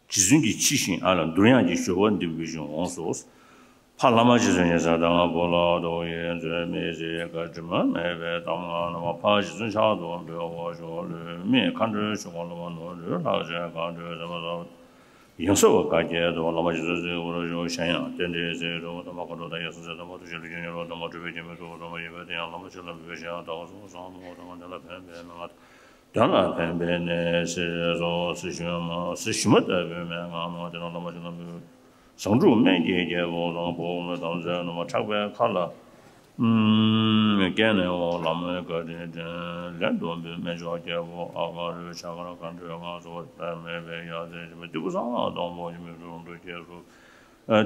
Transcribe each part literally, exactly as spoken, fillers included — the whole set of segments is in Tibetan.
རྗེ་བཙུན་གྱི་ཕྱི་བཞིན་ཨ་ལ་འདུར་དབྱངས་ཀྱི་སྦྱོར་བ་འདི་བཞིན་འོངས་སོ། ཕ་བླ་མ་རྗེ་བཙུན་གྱི་ཟས་དང་བུ་ལ་དོ་ཡིས་མཛོད་མི་ཟེར་བཀའ་དྲི་མ་མེད་པའི་གཏམ་ངག་རྣམས་ཕ་རྗེ་བཙུན་ཕྱག་ཏུ་འབུལ་བ་ཞོག་ལུས་མེད་མཁའ་འགྲོའི་ཆོ་ག་ལ་མ་ནོར་ལུས་ལྷག་བཅས་གང་འདོད་ཟེར་མ་ཟ། ཡང་སོ་བ་བཀའ་བརྒྱད་དུ་བླ་མ་རྗེ་བཙུན་གཟིགས་པར་ཞུ། གཞན་ཡང་རྟེན་འབྲེལ་ཟེར་དུ་ཐ་མ་མཁའ་འགྲོ་དང་ཡ་སངས་རྒྱས་དང་མ་ཐུགས་རྗེ་ལུས་ཀྱི་ཉེ་རོ་དང་མ་གྲུབ་པའི་རྒྱལ་མོའི་ཐུགས་དམ་པ་ཡིན་པས་དེ་ཡང་བླ་མ་རྗེ་བཙུན་ལ་འབུལ་བའི་གཞན་ཡང་བདག་ག་སོགས་བཟང་མོ་དང་དེ་ལ་ཕན་པའི་མན་ངག་དོན་ལ་ཕན་པའི་གནས་ཟེར་སོགས་ཟེར་ཞུ་མ་ཟེར་ཞུ་མ་ལྟ་བུའི་མན་ངག་མང་དེ་རྣམས་བླ་མ་རྗེ་བཙུན་ལ་འབུལ། བཟང་དྲུག་སྨན་གྱི་རྒྱལ་པོ་བཟང་པོ་དམ་རྫས་རྣམས་ཕྲག་པའི་ཁ་ལ། སྐྱེས་ནས་འོ་ལམ་བཀའ་དྲིན་དྲན། ལན་སྡོམ་པའི་སྨན་མཆོག་རྒྱལ་པོ་ཨ་ག་རུའི་ཕྱག་འཁར་མཁའ་འགྲོའི་ངག་གཙོ་བོ་དཔལ་མེད་པའི་ཡ་མཚན་ཆེན་པོ་སྟེགས་བུ་གསང་སྔགས་སྡོང་པོ་ཡིན་པའི་དྲུང་དུ་སྐྱེས་སོ།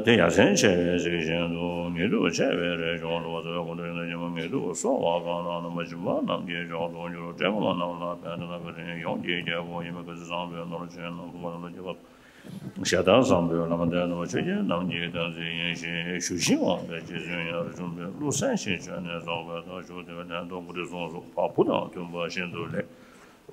དེ་ཡ་མཚན་ཆེ་བའི་གཟིགས་བཞིན་དུ་ཉིད་དུ་ཆེ་བའི་རས་ཆུང་ལ་བ་ཚོའི་སྐུ་མདོག་ཡིན་ན་ཉི་མ་ཉིད་དུ་གསོལ་བ་གང་ལ་ནམ་མཁའ་སྦྱིན་པ་རྣམས་ཀྱི་མཆོག་ཏུ་གྱུར། བཀྲེས་སྐོམ་རྣམས་ལ་ཕན་བདེ་ལ་བཀའ་དྲིན་ཡོངས་ཀྱི་རྒྱལ་པོ་ཡིན་པའི་བཀའ་དྲིན་བཟང་པོའི་ནོར་ཆེན་ནོར་བུ་ལ་སྐྱེས་པ། ཞེ་དྲག་བཟང་པོའི་ལམ་བདེན་ནོ། ཆོས་རྒྱལ་རྣམས་ཀྱི་བསྟན་འཛིན་ཡིན་ཞེས་ཞུ་ཞིང་འོངས་པའི་རྗེ་བཙུན་ཡར་བྱོན་པའི་གླུ་གསན་ཞིང་བྱོན་ནས་རྫོགས་པའི་མཐར་ཞུགས་ཏེ་ལན་དུ་མགུར་འདི་གསུངས་སོ། བ་བུ་དང་མཐུན་པ་ཤིན་ཏུ་ལེགས།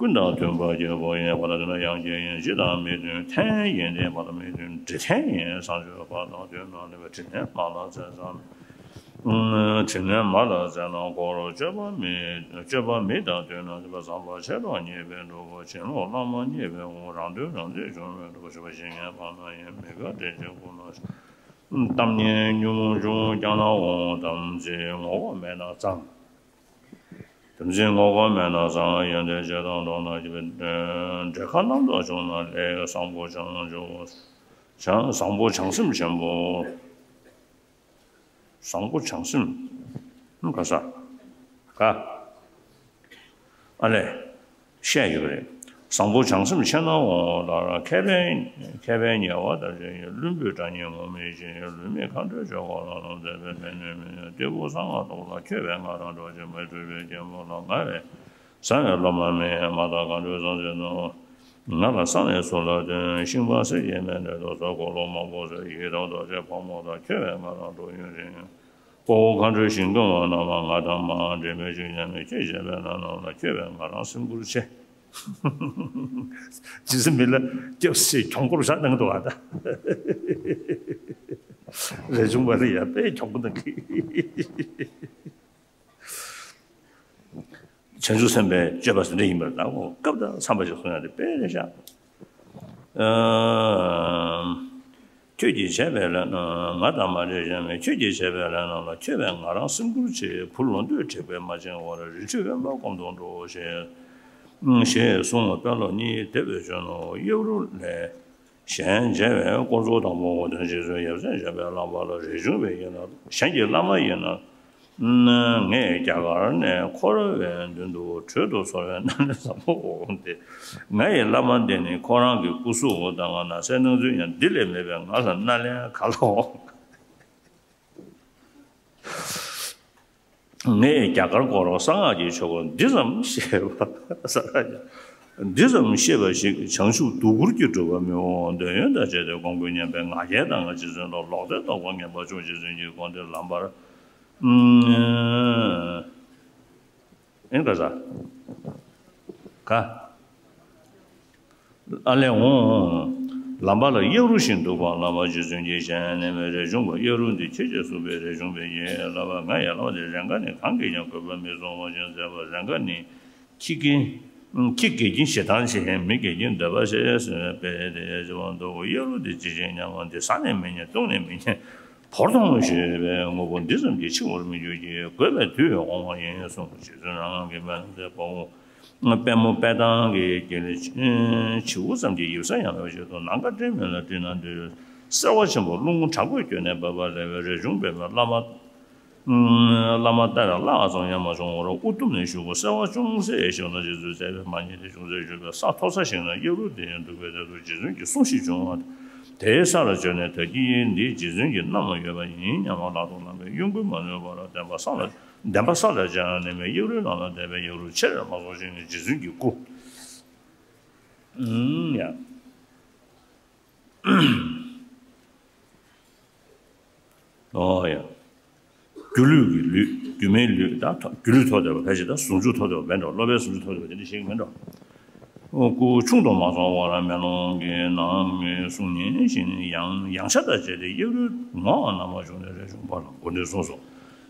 ཀུན་དང་མཐུན་པ་རྒྱལ་པོ་ཡིན། བ་དང་མཐུན་ན་ཡང་རྒྱལ་ཡིན། རྗེ་དང་མི་མཐུན་འཐེན་ཡིན་ཏེ། བ་དང་མི་མཐུན་འདྲེ་འཐེན་ཡིན། བཟང་སྤྱོད་བ་དང་མཐུན་ན་ལེགས་པའི་དྲིན་ལན་མ་ལ་འཚལ་བཟང་། དྲིན་ལན་མ་ལ་འཚལ་ན་འཁོར། སྤྱོད་པ་མི་སྤྱོད་པ་མི་དང་མཐུན་ན་སྤྱོད་པ་བཟང་པོ་ཆེ་ལོ་ཉེས་པའི་འགྲོ་སྒོ་བྱིན་རླབས་བླ་མ་མཉེས་པའི་དབང་རང་དོན་རང་ཚིག་འབྱུང་བའི་འགྲོ་སྒོ་ཞི་བ་ཞི་གནས་སྤངས་ན་ཡང་མི་དགའ་དྲན་ཅིང་ཀུན་སློང་གཏམ་སྙན་ཉུང་ཉུང་ཀྱང་ན་འོང་། དམ་ཚིག་ངོ་ལྐོག་མེད་ན་གཙང་། དམ་ཚིག་ངོ་ལྐོག་མེད་ན་གཙང་། ཡོན་ཏན་ཆེ་དང་འགྲོགས་ན་སྐྱིད་པའི་འབྲེལ་ཁ་རྣམ་དག་བྱུང་ན་ལེགས། བཟང་པོ་བྱང་ཆུབ་བྱང་བཟང་པོ་བྱང་སེམས་ཆེན་པོ། བཟང་པོ་བྱང་སེམས། ཧུམ། ག་ས། ག་ཨ་ལས། བཤད་ཡོད་རེད། བཟང་པོ་བྱང་སེམས་ཆེ་ན་འོང་ལ། མཁས་པའི་མཁས་པའི་ཉེ་བ་དང་བཅས་ཡིན། བླུན་པོའི་དགྲ་གཉེན་ངོམས་མི་བྱེད། ལུས་མེད་མཁའ་འགྲོའི་ཆོ་ག་ལ་ལམ་མཛད་པའི་མི་ནུས་མི་ནུས། སྟེགས་བུ་གསང་སྔགས་སྡོང་ལ་ཁྱོད་པས་ང་རང་སྒྲོག་ཅིང་མ་གྲུབ་པའི་རྒྱལ་མོ་ལ་ང་བས། བཟང་བའི་སློབ་མ་མེད་མ་དག་མཁའ་འགྲོའི་གསང་ཆེན་ནོ། ང་ལ་གསང་བའི་ཚུལ་ལ་སྟོན། ཤིང་པ་གསེར་གྱི་མཎྜལ་དུ་གསོལ། འཁོར་ལོ་མང་པོ་གསོལ། ཡི་དམ་རྡོ་རྗེ་ཕག་མོ་དང་། ཁྱོད་བས་ང་རང་སྒྲོག་ཡུན་རིང་། དཔའ་བོ་མཁའ་འགྲོའི་ཞིང་ཀུན་དབང་རྣམས་མ། ང་དང་མ་འདྲེས་མའི་ཆོས་ཉམས་མེད། ཁྱོད་བྱས་པའི་ལམ་རྣམས་ལ། ཁྱོད་བས་ང་རང་སེམས་ཁུར་ཆེ། རྗེ་བཙུན་མི་ལ་སྐྱབས་སེ་གྱོང་སྐོར་བཞག་གནང་འདུག་ཨ། ད་རས་ཆུང་པ་ལ་ཡ་དཔེ་གྱོང་སྐོར་གནང་གི། བྱང་ཆུབ་སེམས་དཔའི་སྤྱོད་པ་ཟེར་འདྲ་ཡིན་པར་ད་གོ་སྐབས་དང་འཚམས་པ་ཞིག་གསུང་ཡ་དེ་དཔེ་རེད་ཤག་ཨ། ཁྱོད་ཀྱིས་བྱས་པའི་ལས་རྣམས་ང་དང་མ་འདྲེས་གཞན་མེད། ཁྱོད་ཀྱིས་བྱས་པའི་ལས་རྣམས་ལ། ཁྱོད་བས་ང་རང་སེམས་ཁུར་ཆེ། བུ་ལོ་འདོད་དྲེགས་པས་མ་བཅིངས་བར། རི་ཁྲོད་དབེན་པ་སྐོམ་དུ་འགྲོ་ཞེས། ཞེས་གསུངས་པ། དཔོན་སློབ་གཉིས་དེ་བས་བྱོན་ནོ། གཡག་རུ་ལས། གཞན་མཇལ་བའི་སྐོར་ཚོགས་དང་པོ། དོན་རྗེ་བཙུན་ཡབ་སྲས་བྱོན་པའི་ལམ་བར་ལ། རས་ཆུང་པའི་ཡིན་ན་གཞན་གྱི་བླ་མ་ཡིན་ན། ངས་རྒྱ་གར་ནས་འཁོར་བའི་མདུན་དུ་བྲོས་ཏུ་གསོལ་བའི་སྣེ་ལེན་བཟང་པོ་འོང་སྟེ། ང་ཡི་བླ་མ་འདི་ནི་ཁོ་རང་གི་སྐུ་གཟུགས་དང་ན་བཟའི་སྣང་ཚུལ་ཡང་འདི་ལས་མེད་པས་ང་ལ་སྣེ་ལེན་ག་ལ་འོང་། ངས་རྒྱ་གར་སྐོར་གསང་སྔགས་ཀྱི་ཆོ་ག་འདི་ཙམ་ཤེས་པ། འདི་ཙམ་ཤེས་པ་ཞིག་བྱང་ཆུབ་སྡུག་བསྔལ་གྱི་སྒྲུབ་པ་མི་འོང་། འདོད་ཡོན་དང་བཅས་ཏེ་སྒོམ་དགོས་སྙམ་པའི་ང་རྒྱལ་དང་། རྗེ་བཙུན་ལ་ལོག་འདྲེན་ལྡོག་པར་ངེས་པར་བྱུང་། རྗེ་བཙུན་གྱིས་དགོངས་ཏེ་ལམ་བར། ཨེ་ག་ས། ག་ཨ་ལས་འོང་། ལམ་བར་ལ་གཡག་རུ་ཞིག་འདུག་པ་ལ། རྗེ་བཙུན་གྱིས་གཞན་ནས་མེད། རས་ཆུང་པ་གཡག་རུ་འདི་ཁྱེད་ཅེས་གསུངས་པས། རས་ཆུང་པས་ཡིད་ལ་བ། ང་ཡི་བླ་མ་འདི་རེས་འགའ་ནི་གང་གིས་ཀྱང་གུས་པ་མི་གསུང་བ་ཞིག་མཛད་པ། རེས་འགའ་ནི་ཁྱི་རྒན། ཁྱི་རྒན་གྱིས་ཞེ་སྡང་བྱེད། མི་རྒན་གྱིས་འདོད་པ་བྱེད་ཟེར་བས། དེ་ཡང་བྱེད་པ་འདུག་གཡག་རུ་འདི་ཅི་བྱེད་སྙམ་པ། འདི་ཟ་ནས་མི་ཉན། བཏུང་ནས་མི་ཉན། བོར་ཐོངས་ཞེས་པའི་དངོས་པོ་འདི་ཙམ་གྱིས་འཆི་བར་མི་འགྱུར་གྱི། དགོས་པའི་དུས་འོང་བ་ཡིན་གསུངས། རྗེ་བཙུན་རང་གི་སྨན་དེ་དཔའ་བོ་པད་མོ་པད་ཐང་གི་དཀྱིལ་ལ་བྱིའུ་ཙམ་གྱི་ཡིབ་ས་ཡང་མེད་པ་ཞིག་ཏུ། ནམ་མཁའ་སྤྲིན་མེད་ལ་སྤྲིན་ནག་འདུལ། སེར་བ་ཆེན་པོ་རླུང་དྲག་པོས་བསྐྱོད་ནས་འབབ་པ་ལས་པའི་རས་ཆུང་པད་མོ་བླ་མ། བླ་མ་ལྟ་བའི་བླ་ཙམ་ཡང་མ་བྱུང་བར་དབུ་གཏུམ་ནས་ཞུགས་པ། སེར་བ་ཅུང་ཟད་ཞིག་ན་རྗེ་བཙུན་མཛད་པའི་མ་ཉིད་དེ་ཅུང་ཟད་བཞུགས་པའི་ས་མཐོ་ས་ཞིག་ན་གཡག་རུ་དེ་ཡང་འདུག་པས། དེ་དུ་རྗེ་བཙུན་གྱི་གསུང་ཞིག་བྱུང་བ། དེའི་ས་ལ་བྱོན་ནས་ད་གིན་འདི་རྗེ་བཙུན་གྱི་རྣམ་ལ་ཡོད་པ་ཡིན་སྙམ་པ་ལག་ཏུ་བླངས་པས་གཡོ་འགུལ་མ་ནུས་པར་བདེན་པ་ས་ལ་བདེན་པ་ས་ལ་བཅར་ནས་མེད། གཡག་རུའི་ནང་ལ་བསྡད་པས་གཡག་རུ་ཆེར་མ་གསོ་ཞིང་རྗེ་བཙུན་གྱི་སྐུ། ཨུམ་ཡ། ཨོ་ཡ། སྒྱུ་ལུས་ཀྱི་ལུས། སྒྱུ་མའི་ལུས་དང་སྒྱུ་ལུས་ཐོབ་བསྡད་པ་ཕལ་ཆེར་དང་ཟུང་འཇུག་ཐོབ་བསྡད་པ་མེད་འགྲོ། སློབ་པའི་ཟུང་འཇུག་ཐོབ་བསྡད་པ་དེ་འདྲ་ཞིག་མེད་འགྲོ། སྐུ་ཆུང་དུ་མ་སོང་བར་མེ་ལོང་གི་ནང་གསུང་ཉན་ཞིང་ཡང་ཡང་ཤ་དང་བཅས་ཏེ་གཡག་རུས་ངག་རྣམ་པར་བྱུང་ནས་རས་ཆུང་པ་ལ་མགོ་ནས་གསུངས་སོ།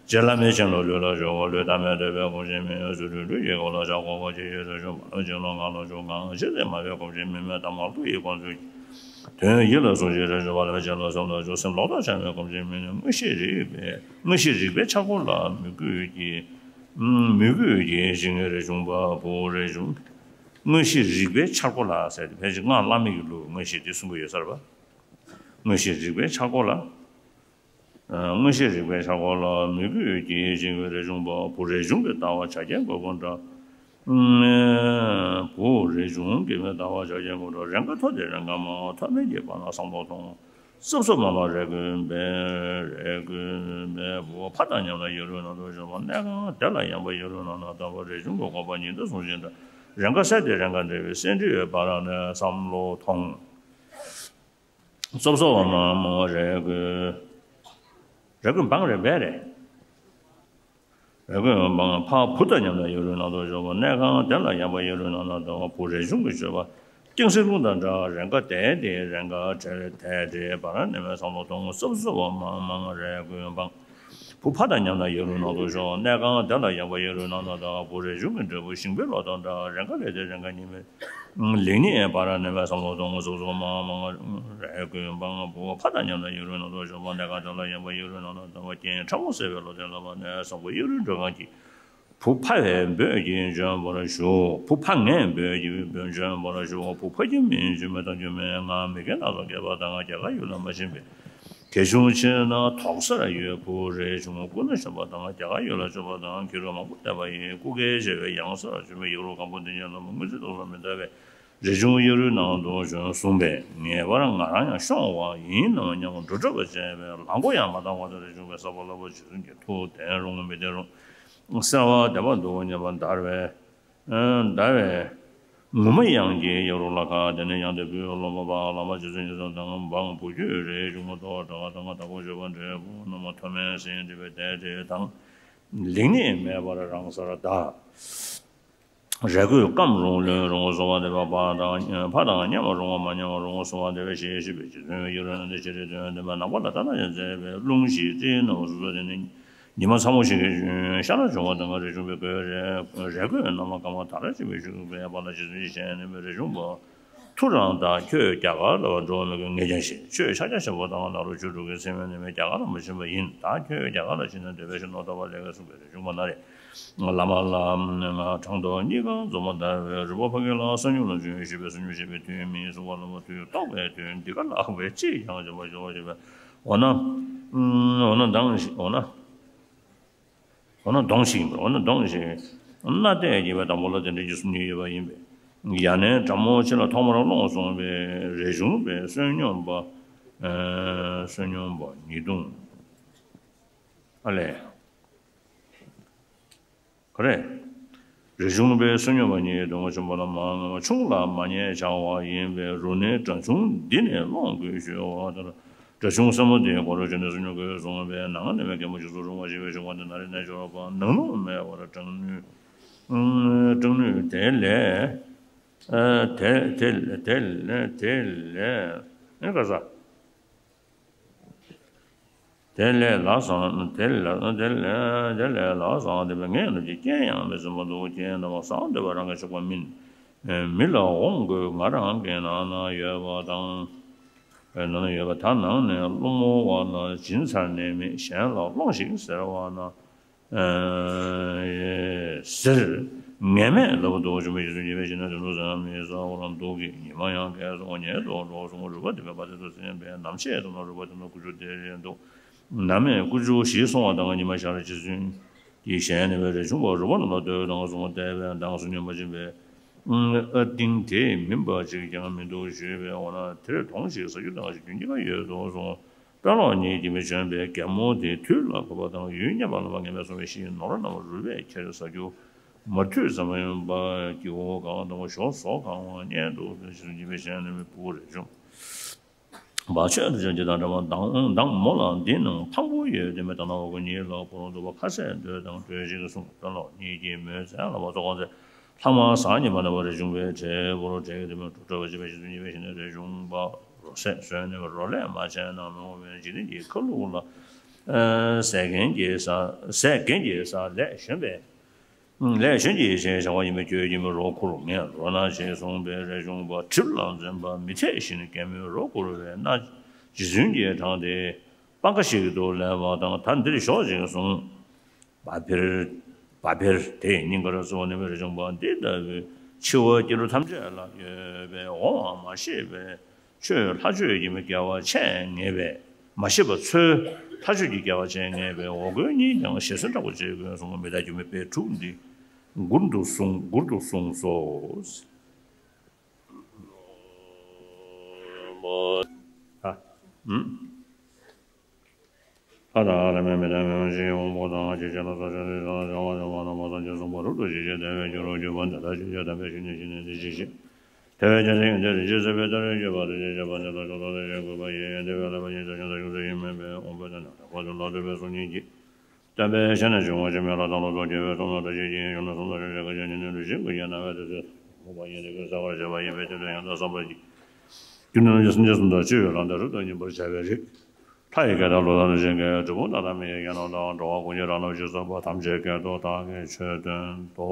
རྗེ་བླ་མས་ཆེན་ལོ་ལུས་ལ་སྦྱོར་བ་ལུས་ཐ་མལ་འདོད་པའི་སྒོམ་ཆེན་མི་ཡོད་ཚུལ་ཁྲིམས་ལུས་ཀྱི་སྒོ་ལ་བཞག་གོ་བ་ཅི་ཡོད་རས་ཆུང་པ་ལ་ཆེན་ལོ་ང་ལ་བྱུང་གང་ཤེས་ཚད་མ་བའི་སྒོམ་ཆེན་མི་མེད་དམ་པ་ཀླུ་ཡི་དཀོན་མཆོག་གི་དོན་ཡིད་ལ་ཟུང་ཞིང་རས་ཆུང་པ་ལ་ཆེན་ལོ་སེམས་ལ་འཇུག་སེམས་ལོག་ལྟ་བྱ་བའི་སྒོམ་ཆེན་མི་ནི་དངོས་གཞི་རིག་པའི་དངོས་གཞི་རིག་པའི་ཆ་སྒོ་ལ་མོས་གུས་ཀྱི་མོས་གུས་ཀྱི་ཞིང་རས་ཆུང་པ་བུ་རས་ཆུང་། དངོས་གཞི་རིག་པའི་འཆར་སྒོ་ལ་ཟེར་ཏེ་ཕལ་ཆེར་སྔགས་བླ་མེད་ཀྱི་ལུགས་དངོས་གཞི་དེ་གསུང་གི་ཡོད་ས་རེད་པ། དངོས་གཞི་རིག་པའི་འཆར་སྒོ་ལ། དངོས་གཞི་རིག་པའི་འཆར་སྒོ་ལ་མོས་གུས་ཀྱི་ཞིང་རས་ཆུང་པ་བུ་རས་ཆུང་གི་ལྟ་བ་བྱ་རྒྱལ་མགོན་པོ་འདྲ། བུ་རས་ཆུང་གི་ལྟ་བ་བྱ་རྒྱལ་མགོན་པོ་འདྲ་རེས་འགའ་མཐོ་སྟེ་རེས་འགའ་དམའ་བ་མཐོ་དམན་གྱི་བར་ན་བསམ་བློ་ཐོང་། སོབ་སོབ་མ་མ་རས་གོས་འབེན་རས་གོས་འབེན་བུ་ཕ་དང་མཉམ་ལ་ཡུ་རུ་ནང་དུ་བཞོན་པ་གནས་ཁང་དེ་ལ་ཡངས་པ་ཡུ་རུ་ནང་ན་དམ་པ་རས་ཆུང་གི་དགོངས་པ་ཉིད་དུ་བཟུང་བཞིན་དུ་རེས་འགའ་སད་དེ་རེས་འགའ་འབྲེལ་བའི་སེ་འབྲས་བར་ནས་བསམ་བློ་ཐོང་། སོབ་སོབ་མ་མ་རས་གོས་རས་གོས་འབང་རེད་འབད་རེད། རས་གོས་འབང་ཕ་བུ་དང་མཉམ་དུ་ཡུ་རུ་ནང་དུ་བཞོན་པ་གནས་ཁང་དེ་ལ་ཡངས་པ་ཡུ་རུ་ནང་ན་དམ་པ་བུ་རས་ཆུང་གི་སྤྱོད་པ། ཀིང་སི་ལུང་དང་འདྲ་རེས་འགའ་དལ་ཏེ་རེས་འགའ་བྲེལ་དལ་ཏེ་བར་ནས་མེད་བསམ་བློ་གཏོང་སོབ་སོབ་མ་མང་རས་གོས་འབང་། བུ་ཕ་དང་མཉམ་དུ་ཡུ་རུ་ནང་དུ་ཤོག་གནས་ཁང་དེ་ལ་ཡངས་པ་ཡུ་རུ་ནང་ན་དང་བུ་རས་ཆུང་གི་འབྲས་བུ་ཞིང་པའི་ལོ་དང་འདྲ་རེས་འགའ་ལས་ཏེ་རེས་འགའ་ཉི་མའི་ལེགས་ཉེས་བར་ནས་མེད་བསམ་བློ་གཏོང་སོབ་སོབ་མ་མང་རས་གོས་འབང་། བུ་ཕ་དང་མཉམ་དུ་ཡུ་རུ་ནང་དུ་ཤོག་གནས་ཁང་དེ་ལ་ཡངས་པ་ཡུ་རུ་ནང་ན་དང་བ་རྐྱེན་ཕྲ་མོ་སེལ་བའི་ལོ་དེ་ལ་བ་ནས་བཟང་པོ་ཡུ་རུ་འགྲོ་གང་གི་བུ་ཕ་བས་འབོད་ཀྱིས་འབྱོན་པར་ཞུ། བུ་ཕ་ངས་འབོད་ཀྱིས་འབྱོན་པར་ཞུ། བུ་ཕ་ཁྱིམ་མིན་ཆུ་མེད་དང་ཆུ་མེད་ང་མི་དགེ་སྣ་ཚོགས་བསྐལ་པ་དང་རྒྱ་གར་ཡུལ་ལ་མ་ཕྱིན་པའི་དགེ་ཆུང་ཕྱིར་ན་དོག་སར་ཡོད་བུ་རས་ཆུང་སྐུ་ན་གཞོན་པ་དང་རྒྱ་གར་ཡུལ་ལ་བྱོན་པ་དང་ཁྱི་རོ་མང་པོ་བསྡད་པ་ཡིན། སྐུ་སྒེར་བྱེ་བའི་ཡང་སར་བྱོན་པའི་ཡུ་རོ་སྒམ་པོ་འདི་ཉིད་ལ་མ་དངོས་གཟུགས་སྟོང་ལ་མི་འདའ་བའི་རས་ཆུང་ཡུ་རུའི་ནང་དུ་བྱོན་གསུངས་པས་ངེས་པར་ང་རང་ཡང་ཤོང་བ་ཡིན་ནམ་སྙམ་འགྲོ་དྲགས་པ་བྱས་པས་ལག་མགོ་ཡང་མ་བཏང་བར་དུ་རས་ཆུང་པས་གསར་པ་ལྷག་པ་རྗེ་བཙུན་གྱི་ཐུགས་བདེན་རུང་མི་བདེན་རུང་གསལ་བ་བདེན་པ་འདུག་སྙམ་པ་འདར་བས། འདར་བས། ངུ་མ་དབྱངས་ཀྱིས་ཡོ་རུ་ལ་ཁ་དེ་ནས་ཡང་དེ་བུའི་སློབ་མ་པ་བླ་མ་རྗེ་བཙུན་མཉེས་གསོལ་དང་འབངས་བུ་ཁྱོད་རས་ཆུང་མ་གཏོགས་གྲྭ་པ་དང་བདག་པོ་སྤྱོད་པ་འབྲས་བུ་རྣམས་མཐོ་དམན་ཟིན་བྲིས་པའི་དལ་བྲིས་དང་། ལེགས་ཉེས་མེད་པར་རང་སར་གདའ། རས་གོས་སྐམ་རུང་རློན་རུང་གསོལ་བ་འདེབས་པ་དང་ཕ་དང་མཉམ་རུང་བ་མ་མཉམ་རུང་གསོལ་བ་འདེབས་པའི་ཞེས་ཞུས་པའི་རྗེ་བཙུན་ཡུལ་ལུང་འདི་ཕྱི་རིགས་དོན་ལྡན་པ་ནང་པ་ལ་ལྟ་ན་ཡང་མཛེས་པའི་རླུང་ཞིག་རྩིའི་སྣང་བ་སོ་སོ་དེ་ནི་ཉི་མ་ཚ་མོ་ཞིག་གི་ཤ་ལ་བྱུང་བ་དང་རས་ཆུང་པའི་གོས་རས་རས་གོས་རྣམས་ཀ་མ་དར་ལ་ཆེན་པོའི་ཤུགས་པའི་པ་ལ་རྗེ་བཙུན་གྱི་ཞལ་ནས་མི་རས་ཆུང་པ་ཐུ་རང་དང་ཁྱོད་རྒྱ་གར་ལ་འགྲོ་མི་དགོས་ངས་ཀྱང་ཤེས། ཁྱོད་ཕྱག་རྒྱ་ཆེན་པོ་དང་ནཱ་རོ་ཆོས་དྲུག་གི་སེམས་ཡོན་ནི་མི་རྒྱ་གར་ལ་མ་ཕྱིན་པ་ཡིན། ད་ཁྱོད་རྒྱ་གར་ལ་ཕྱིན་ན་འདོད་པའི་ཞིང་ནོར་ཐོབ་པ་ལས་ཀ་གསུངས་པའི་རས་ཆུང་པ་ན་རེ། བླ་མ་ལ་ང་དྲང་དོ་གཉིས་ཀ་འཛོམས་པ་ལྟར་བའི་རི་བོ་ཕ་གི་ལ་གསང་སྨྱུག་ལ་བྱོན་ཞེས་པའི་གསང་སྨྱུག་ཞེས་པའི་དོན་མིན་གསུང་བ་ལ་མ་ཐུག་རྟོགས་པའི་དོན་འདི་ག་ལགས་པས་ཅི་ཡང་བྱ་བ་ཞུ་བ་ཞུ་བས། འོ་ན། འོ་ན་མདང་ཞིག་འོ་ན། འོ་ན་གདོང་ཞིག་ཡིན་པས། འོ་ན་གདོང་ཞིག་སྣ་བལྟས་ཀྱི་བའི་དང་པོ་ལ་དེ་འདྲ་ཞིག་གསུང་ཉེན་ཡོད་པ་ཡིན་པས། ཡ་ནས་དགྲ་མོ་ཆེ་ལ་ཐོག་མར་སློང་གསུངས་པའི་རས་ཆུང་པའི་བསོད་སྙོམས་པ། བསོད་སྙོམས་པ་ཉེས་ལྟུང་། ཨ་ལས། ག་རེ། རས་ཆུང་པའི་བསོད་སྙོམས་པ་ཉིད་དུ་ངོ་ཆུང་པ་ལ་མ་ངོ་ཆུང་ལ་མ་ཉེས་བྱ་བ་ཡིན་པས་རུང་ནས་དགྲ་ཆུང་འདི་ནས་སློང་དགོས་ཞུ་བ་ལྟར། དགྲ་ཆུང་སྲབ་མོ་དེའི་སྒོ་རུ་བྱོན་ནས་བསོད་སྙོམས་དགོས་གསུངས་པས་ནང་ནས་མའི་རྒན་མོ་ཞིག་ཚུར་རུང་བ་ཞིག་པའི་ཆུང་བ་དེ་ན་རེ་ནས་འབྱོར་བ་ནང་ནུ་མེད་པར་སྐྲག་ནུས། སྐྲག་ནུས་དེ་ལས། དེ་དེ་དེ་ལས་དེ་ལས་ཨེ་ག་ས། དེ་ལས་ལ་བཟང་དེ་ལས་དེ་ལས་དེ་ལས་ལ་བཟང་དེ་བས་ངས་ནུབ་ཀྱི་རྐྱེན་ཡང་མི་བཟོད་པ་འདུག་རྐྱེན་དང་བ་བཟང་དེ་བ་རང་གི་ཆོག་པ་མིན། མི་ལ་འོང་དགོས་ང་རང་གི་ནང་ན་ཡོད་པ་དང་། ནང་ན་ཡོད་པ་ད་ནང་ནས་སློང་མོ་བ་ལ་སྦྱིན་ཚར་ནས་མེད་གཞན་ལ་སློང་ཞིག་ཟེར་བ་ན། ཟེར། ངས་མེད་ལབ་འདུག་བྱུང་བའི་རྗེ་བཙུན་ཉེས་པའི་ཕྱིར་ན་དོན་དུ་ཟེར་ན་མི་ཟ་འོ་རང་འདུག་གི་ཉི་མ་ཡང་གས་སོང་ཉེས་དོ་འགྲོ་སོང་རུས་པ་དེ་མེད་པ་དེ་ཚོ་སེམས་པའི་ནམ་ཕྱེད་དུ་ན་རུས་པ་དེ་ན་ཀུ་ཅོ་དེ་རེད་འདུག་ན་མེད་ཀུ་ཅོ་ཞིག་སོང་བ་དང་ཉི་མ་ཤར་རྗེ་བཙུན་གྱི་ཞལ་ནས་པའི་རས་ཆུང་པ་རུས་པ་རྣམས་ལ་ལྟོས་དང་གསུངས་བལྟས་པས་མདང་སུ་སྙོམས་པ་སྦྱིན་པའི་ཨ་ཏིང་དེ་མིན་པ་ཅིག་ཀྱང་མི་འདུག་ཞུས་པས་འོ་ན་དེར་དོང་ཞིག་ཟ་རྒྱུ་དང་ཞིག་རྒྱུ་གཉིས་ཀ་ཡོད་དོ་གསུངས། དཔོན་སློབ་གཉིས་ཀྱིས་མི་བྱོན་པའི་རྒན་མོ་དེ་དུས་ལ་བབ་པ་དང་ཡུལ་ཉེ་བ་ལ་མ་ངེས་པའི་སོང་བའི་ཤིང་ནོར་རྣམས་རུས་པས་ཁྱེར་ཟ་རྒྱུ་མ་ཐུབ་ཙམ་ཡིན་པ་སྐྱེ་བོ་གང་དང་ཞོ་ཟོག་གང་བ་གཉེན་དུ་ཕན་ཞིང་འཇིགས་པའི་ཞལ་ནས་མི་བུ་རེ་བྱུང་བ་ཆོས་དང་ཅན་གྱི་དང་འདྲ་བ་མདང་མདང་མོ་ལ་འདི་ནང་ཕངས་པོ་ཡོད་དེ་མི་ལྟ་ན་བ་གོ་ཉིད་ལ་ཕོ་རོང་དུ་བ་ཁ་ཟས་འདོད་དང་འདོད་ཅིག་གསུངས། དཔོན་སློབ་གཉིས་ཀྱིས་མོའི་མཚན་ལ་བ་ཚོགས་མཛད། ལྷག་མ་ཟག་བཅས་མ་ནམ་པར་རེག་བྱུང་བའི་བྲེ་བོར་བྲེ་གི་དེ་མོ་དྲུག་བྲེ་བ་བྱས་པའི་ཤིང་ཚུལ་གཉིས་པའི་ཞིང་ནས་རེག་བྱུང་བ། རོ་ཟས་ཟོས་ནས་རོ་ལས་མ་བྱས་ན་མི་འོང་བའི་འཇིག་རྟེན་གྱི་ཁ་ལུག་ལ། ཟས་གོན་གྱི་ཟས་ཟས་གོན་གྱི་ཟས་ལས་གཞོན་པས། ལས་གཞོན་གྱི་ཡེ་ཤེས་བྱ་བ་ཡིན་པས་ཁྱོད་ཀྱིས་མི་རོ་ཁུར། ངས་རོ་ན་ཞེས་གསུངས་པས་རེག་བྱུང་བ། གྲིབ་ལ་འཛེམ་པ་མི་འཐད་བཞིན་གད་མོས་རོ་ཁུར་བས་སྣ་རྗེ་བཙུན་གྱིས་དྲངས་ཏེ་སྤང་ཁ་ཞིག་ཏུ་ལེན་པ་དང་། ད་འདིར་ཞོག་ཅིག་གསུངས། བ་བེར། བ་བེར་དེ་ཡི་སྙིང་གར་གཙོ་བོ་ནི་མེ་རེག་བྱུང་བ་འདི་ལྟ་བུའི་འཆི་བ་སྐྱེ་འགྲོ་ཐམས་ཅད་ལ་ཡོད་པས་འོང་བ་མ་ཤེས་པས། ཆོས་ལྷ་ཆོས་ཀྱི་མི་དགེ་བ་ཆེས་ངེས་པས། མ་ཤེས་པ་ཚོས་ལྷ་ཆོས་ཀྱི་དགེ་བ་ཆེས་ངེས་པས། འོ་སྐོལ་གཉིས་ཀྱང་ཞེ་སོན་དྲག་པོ་བྱེད་དགོས་གསུངས། མི་རྟག་སྒྱུ་མའི་དཔེ་དྲུག་འདི་མགུར་དུ་གསུངས། མགུར་དུ་གསུངས་སོ། ཨ། ཨུམ། ཨ་དང་ཨ་ལ་མེ་མེ་དང་མེ་མེ་ཞིག་འོང་པོ་དང་ཨ་ཅེ་ཅེ་ལ་ས་ཆ་རི་ས་ལ་བྱ་བ་བྱ་བ་ན་མ་སངས་རྒྱས་གསུངས་པ་རབ་ཏུ་ཞི་བྱེད་དེ་བས་སྐྱུ་རུ་གྱུར་པ་འདི་ལྟར་ཆོས་ཀྱི་དམ་པའི་ཆོས་ཉིད་ཞི་གནས་འདི་ཞིག་ཞེས། དེ་བས་ཀྱང་དེ་ཡང་དེ་རིང་ཇི་སྲིད་པའི་ལྟར་སྤྱོད་པ་དེ་ཞེས་བྱ་བ་འདི་ལ་ཕྱོགས་མཐར་ཐུག་ཅེས་བཀོད་པ་ཡིན། དེ་བས་ལྷག་པ་ཉིད་དུ་ཞིང་དང་ཡོངས་སུ་ཡིན་མིན་པས་འོང་པོ་དང་ནི་དང་པོ་དུ་ལ་ལྟོས་པའི་གཟུགས་ཉིད་ཀྱིས། སྟོན་པའི་ཞལ་ནས་བྱུང་བ་ཇི་སྙེད་ལ་དང་ལོ་ཐོག་རྒྱལ་བའི་གསུང་ལ་བཀྲ་ཤིས་ཀྱི་ཡིད་གཞུང་ན་གསུང་ལ་ཞེས་བྱ་བ་ཉིད་ནི་ལུས་ཅན་ཀུན་གྱི་རྣ་བའི་དོན་ཚུལ་དང་མུ་བ་ཉིད་ནི་ཀུན་གསལ་བར་བྱེད་པ་ཡིན་པས་དེ་ལྟར་ཡང་དག་བསམ་པར་བགྱི། རྒྱུ་ནི་ལ་སེམས་ཅན་གསུམ་དང་སྤྱོད་པའི་ལམ་དེ་རབ་ཏུ་མཉེས་པར་བྱ་བའི་རིགས། ལྷ་ཡི་སྐད་དང་ཀླུ་དང་གནོད་སྦྱིན་སྐད། འབྲས་སྤུངས་དག་དང་མི་ཡི་སྐད་རྣམས་དང་། འགྲོ་བ་ཀུན་གྱི་རང་རྣམ་སྤྱོད་བཟོད་པ་ཐམས་ཅད་སྐད་དུ་བདག་གིས་ཆོས་སྟོན་ཏོ།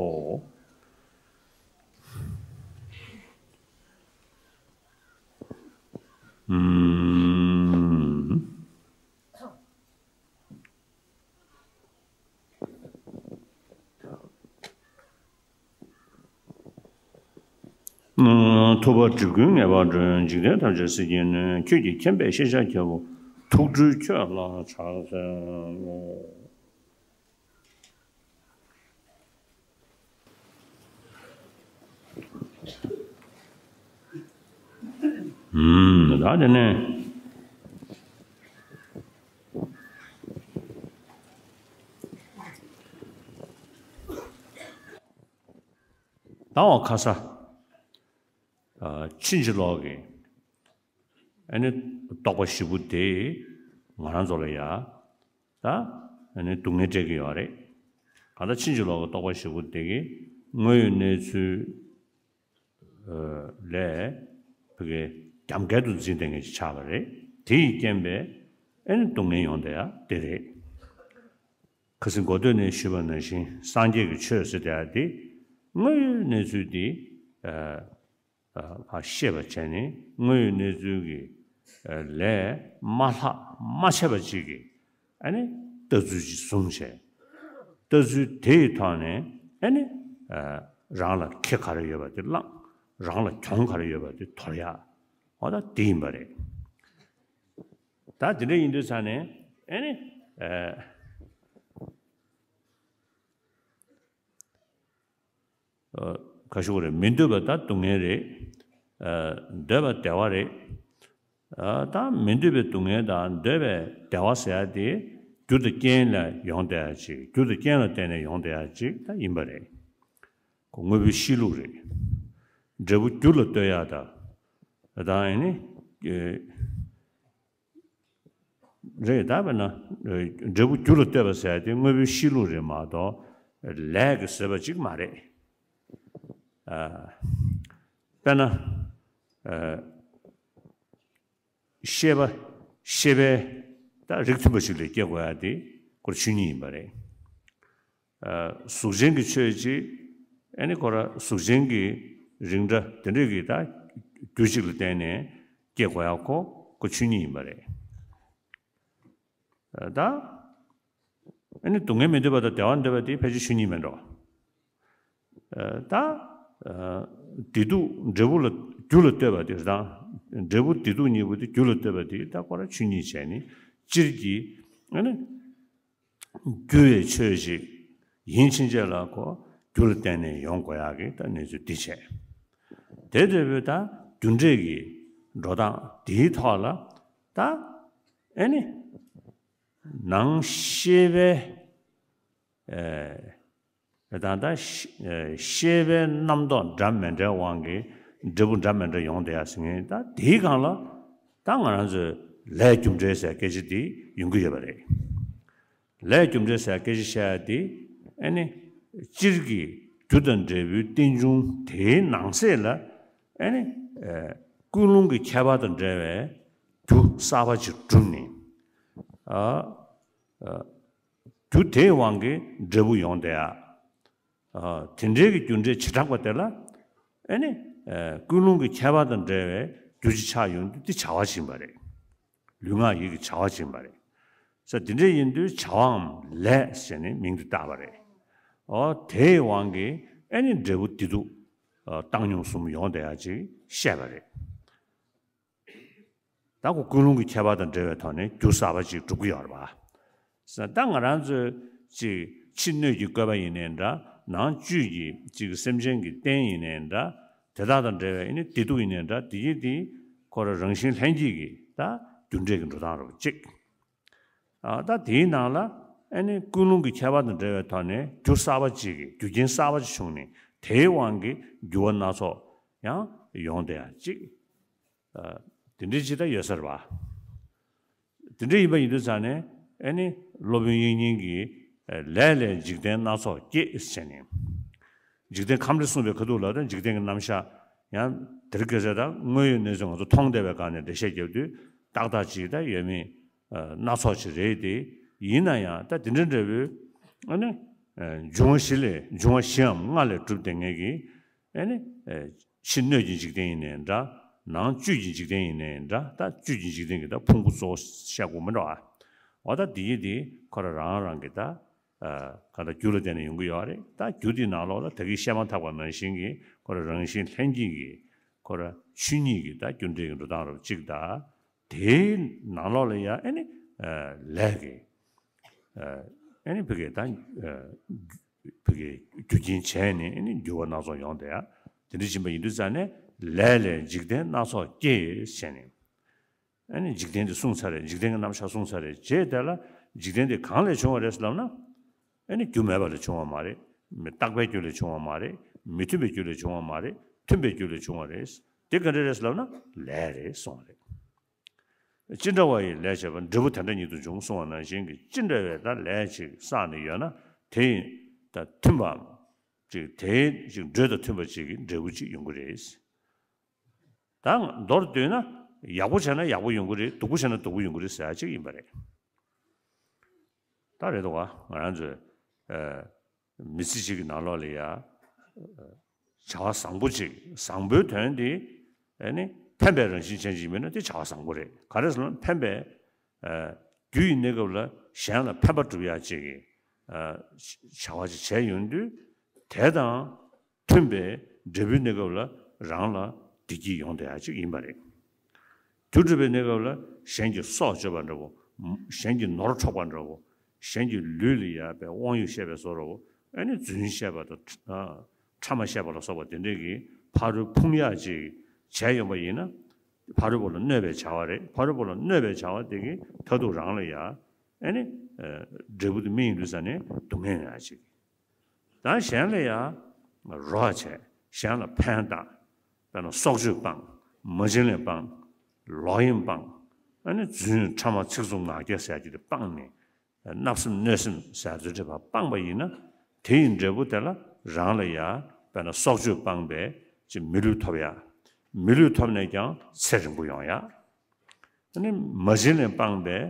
ཨུམ། ཐུབ་པ་སྒྲིབ་ཀུན་ངེས་པར་སྒྲོལ། འཇིག་རྟེན་ཐམས་ཅད་སྲིད་ཀྱིས་ནོན། ཁྱོད་ཀྱི་མཁྱེན་པས་ཤེས་བྱ་ཁྱེར་བོ། ཐུགས་སྤྲུལ་ཁྱོད་ལ་ཕྱག་འཚལ་ལོ། ཨུམ། ད་དེ་ནས། ད་འོ་ཁ་ས། ཨ། ཕྱིན་ཅི་ལོག་གི། ཨ་ནི་རྟོག་པ་བཞི་པོ་དེ་ང་རང་ཚོ་ལ་ཡ། ད་ཨ་ནི་སྡུག་བསྔལ་སྤྲད་ཀྱི་ཡོད་རེད། གང་ལྟར་ཕྱིན་ཅི་ལོག་གི་རྟོག་པ་བཞི་པོ་དེ་གིས་དངོས་ཡོད་གནས་ཚུལ་ལས་ཕ་གི་རྒྱབ་འགལ་དུ་འཛིན་བསྡད་མཁན་ཞིག་ཆགས་པ་རེད། དེ་ཡི་རྐྱེན་པས་ཨ་ནི་སྡུག་བསྔལ་ཡོང་བསྡད་ཡ་དེ་རེད། ཁ་སང་གོ་ཐོས་ནས་ཞུས་པ་ནང་བཞིན་སངས་རྒྱས་ཀྱི་ཆོས་ཟེར་བསྡད་ཡ་དེ་དངོས་ཡོད་གནས་ཚུལ་དེ། ཨ། ཨ། ཕར་ཤེས་པར་བྱས་ནས་དངོས་ཡོད་གནས་ཚུལ་གྱི་ཨ་ལས་མ་ལྷག་མ་ཆད་པ་ཅིག་གི་ཨ་ནི་ལྟ་ཚུལ་ཅིག་བཟུང་བྱས། ལྟ་ཚུལ་དེ་ཡི་ཐོག་ནས་ཨ་ནི་ཨ་རང་ལ་ཁེ་ག་རེ་ཡོད་པ་དེ་བླངས། རང་ལ་གྱོང་ག་རེ་ཡོད་པ་དེ་དོར་ཡ། འོ་ད་དེ་ཡིན་པ་རེད། ད་དེ་འདྲ་ཡིན་དུས་ཙང་ནས་ཨ་ནི་ཨ། ཨ། ག་ཞུ་དགོས་རེད། མི་འདོད་པ་ད་སྡུག་བསྔལ་རེད། ཨ། འདོད་པ་བདེ་བ་རེད། ཨ། ད་མི་འདོད་པའི་སྡུག་བསྔལ་དང་འདོད་པའི་བདེ་བ་ཟེར་ཡ་དེ་རྒྱུ་དང་རྐྱེན་ལ་ཡོང་བསྡད་ཡ་ཅིག་རྒྱུ་དང་རྐྱེན་ལ་བརྟེན་ནས་ཡོང་བསྡད་ཡ་ཅིག་ད་ཡིན་པ་རེད། ཁོ་དངོས་པོའི་གཤིས་ལུགས་རེད། འབྲས་བུ་རྒྱུ་ལ་ལྟོས་ཡ་ད། ད་ཨ་ནི། ཨེ། རེད། ད་དཔེར་ན་འབྲས་བུ་རྒྱུ་ལ་ལྟོས་པ་ཟེར་ཡ་དེ་དངོས་པོའི་གཤིས་ལུགས་རེད་མ་གཏོགས་ལས་ཀྱིས་བཟོས་པ་ཅིག་མ་རེད། ཨ། དཔེར་ན། ཨ། ཤེས་པ། ཤེས་པའི་ད་རིགས་མཐུན་པ་ཞིག་ལ་སྐྱེ་དགོས་ཡ་དེ་ཁོ་ཆོས་ཉིད་ཡིན་པ་རེད། ཨ། གཟུགས་ཅན་གྱི་ཆོས་ཅིག་ཨ་ནི་ཁོ་ར་གཟུགས་ཅན་གྱི་རིགས་འདྲ་དེ་འདྲས་ཀྱི་ད་རྒྱུ་གཅིག་ལ་བརྟེན་ནས་སྐྱེ་དགོས་ཡ་ཁོ་ཁོ་ཆོས་ཉིད་ཡིན་པ་རེད། ཨ། ད་ཨ་ནི་སྡུག་བསྔལ་མི་འདོད་པ་དང་བདེ་བ་འདོད་པ་དེ་ཕལ་ཆེར་ཆོས་ཉིད་མིན་འགྲོ། ཨ། ད་ཨ་བདེ་སྡུག་འབྲས་བུ་ལ་རྒྱུ་ལ་ལྟོས་པ་དེ་དང་འབྲས་བུ་བདེ་སྡུག་གཉིས་པོ་དེ་རྒྱུ་ལ་ལྟོས་པ་དེ་ད་ཁོ་ར་ཆོས་ཉིད་བྱས་ནས་སྤྱིར་གྱི་ཨ་ནི། རྒྱུ་བའི་ཆོས་ཤིག་ཡིན་ཕྱིན་ཆད་ལ་ཁོ་རྒྱུ་ལ་བརྟེན་ནས་ཡོང་དགོས་ཡག་གི་ད་གནས་ཚུལ་འདི་བྱས། དེ་ལྟ་བུའི་ད་རྒྱུ་འབྲས་ཀྱི་འགྲོ་སྟངས་འདིའི་ཐོག་ལ་ད་ཨེ་ནི་ནང་ཤེས་པའི་ཨེ་ད་ལྟ་ཤེས་པའི་རྣམ་རྟོག་འདྲ་མི་འདྲའི་དབང་གིས་འབྲས་བུ་འདྲ་མི་འདྲ་ཡོང་བསྡད་ཡག་ཟེར་མཁན་ད་དེའི་སྒང་ལ་ད་ང་རང་ཚོའི་ལས་རྒྱུ་འབྲས་ཟེར་སྐད་ཆ་འདི་ཡོང་གི་ཡོད་པ་རེད། ལས་རྒྱུ་འབྲས་ཟེར་སྐད་ཆ་བཤད་ཡ་དེ་ཨེ་ནི་སྤྱིར་གྱི་ རྒྱུ་དང་འབྲས་བུའི་རྟེན་འབྱུང་དེའི་ནང་གསེས་ལ་ཨ་ནི་ཀུན་སློང་གི་ཁྱད་པར་དང་འབྲེལ་བའི་རྒྱུ་གསར་པ་ཅིག་གྲུབ་ནས། ཨ། རྒྱུ་དེའི་དབང་གིས་འབྲས་བུ་ཡོང་བསྡད་ཡ། དེ་འདྲའི་གི་རྒྱུ་འབྲས་བྱེ་བྲག་པ་དེ་ལ་ཨ་ནི་ཀུན་སློང་གི་ཁྱད་པར་དང་འབྲེལ་བའི་རྒྱུ་ཅིག་ཆགས་ཡོང་དུས་དེ་བྱ་བ་ཅིག་ཡིན་པ་རེད། ལུས་ངག་ཡིད་ཀྱི་བྱ་བ་ཅིག་ཡིན་པ་རེད། ས་དེ་འདྲ་ཡིན་དུས་བྱ་བའམ་ལས་ཟེར་ནས་མིང་དུ་བཏགས་པ་རེད། ཨོ་དེའི་དབང་གིས་ཨ་ནི་འབྲས་བུ་བདེ་སྡུག་བཏང་སྙོམས་གསུམ་ཡོང་བསྡད་ཡ་ཅིག་བཤད་པ་རེད། ད་ཁོ་ཀུན་སློང་གི་ཁྱད་པར་དང་འབྲེལ་བའི་ཐོག་ནས་རྒྱུ་གསར་པ་ཅིག་སྒྲུབ་ཀྱི་ཡོད་རེད་པ། ས་ད་ང་རང་ཚོས་ཅིག་ཕྱི་སྣོད་ཀྱི་བཀོད་པ་ཡིན་ནའི་འདྲ། ནང་བཅུད་ཀྱི་ཅིག་སེམས་ཅན་གྱི་རྟེན་ཡིན་ནའི་འདྲ། དེ་དག་དང་འབྲེལ་བའི་ཨ་ནི་བདེ་སྡུག་ཡིན་ནའི་འདྲ། དེ་ཡིན་དེ་ཁོ་རང་རང་བཞིན་ལྷན་སྐྱེས་ཀྱི་ད་རྒྱུ་འབྲས་ཀྱི་འགྲོ་སྟངས་རེད་པ་ཅིག་ཨ་ད་དེའི་ནང་ལ་ཨ་ནི་ཀུན་སློང་གི་ཁྱད་པར་དང་འབྲེལ་བའི་ཐོག་ནས་རྒྱུ་གསར་པ་ཅིག་གི་རྒྱུ་རྐྱེན་གསར་པ་ཅིག་བྱུང་ནས་དེའི་དབང་གིས་འགྱུར་བ་སྣ་ཚོགས་ཡང་ཡོང་བསྡད་ཡ་ཅིག་ཨ་དེ་འདྲའི་ཅིག་ད་ཡོད་ས་རེད་པ། དེ་འདྲ་ཡིན་པ་ཡིན་དུས་ཙང་ནས་ཨ་ནི་སློབ་དཔོན་དབྱིག་གཉེན་གྱིས་ལས་ལས་འཇིག་རྟེན་སྣ་ཚོགས་སྐྱེས་ཟེར་ནས། འཇིག་རྟེན་ཁམས་རེ་གསུངས་པའི་ཁ་ཐུག་ལ་ད་འཇིག་རྟེན་གྱི་རྣམ་གཞག་ཡང་དེ་རིང་ཁ་སང་ད་དངོས་ཡོད་གནས་ཚུལ་ང་ཚོ་མཐོང་བསྡད་པའི་སྒང་ནས་འགྲེལ་བཤད་རྒྱབ་དུས་ཏག་ཏག་ཅིག་ད་ཡོད་མེད་སྣ་ཚོགས་ཅིག་རེད་དེ། ཡིན་ན་ཡང་ད་དེ་འདྲ་འདྲ་བོའི་ཨ་ནི་འབྱུང་བ་བཞི་ལས་འབྱུང་བ་བཞིའམ་ལྔ་ལས་གྲུབ་བསྡད་མཁན་གྱི་ཨ་ནི་ཕྱི་སྣོད་ཀྱི་འཇིག་རྟེན་ཡིན་ནའི་འདྲ། ནང་བཅུད་ཀྱི་འཇིག་རྟེན་ཡིན་ནའི་འདྲ། ད་བཅུད་ཀྱི་འཇིག་རྟེན་གྱི་ད་ཕུང་པོ་གཙོ་བོ་བཤད་དགོས་མི་འདྲ་བ། འོ་ད་དེ་ཡི་དེ་ཁོ་རང་རང་རང་གི་ད་ག་ད་རྒྱུ་ལ་བརྟེན་ནས་ཡོང་གི་ཡོད་རེད། ད་རྒྱུ་དེའི་ནང་ལོགས་ལ་ད་གིན་བཤད་མ་ཐག་པ་ནང་བཞིན་གྱི་ཁོ་རང་རང་བཞིན་ལྷན་སྐྱེས་ཀྱི་ཁོ་རང་ཆོས་ཉིད་ཀྱི་ད་རྒྱུ་འབྲས་ཀྱི་འགྲོ་སྟངས་རབ་གཅིག་དང་། དེའི་ནང་ལོགས་ལ་ཡང་ཨ་ནི་ལས་ཀྱི་ཨ་ནི་ཕ་གི་ད་ཕ་གི་རྒྱུ་རྐྱེན་བྱས་ནས་ཨ་ནི་འགྱུར་བ་སྣ་ཚོགས་ཡོང་བསྡད་ཡ། དེ་འདྲ་ཕྱིན་པ་ཡིན་དུས་ཙང་ནས་ལས་ལས་འཇིག་རྟེན་སྣ་ཚོགས་སྐྱེས་ཟེར་ནས། ཨ་ནི་འཇིག་རྟེན་དེ་གསུངས་ཚར་རེད། འཇིག་རྟེན་གྱི་རྣམ་གཞག་གསུངས་ཚར་རེད། རྗེས་དེ་ལ་འཇིག་རྟེན་དེ་གང་ལས་བྱུང་བ་རེད་ཟེར་ལབ་ན། ཨ་ནི་རྒྱུ་མེད་པ་ལས་བྱུང་བ་མ་རེད། མི་རྟག་པའི་རྒྱུ་ལས་བྱུང་བ་མ་རེད། མི་མཐུན་པའི་རྒྱུ་ལས་བྱུང་བ་མ་རེད། མཐུན་པའི་རྒྱུ་ལས་བྱུང་བ་རེད། དེ་ག་འདྲ་རེད་ཟེར་ལབ་ན་ལས་རེད་གསུངས་པ་རེད། ཅི་འདྲ་བ་ཡི་ལས་བྱས་པ་འབྲས་བུ་དེ་འདྲ་ཉིད་དུ་འབྱུང་གསུངས་པ་ནང་བཞིན་གྱི་ཅི་འདྲ་བའི་ད་ལས་ཅིག་བསགས་ནས་ཡོད་ན་དེ་ཡིན་ད་མཐུན་པའམ་ཅིག་དེའི་ཅིག་འགྲོས་དང་མཐུན་པ་ཅིག་གི་འབྲས་བུ་ཅིག་ཡོང་གི་རེད། ད་མདོར་བསྡུས་ན་ཡག་པོ་བྱས་ན་ཡག་པོ་ཡོང་གི་རེད། སྡུག་པོ་བྱས་ན་སྡུག་པོ་ཡོང་གི་རེད་ཟེར་ཡ་ཅིག་ཡིན་པ་རེད། ད་རེད་འདུག་ག་ང་རང་ཚོས་ཨ་མི་ཚེ་གཅིག་གི་ནང་ལོགས་ལ་ཡ་བྱ་བ་བཟང་པོ་ཅིག་བཟང་པོའི་དོན་དེ་ཨ་ནི་ཕན་པའི་རང་བཞིན་ཅན་ཅིག་མིན་ན་དེ་བྱ་བ་བཟང་པོ་རེད། ག་རེ་ཟེར་ན་ཕན་པའི་ཨ་རྒྱུ་ཡི་གནས་སྐབས་ལ་གཞན་ལ་ཕན་པ་སྒྲུབ་ཡ་ཅིག་གི་ཨ་བྱ་བ་ཅིག་བྱས་ཡོང་དུས་དེ་དང་མཐུན་པའི་འབྲས་བུའི་གནས་སྐབས་ལ་རང་ལ་བདེ་སྐྱིད་ཡོང་བསྡད་ཡ་ཅིག་ཡིན་པ་རེད། རྒྱུ་སྒྲུབ་པའི་གནས་སྐབས་ལ་གཞན་གྱི་སྲོག་གཅོད་པ་འདྲ་བོ། གཞན་གྱི་ནོར་འཕྲོག་པ་འདྲ་བོ། གཞན་གྱི་ལུས་ལ་ཡ་བའི་དབང་ཡོད་བཤད་པའི་བཟོ་འདྲ་བོ། ཨ་ནི་རྫུན་བཤད་པ་དང་ཕྲ་མ་བཤད་པ་ལ་སོགས་པ་དེ་འདྲས་ཀྱི་ཕ་རོལ་ཕུང་ཡག་ཅིག་བྱས་ཡོང་པ་ཡིན་ན། ཕ་རོལ་པོ་ལ་གནོད་པའི་བྱ་བ་རེད། ཕ་རོལ་པོ་ལ་གནོད་པའི་བྱ་བ་དེ་གི་མཐར་ཐུག་རང་ལ་ཡ་ཨ་ནི་འབྲས་བུ་དེ་སྨིན་ཡོང་དུས་ཙ་ནས་སྡུག་བསྔལ་ཡོང་ཡ་ཅིག་ད་གཞན་ལ་ཡང་རོགས་བྱས། གཞན་ལ་ཕན་བཏགས། དཔེར་ན་སྲོག་གཅོད་སྤངས། མ་བྱིན་ལེན་སྤངས། ལོག་གཡེམ་སྤངས། ཨ་ནི་རྫུན་ཕྲ་མ་ཚིག་རྩུབ་ངག་འཁྱལ་ཟེར་རྒྱུ་དེ་སྤངས་ནས། བརྣབ་སེམས་གནོད་སེམས་ཟེར་ཚུལ་འདྲ་བ་སྤངས་པ་ཡིན་ན། དེ་ཡི་འབྲས་བུ་དེ་ལ་རང་ལ་ཡང་དཔེར་ན་སྲོག་གཅོད་སྤངས་པས་ཅིག་མི་ལུས་ཐོབ་ཡ། མི་ལུས་ཐོབ་ནས་ཀྱང་ཚེ་རིང་པོ་ཡོང་ཡ། ཨ་ནི་མ་བྱིན་ལེན་སྤངས་པས་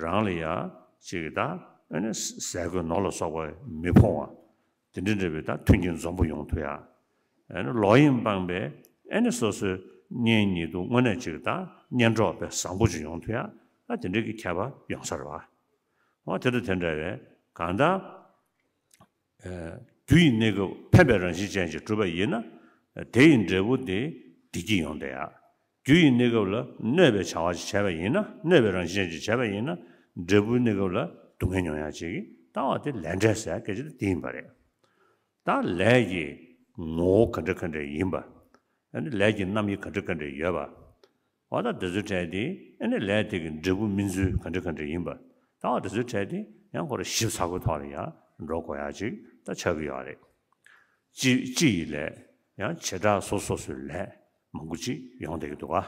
རང་ལ་ཡ་ཅིག་ད་ཨ་ནི་ཟས་གོས་ནོར་ལ་སོགས་པ་མི་ཕོངས་པ། དེ་འདྲ་འདྲ་བའི་ད་མཐུན་རྐྱེན་འཛོམས་པོ་ཡོང་ཐུབ་ཡ། ཨ་ནི་ལོག་གཡེམ་སྤངས་པས་ཨ་ནི་སོ་སོའི་གཉེན་ཉེ་དུ་དངོས་གནས་ཅིག་ད་གཉེན་གྲོགས་དཔེ་བཟང་པོ་ཅིག་ཡོང་ཐུབ་ཡ། ཨ་དེ་འདྲ་གི་ཁྱད་པར་ཡོང་ས་རེད་བ། འོ་དེ་དང་དེ་འདྲ་བའི་གང་ལྟར། རྒྱུ་ཡི་གནས་སྐབས་ཕན་པའི་རང་བཞིན་ཅན་ཞིག་གྲུབ་པ་ཡིན་ན། དེ་ཡི་འབྲས་བུ་དེ་བདེ་སྐྱིད་ཡོང་བསྡད་ཡ། རྒྱུ་ཡི་གནས་སྐབས་ལ་གནོད་པའི་བྱ་བ་ཞིག་བྱས་པ་ཡིན་ན། གནོད་པའི་རང་བཞིན་ཅན་ཞིག་བྱས་པ་ཡིན་ན། འབྲས་བུའི་གནས་སྐབས་ལ་སྡུག་བསྔལ་མྱོང་ཡ་ཅིག་ལྟ་བ་དེ་ལས་འབྲས་ཟེར་སྐད་ཆ་དེ་དེ་ཡིན་པ་རེད། ད་ལས་ཀྱི་ངོ་བོ་ག་འདྲ་ག་འདྲ་ཡིན་པ། ཨ་ནི་ལས་ཀྱི་རྣམ་དབྱེ་ག་འདྲ་ག་འདྲ་ཡོད་པ། འོ་ད་དེ་ཚོའི་གྲས་དེ་ཨ་ནི་ལས་དེ་གི་འབྲས་བུ་སྨིན་ཚུལ་ག་འདྲ་ག་འདྲ་ཡིན་པ། ད་འོ་དེ་ཚོའི་གྲས་དེ་ཡང་ཁོ་རང་ཞིབ་ཚགས་པོའི་ཐོག་ལ་ཡང་འགྲོ་དགོས་ཡ་ཅིག་ད་ཆགས་ཀྱི་ཡོད་རེད། སྤྱི་སྤྱི་ཡི་ལས་ཡང་བྱེ་བྲག་སོ་སོ་སོའི་ལས་མང་པོ་ཅིག་ཡོང་བསྡད་ཀྱི་འདུག་ག་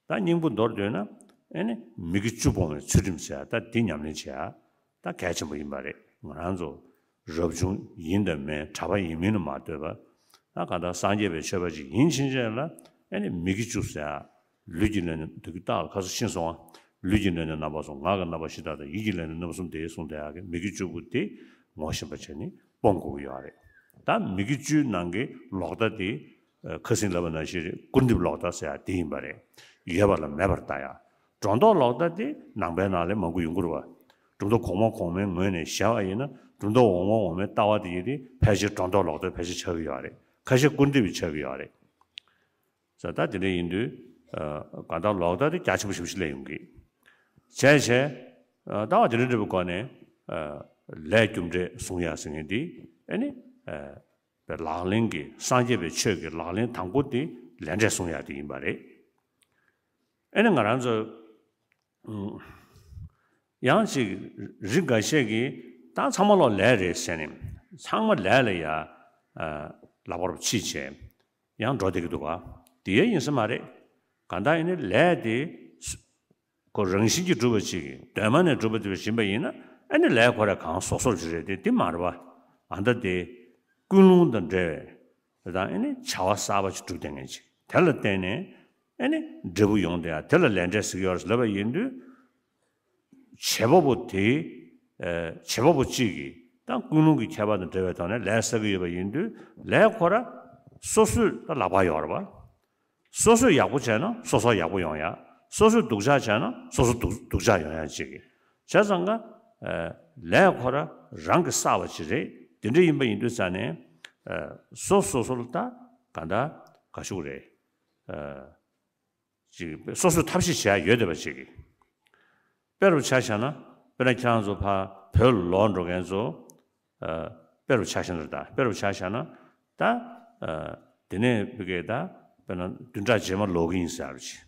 ད་སྙིང་པོ་མདོར་བསྡུས་ན་ཨ་ནི་མི་དགེ་བཅུ་སྤོང་བའི་ཚུལ་ཁྲིམས་ཟེར་ཡ་ད་འདི་ཉམས་ལེན་བྱེད་ཡ་ད་གལ་ཆེན་པོ་ཡིན་པ་རེད། ང་རང་ཚོ་ རབ་བྱུང་ཡིན་དང་མིན་གྲྭ་པ་ཡིན་མིན་ལ་མ་ལྟོས་པར། ད་གང་ལྟར་སངས་རྒྱས་པའི་ཆོས་པ་ཅིག་ཡིན་ཕྱིན་ཆད་ལ་ཨ་ནི་མི་དགེ་བཅུ་ཟེར་ཡ། ལུས་ཀྱི་ལས་ནི་སྡུག་བསྔལ་རྟག་ལ་ཁ་སོ་ཤིན་སོང་བ། ལུས་ཀྱི་ལས་ནི་རྣམ་པ་གསུམ། ངག་གི་རྣམ་པ་བཞི་དག་དང་། ཡིད་ཀྱི་ལས་ནི་རྣམ་པ་གསུམ་སྟེ་གསུངས་བསྡད་ཡག་གི་མི་དགེ་བཅུ་པོ་དེ་ངོ་ཤེས་པ་བྱས་ནས་སྤོང་དགོས་ཀྱི་ཡོད་རེད། ད་མི་དགེ་བཅུའི་ནང་གི་ལོག་ལྟ་དེ་ཁ་སང་ལབ་པ་ནང་བཞིན་རེད། སྐུར་འདེབས་ལོག་ལྟ་ཟེར་ཡ་དེ་ཡིན་པ་རེད། ཡོད་པ་ལ་མེད་པར་ལྟ་ཡ། སྒྲོ་འདོགས་ལོག་ལྟ་དེ་ནང་པའི་ནང་ལ་མང་པོ་ཡོང་གི་རེད་བ། སྒྲོ་འདོགས་གོང་མ་གོང་མའི་ངོས་ནས་བཞག་པ་ཡིན་ན་སྒྲོ་འདོགས་འོག་མ་འོག་མའི་ལྟ་བ་དེ་ཡིན་དུས་ཕལ་ཆེར་སྒྲོ་འདོགས་ལོག་ལྟ་ཕལ་ཆེར་ཆགས་ཀྱི་ཡོད་རེད། ཁ་ཤས་སྐུར་འདེབས་ཆགས་ཀྱི་ཡོད་རེད། ས་ད་དེ་འདྲ་ཡིན་དུས། ཨ། གང་ལྟར་ལོག་ལྟ་དེ་རྒྱ་ཆེན་པོ་ཞེ་པོ་ཞིག་སླེབས་ཡོང་གི། བྱས་བྱས། ཨ། ལྟ་བ་དེ་འདྲ་འདྲ་པོའི་སྒོ་ནས། ཨ། ལས་རྒྱུ་འབྲས་བཟུང་ཡ་ཟེར་མཁན་འདི་ཨ་ནི། ཨ། པའི་ལག་ལེན་གྱི་སངས་རྒྱས་པའི་ཆོས་ཀྱི་ལག་ལེན་དང་པོ་དེ་ལས་འབྲས་བཟུང་ཡ་དེ་ཡིན་པ་རེད། ཨ་ནི་ང་རང་ཚོ། ཨུམ། ཡང་ཅིག་རིགས་འགའ་ཤས་ཀྱིས་ད་ཚང་མ་ལོག་ལས་རེད་ཟེར་ནས་ཚང་མ་ལས་ལ་ཡ། ཨ། ལག་པ་རུ་ཕྱིས་བྱས་ཡང་འགྲོ་བསྡད་ཀྱི་འདུག་ག་དེ་ཡང་ཡིན་ས་མ་རེད། གང་ལྟར་ཡིན་ནའི་ལས་དེ་ཁོ་རང་བཞིན་གྱིས་གྲུབ་པ་ཅིག་གིས་གདོད་མ་ནས་གྲུབ་པ་དེ་བཞིན་པ་ཡིན་ན་ཨ་ནི་ལས་ཁོ་རང་གང་སོ་སོར་ཅིག་རེད་དེ་དེ་མ་རེད་བ། ཨ། ད་དེ་ཀུན་སློང་དང་འབྲེལ་བའི་དེ་དང་ཨ་ནི་བྱ་བ་གསར་པ་ཅིག་གྲུབ་བསྡད་མཁན་ཅིག་དེ་ལ་བརྟེན་ནས་ཨ་ནི་འབྲས་བུ་ཡོང་བསྡད་ཡ་དེ་ལ་ལས་འབྲས་ཟེར་གྱི་ཡོད་རེད་ལབ་པ་ཡིན་དུས། བྱེད་པ་པོ་དེ། ཨ། བྱེད་པ་པོ་གཅིག་གིས་ད་ཀུན་སློང་གི་ཁྱད་པར་དང་འབྲེལ་བའི་ཐོག་ནས་ལས་བསགས་ཀྱི་ཡོད་པ་ཡིན་དུས་ལས་ཁོ་ར་སོ་སོས་ད་ལག་པ་ཡོད་རེད་བ། སོ་སོས་ཡག་པོ་བྱས་ན་སོ་སོར་ཡག་པོ་ཡོང་ཡ། སོ་སོས་སྡུག་ཅག་བྱས་ན་སོ་སོ་སྡུག་སྡུག་ཅག་ཡོང་ཡ་གཅིག་གིས། བྱས་ཙང་ཀ། ཨ། ལས་ཁོ་ར་རང་གིས་བསགས་པ་ཅིག་རེད། དེ་འདྲ་ཡིན་པ་ཡིན་དུས་ཙང་ནས། ཨ། སོ་སོ་སོ་ལ་ད་ག་འདྲ་ག་ཞུ་དགོས་རེད། ཨ། ཅིག་སོ་སོས་ཐབས་ཤེས་བྱེད་ཡ་ཡོད་བསྡད་པ་ཅིག་གིས། དཔེ་རུ་ཆ་བཞག་ན་དཔེར་ན་ཁྱེད་རང་ཚོ་ཕར་བོད་ལ་ལོག་འགྲོ་མཁན་ཚོ། ཨ། དཔེ་རུ་ཆ་བཞག་ན་རེད་ད། དཔེ་རུ་ཆ་བཞག་ན་ད། ཨ། དེ་ནས་ཕ་གིར་ད་དཔེར་ན་བདུན་ཕྲག་རྗེས་མ་ལོག་གི་ཡིན་ཟེར་ཡ་རུ་ཅིག་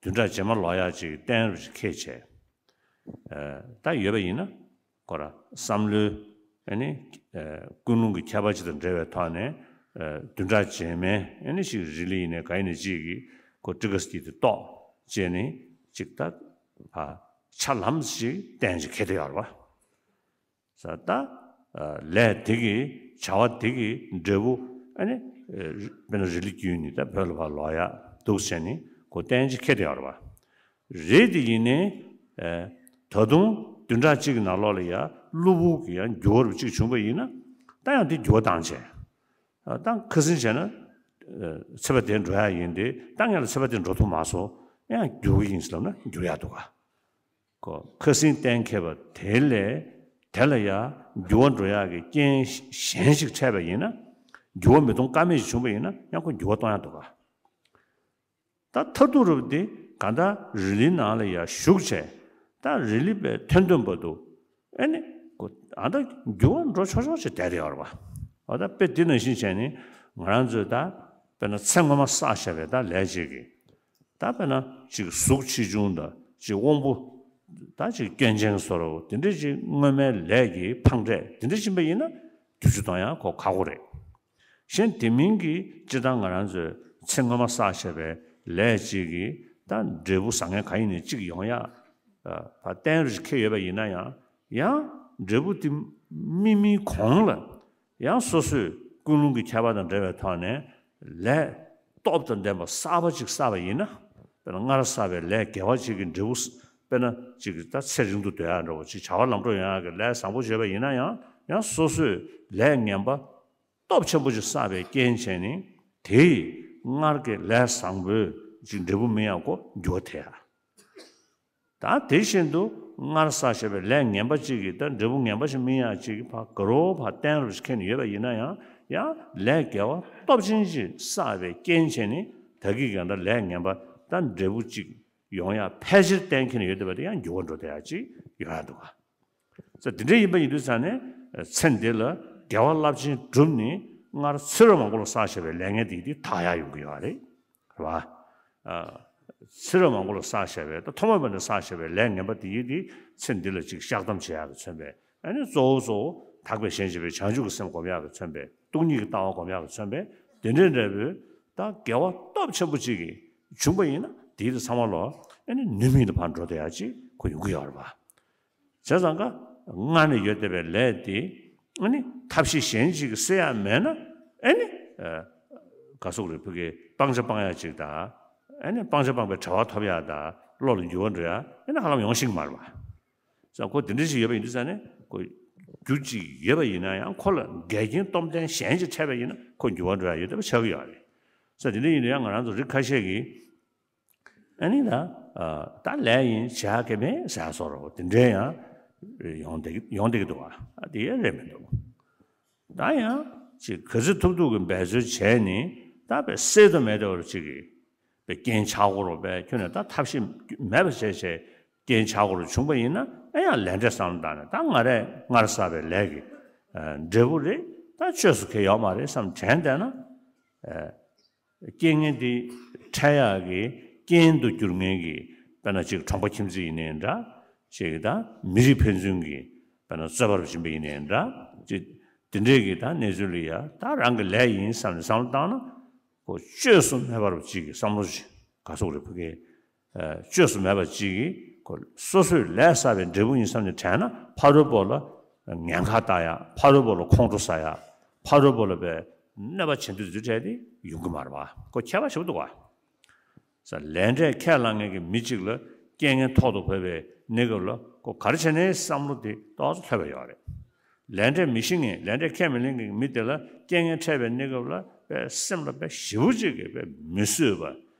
བདུན་ཕྲག་རྗེས་མ་ལོག་ཡ་ཅིག་གཏན་རུ་ཅིག་འཁེལ་བྱས། ཨ། ད་ཡོད་པ་ཡིན་ན་ཁོ་ར་བསམ་བློའི་ཨ་ནི། ཨ། ཀུན་སློང་གི་ཁྱད་པར་ཅིག་དང་འབྲེལ་བའི་ཐོག་ནས། ཨ། བདུན་ཕྲག་རྗེས་མའི་ཨ་ནི་ཞིག་རི་ལི་ཡིན་ནའི་ག་ཡིན་ནའི་ཅིག་གིས་ཁོ་ཊི་ག་སི་ཏི་དེ་ཏོག་ཅེས་ནི་ཅིག་ད་ཕར་ཆ་ལམ་ཞིག་གཏན་ཅིག་འཁེལ་བསྡད་ཡོད་རེད་བ། ས་ད། ཨ། ལས་དེ་གི་བྱ་བ་དེ་གི་འབྲས་བུ་ཨ་ནི། ཨ། དཔེར་ན་རི་ལི་བརྒྱུད་ནས་ད་བོད་ལ་ཕར་ལོག་ཡ་འདུག་ཟེར་ནས་ཁོ་གཏན་ཅིག་འཁེལ་བསྡད་ཡོད་རེད་བ། རེད་དེ་ཡིན་ནའི། ཨ། ད་དུང་བདུན་ཕྲག་གཅིག་གི་ནང་ལོགས་ལ་ཡ་གློ་བུར་གྱི་ཡང་འགྱུར་བ་རུ་གཅིག་བྱུང་པ་ཡིན་ན་ད་ཡང་དེ་འགྱུར་བ་བཏང་བྱས། ཨ། ད་ཁ་སང་བྱས་ན། ཨ། ཚེས་པ་དེ་འགྲོ་ཡ་ཡིན་ཏེ་ད་ངས་ལ་ཚེས་པ་དེ་འགྲོ་ཐུབ་མ་སོང་། ཡང་འགྱུར་གྱི་ཡིན་ཟེར་ལབ་ན་འགྱུར་ཡ་འདུག་ག་ཁོ་ཁ་སང་གཏན་འཁེལ་བ་དེ་ལས་དེ་ལ་ཡ་འགྱུར་བ་འགྲོ་ཡག་གི་རྐྱེན་གཞན་ཞིག་འཕྲད་པ་ཡིན་ན། འགྱུར་བ་མི་གཏོང་ཀ་མེད་ཅིག་བྱུང་པ་ཡིན་ན་ཡང་ཁོ་འགྱུར་བ་གཏོང་ཡག་འདུག་ག་ད་མཐར་ཐུག་རུ་དེ་ག་ད་རི་ལིའི་ནང་ལ་ཡ་ཞུགས་བྱས། ད་རི་ལི་པའི་ཐོན་ཐོན་བར་དུ་ཨེ་ནི་ཁོ་ཨ་ད་འགྱུར་བ་འགྲོ་ཆོག་ཆོག་ཅིག་བསྡད་དེ་ཡོད་རེད་བ། འོ་ད་དཔེ་འདི་ནང་བཞིན་བྱས་ནས་ང་རང་ཚོས་ད་དཔེར་ན་ཚེ་སྔོན་མ་བསགས་བཞག་པའི་ད་ལས་བྱེད་ཀྱི། ད་དཔེར་ན་ཅིག་གཟུགས་ཆེ་ཆུང་དང་ཅིག་དབང་པོ། ད་ཅིག་སྐྱོན་ཅན་བཟོ་འདྲ་བོ་དེ་འདྲ་ཅིག་སྔོན་མའི་ལས་ཀྱི་འཕང་འབྲས་དེ་འདྲ་ཕྱིན་པ་ཡིན་ན་བསྒྱུར་བཅོས་གཏོང་ཡག་ཁོ་ཁག་པོ་རེད། གཞན་དེ་མིན་གྱི་སྤྱིར་བཏང་ང་རང་ཚོའི་ཚེ་སྔོན་མ་བསགས་བཞག་པའི་ལས་ཅིག་གིས་ད་འབྲས་བུ་བཟང་ངན་གང་ཡིན་ནའི་གཅིག་ཡོང་ཡག་ཨ། ཕར་གཏན་རུ་ཅིག་འཁེལ་ཡོད་པ་ཡིན་ན་ཡང་ཡང་འབྲས་བུ་དེ་སྨིན་སྨིན་གོང་ལ། ཡང་སོ་སོས་ཀུན་སློང་གི་ཁྱད་པར་དང་འབྲེལ་བའི་ཐོག་ནས་ལས་སྟོབས་དང་ལྡན་པ་གསར་པ་ཅིག་བསགས་པ་ཡིན་ན། དཔེར་ན་སྔར་བསགས་པའི་ལས་དགེ་བ་ཅིག་གི་འབྲས་བུ། དཔེར་ན་ཅིག་ད་ཚེ་རིང་དུ་སྡོད་ཡག་འདྲ་བོ་ཅིག་བྱ་བ་ལམ་འགྲོ་ཡོང་ཡག་གི་ལས་བཟང་པོ་བྱས་པ་ཡིན་ན་ཡང་ཡང་སོ་སོས་ལས་ངན་པ་སྟོབས་ཆེན་པོ་ཅིག་བསགས་པའི་རྐྱེན་བྱས་ནས་དེ་ཡིས་སྔར་གྱི་ལས་བཟང་པོའི་ཅིག་འབྲས་བུ་སྨིན་ཡག་གོ་འགྱུར་བ་ཐེབས་ཡ། ད་དེ་བཞིན་དུ་སྔར་བསགས་བཞག་པའི་ལས་ངན་པ་གཅིག་གིས་ད་འབྲས་བུ་ངན་པ་ཞིག་སྨིན་ཡག་ཅིག་གི་ཕར་དགའ་རབ་ཕར་བརྟན་རབ་ཞིག་འཁྱེར་ནས་ཡོད་པ་ཡིན་ན་ཡང་ཡང་ལས་དགེ་བ་སྟོབས་ཆེན་ཞིག་བསགས་པའི་རྐྱེན་བྱས་ནས་ད་གིན་གང་ལྟར་ལས་ངན་པ་ད་འབྲས་བུ་གཅིག་ཡོང་ཡག་ཕལ་ཆེར་གཏན་འཁེལ་ནས་ཡོད་བསྡད་པ་དེ་ཡང་འགྱུར་བ་འགྲོ་བསྡད་ཡག་ཅིག་ཡོང་ཡག་འདུག་ག་ས་འདི་འདྲ་ཡིན་པ་ཡིན་དུས་ཙང་ནས་ཚེ་འདི་ལ་དགེ་བ་རླབས་ཆེན་བསྒྲུབས་ནས་སྔར་ཚེ་རབས་མང་པོ་ལ་བསགས་བཞག་པའི་ལས་ངན་དེ་དེ་དག་ཡག་ཡོང་གི་ཡོད་རེད། རེད་བ། ཨ། ཚེ་རབས་མང་པོ་ལ་བསགས་བཞག་པའི་ད་ཐོག་མ་མེད་པ་ནས་བསགས་བཞག་པའི་ལས་ངན་པ་དེ་ཡིས་དེ་ཚེ་འདི་ལ་ཅིག་བཤགས་སྡོམ་བྱེད་ཡག་གི་མཚོན་པའི་ཨ་ནི་གཙོ་བོ་གཙོ་བོ་དག་པའི་ཞེན་བྱེད་པའི་བྱང་ཆུབ་ཀྱི་སེམས་སྒོམ་ཡག་གི་མཚོན་པའི་སྟོང་ཉིད་ཀྱི་ལྟ་བ་སྒོམ་ཡག་གི་མཚོན་པའི་དེ་འདྲའི་འབྲས་བུ་ད་དགེ་བ་སྟོབས་ཆེན་པོ་གཅིག་གིས་བྱུང་པ་ཡིན་ན་དེའི་དེ་ཚང་མ་ལོ་ཨ་ནི་ནུས་མེད་དུ་ཕར་འགྲོ་བསྡད་ཡག་ཅིག་ཁོ་ཡོང་གི་ཡོད་རེད་བ། བྱས་ཙང་ཀ་སྔར་ནས་ཡོད་བསྡད་པའི་ལས་དེ་ ཨ་ནི་ཐབས་ཤེས་གཞན་ཅིག་སེལ་ཡ་མེད་ན། ཨ་ནི་ཨ་ག་ཟེར་དགོས་རེད། ཕ་གིའི་སྤང་བྱ་སྤང་ཡ་ཅིག་དང་། ཨ་ནི་སྤང་བྱ་སྤངས་པའི་གྲོལ་བ་ཐོབ་ཡ་དང་། བློ་ལ་འགྱུར་བ་འགྲོ་ཡ་ཨ་ནི་ཧ་ལམ་ཡོང་ཤེས་ཀྱི་མ་རེད་པ། ས་ཁོ་དེ་འདྲ་ཞིག་ཡོད་པ་ཡིན་དུས་ས་ནས། ཁོ་རྒྱུ་ཅིག་ཡོད་པ་ཡིན་ན་ཡང་། ཁོ་ལ་འགལ་རྐྱེན་སྟོབས་ལྡན་གཞན་ཅིག་འཕྲད་པ་ཡིན་ན། ཁོ་འགྱུར་བ་འགྲོ་ཡ་ཡོད་བསྡད་པ་ཆགས་ཀྱི་ཡོད་རེད། ས་དེ་འདྲ་ཡིན་དུས་ཡང་ང་རང་ཚོ་རིགས་ཁ་ཤས་ཀྱིས། ཨ་ནི་ད་ཨ་ད་ལས་ཡིན་བྱ་གི་མེད་ཟེར་ཡ་བཟོ་འདྲ་དེ་འདྲ་ཡང་ཡོང་བསྡད་ཡོང་བསྡད་ཀྱི་འདུག་ག་ཨ་དེ་ཡང་རེད་མི་འདུག་ད་ཡང་ཅིག་ག་ཚོད་ཐུབ་ཐུབ་ཀྱི་འབད་རྩོལ་བྱས་ནས། ད་དཔེ་སེལ་དུ་མེད་དེ་བར་ཅིག་གི་དཔེ་རྐྱེན་ཆགས་ཀྱི་རེད་པས། ཁྱོད་ནས་ད་ཐབས་ཤེས་མེད་པ་བྱས་བྱས་རྐྱེན་ཆགས་ཀྱི་རེད་བྱུང་པ་ཡིན་ན། ཨེ་ཡང་ལས་འབྲས་བསམ་བློ་བཏང་ནས། ད་ང་རས་སྔར་བསགས་པའི་ལས་ཀྱི་ཨ་འབྲས་བུ་རེད། ད་བཅོས་སུ་ཁེལ་ཡོད་མ་རེད་བསམ་དྲན་བསྡད་ན། ཨ་རྐྱེན་ངན་དེ་འཕྲད་ཡག་གི་རྐྱེན་དུ་འགྱུར་མཁན་གྱི། དཔེར་ན་ཅིག་གྲོང་པ་ཁྱིམ་མཚེས་ཡིན་ནའི་འདྲ། ཅིག་ད་མི་རིགས་ཕན་ཚུན་གྱི་དཔེར་ན་རྩོད་པ་རུ་ཕྱིན་པ་ཡིན་ནའི་འདྲ། ཅིག་དེ་འདྲས་ཀྱི་ད་གནས་ཚུལ་ལ་ཡ། ད་རང་གི་ལས་ཡིན་བསམ་ནས་བསམ་བློ་བཏང་ན། ཁོ་བཅོས་སུ་མེད་པ་རུ་ཅིག་གི་བསམ་བློ་ཞིག་ག་ཟེར་དགོས་རེད། ཕ་གིའི་ཨ་བཅོས་སུ་མེད་པ་ཅིག་གིས་ཁོ་སོ་སོས་ལས་བསགས་པའི་འབྲས་བུ་ཡིན་བསམ་ནས་དྲན་ན། ཕ་རོལ་པོ་ལ་ངན་ཁག་བཏགས་ཡ། ཕ་རོལ་པོ་ལ་ཁོང་ཁྲོ་ཟ་ཡ། ཕ་རོལ་པོ་ལ་དཔེ་གནོད་པ་བྱེད་འདོད་དེ་འདྲ་དེ་ཡོང་གི་མ་རེད་པ། ཁོ་ཁྱད་པར་ཞེ་པོ་འདུག་ག་ས་ལས་འབྲས་ཁས་བླངས་མཁན་གྱི་མི་གཅིག་ལ་རྐྱེན་ངན་ཐོག་ཏུ་བབས་པའི་གནས་སྐབས་ལ། ཁོ་ག་རེ་བྱས་ནའི་བསམ་བློ་དེ་ཏོག་ཙམ་ལྷོད་པ་ཡོད་རེད། ལས་འབྲས་མི་ཤེས་མཁན། ལས་འབྲས་ཁས་མི་ལེན་མཁན་གྱི་མི་དེ་ལ་རྐྱེན་ངན་འཕྲད་པའི་གནས་སྐབས་ལ་དཔེ་སེམས་ལ་དཔེ་ཞེ་པོ་ཅིག་གི་དཔེ་མི་བཟོད་པ།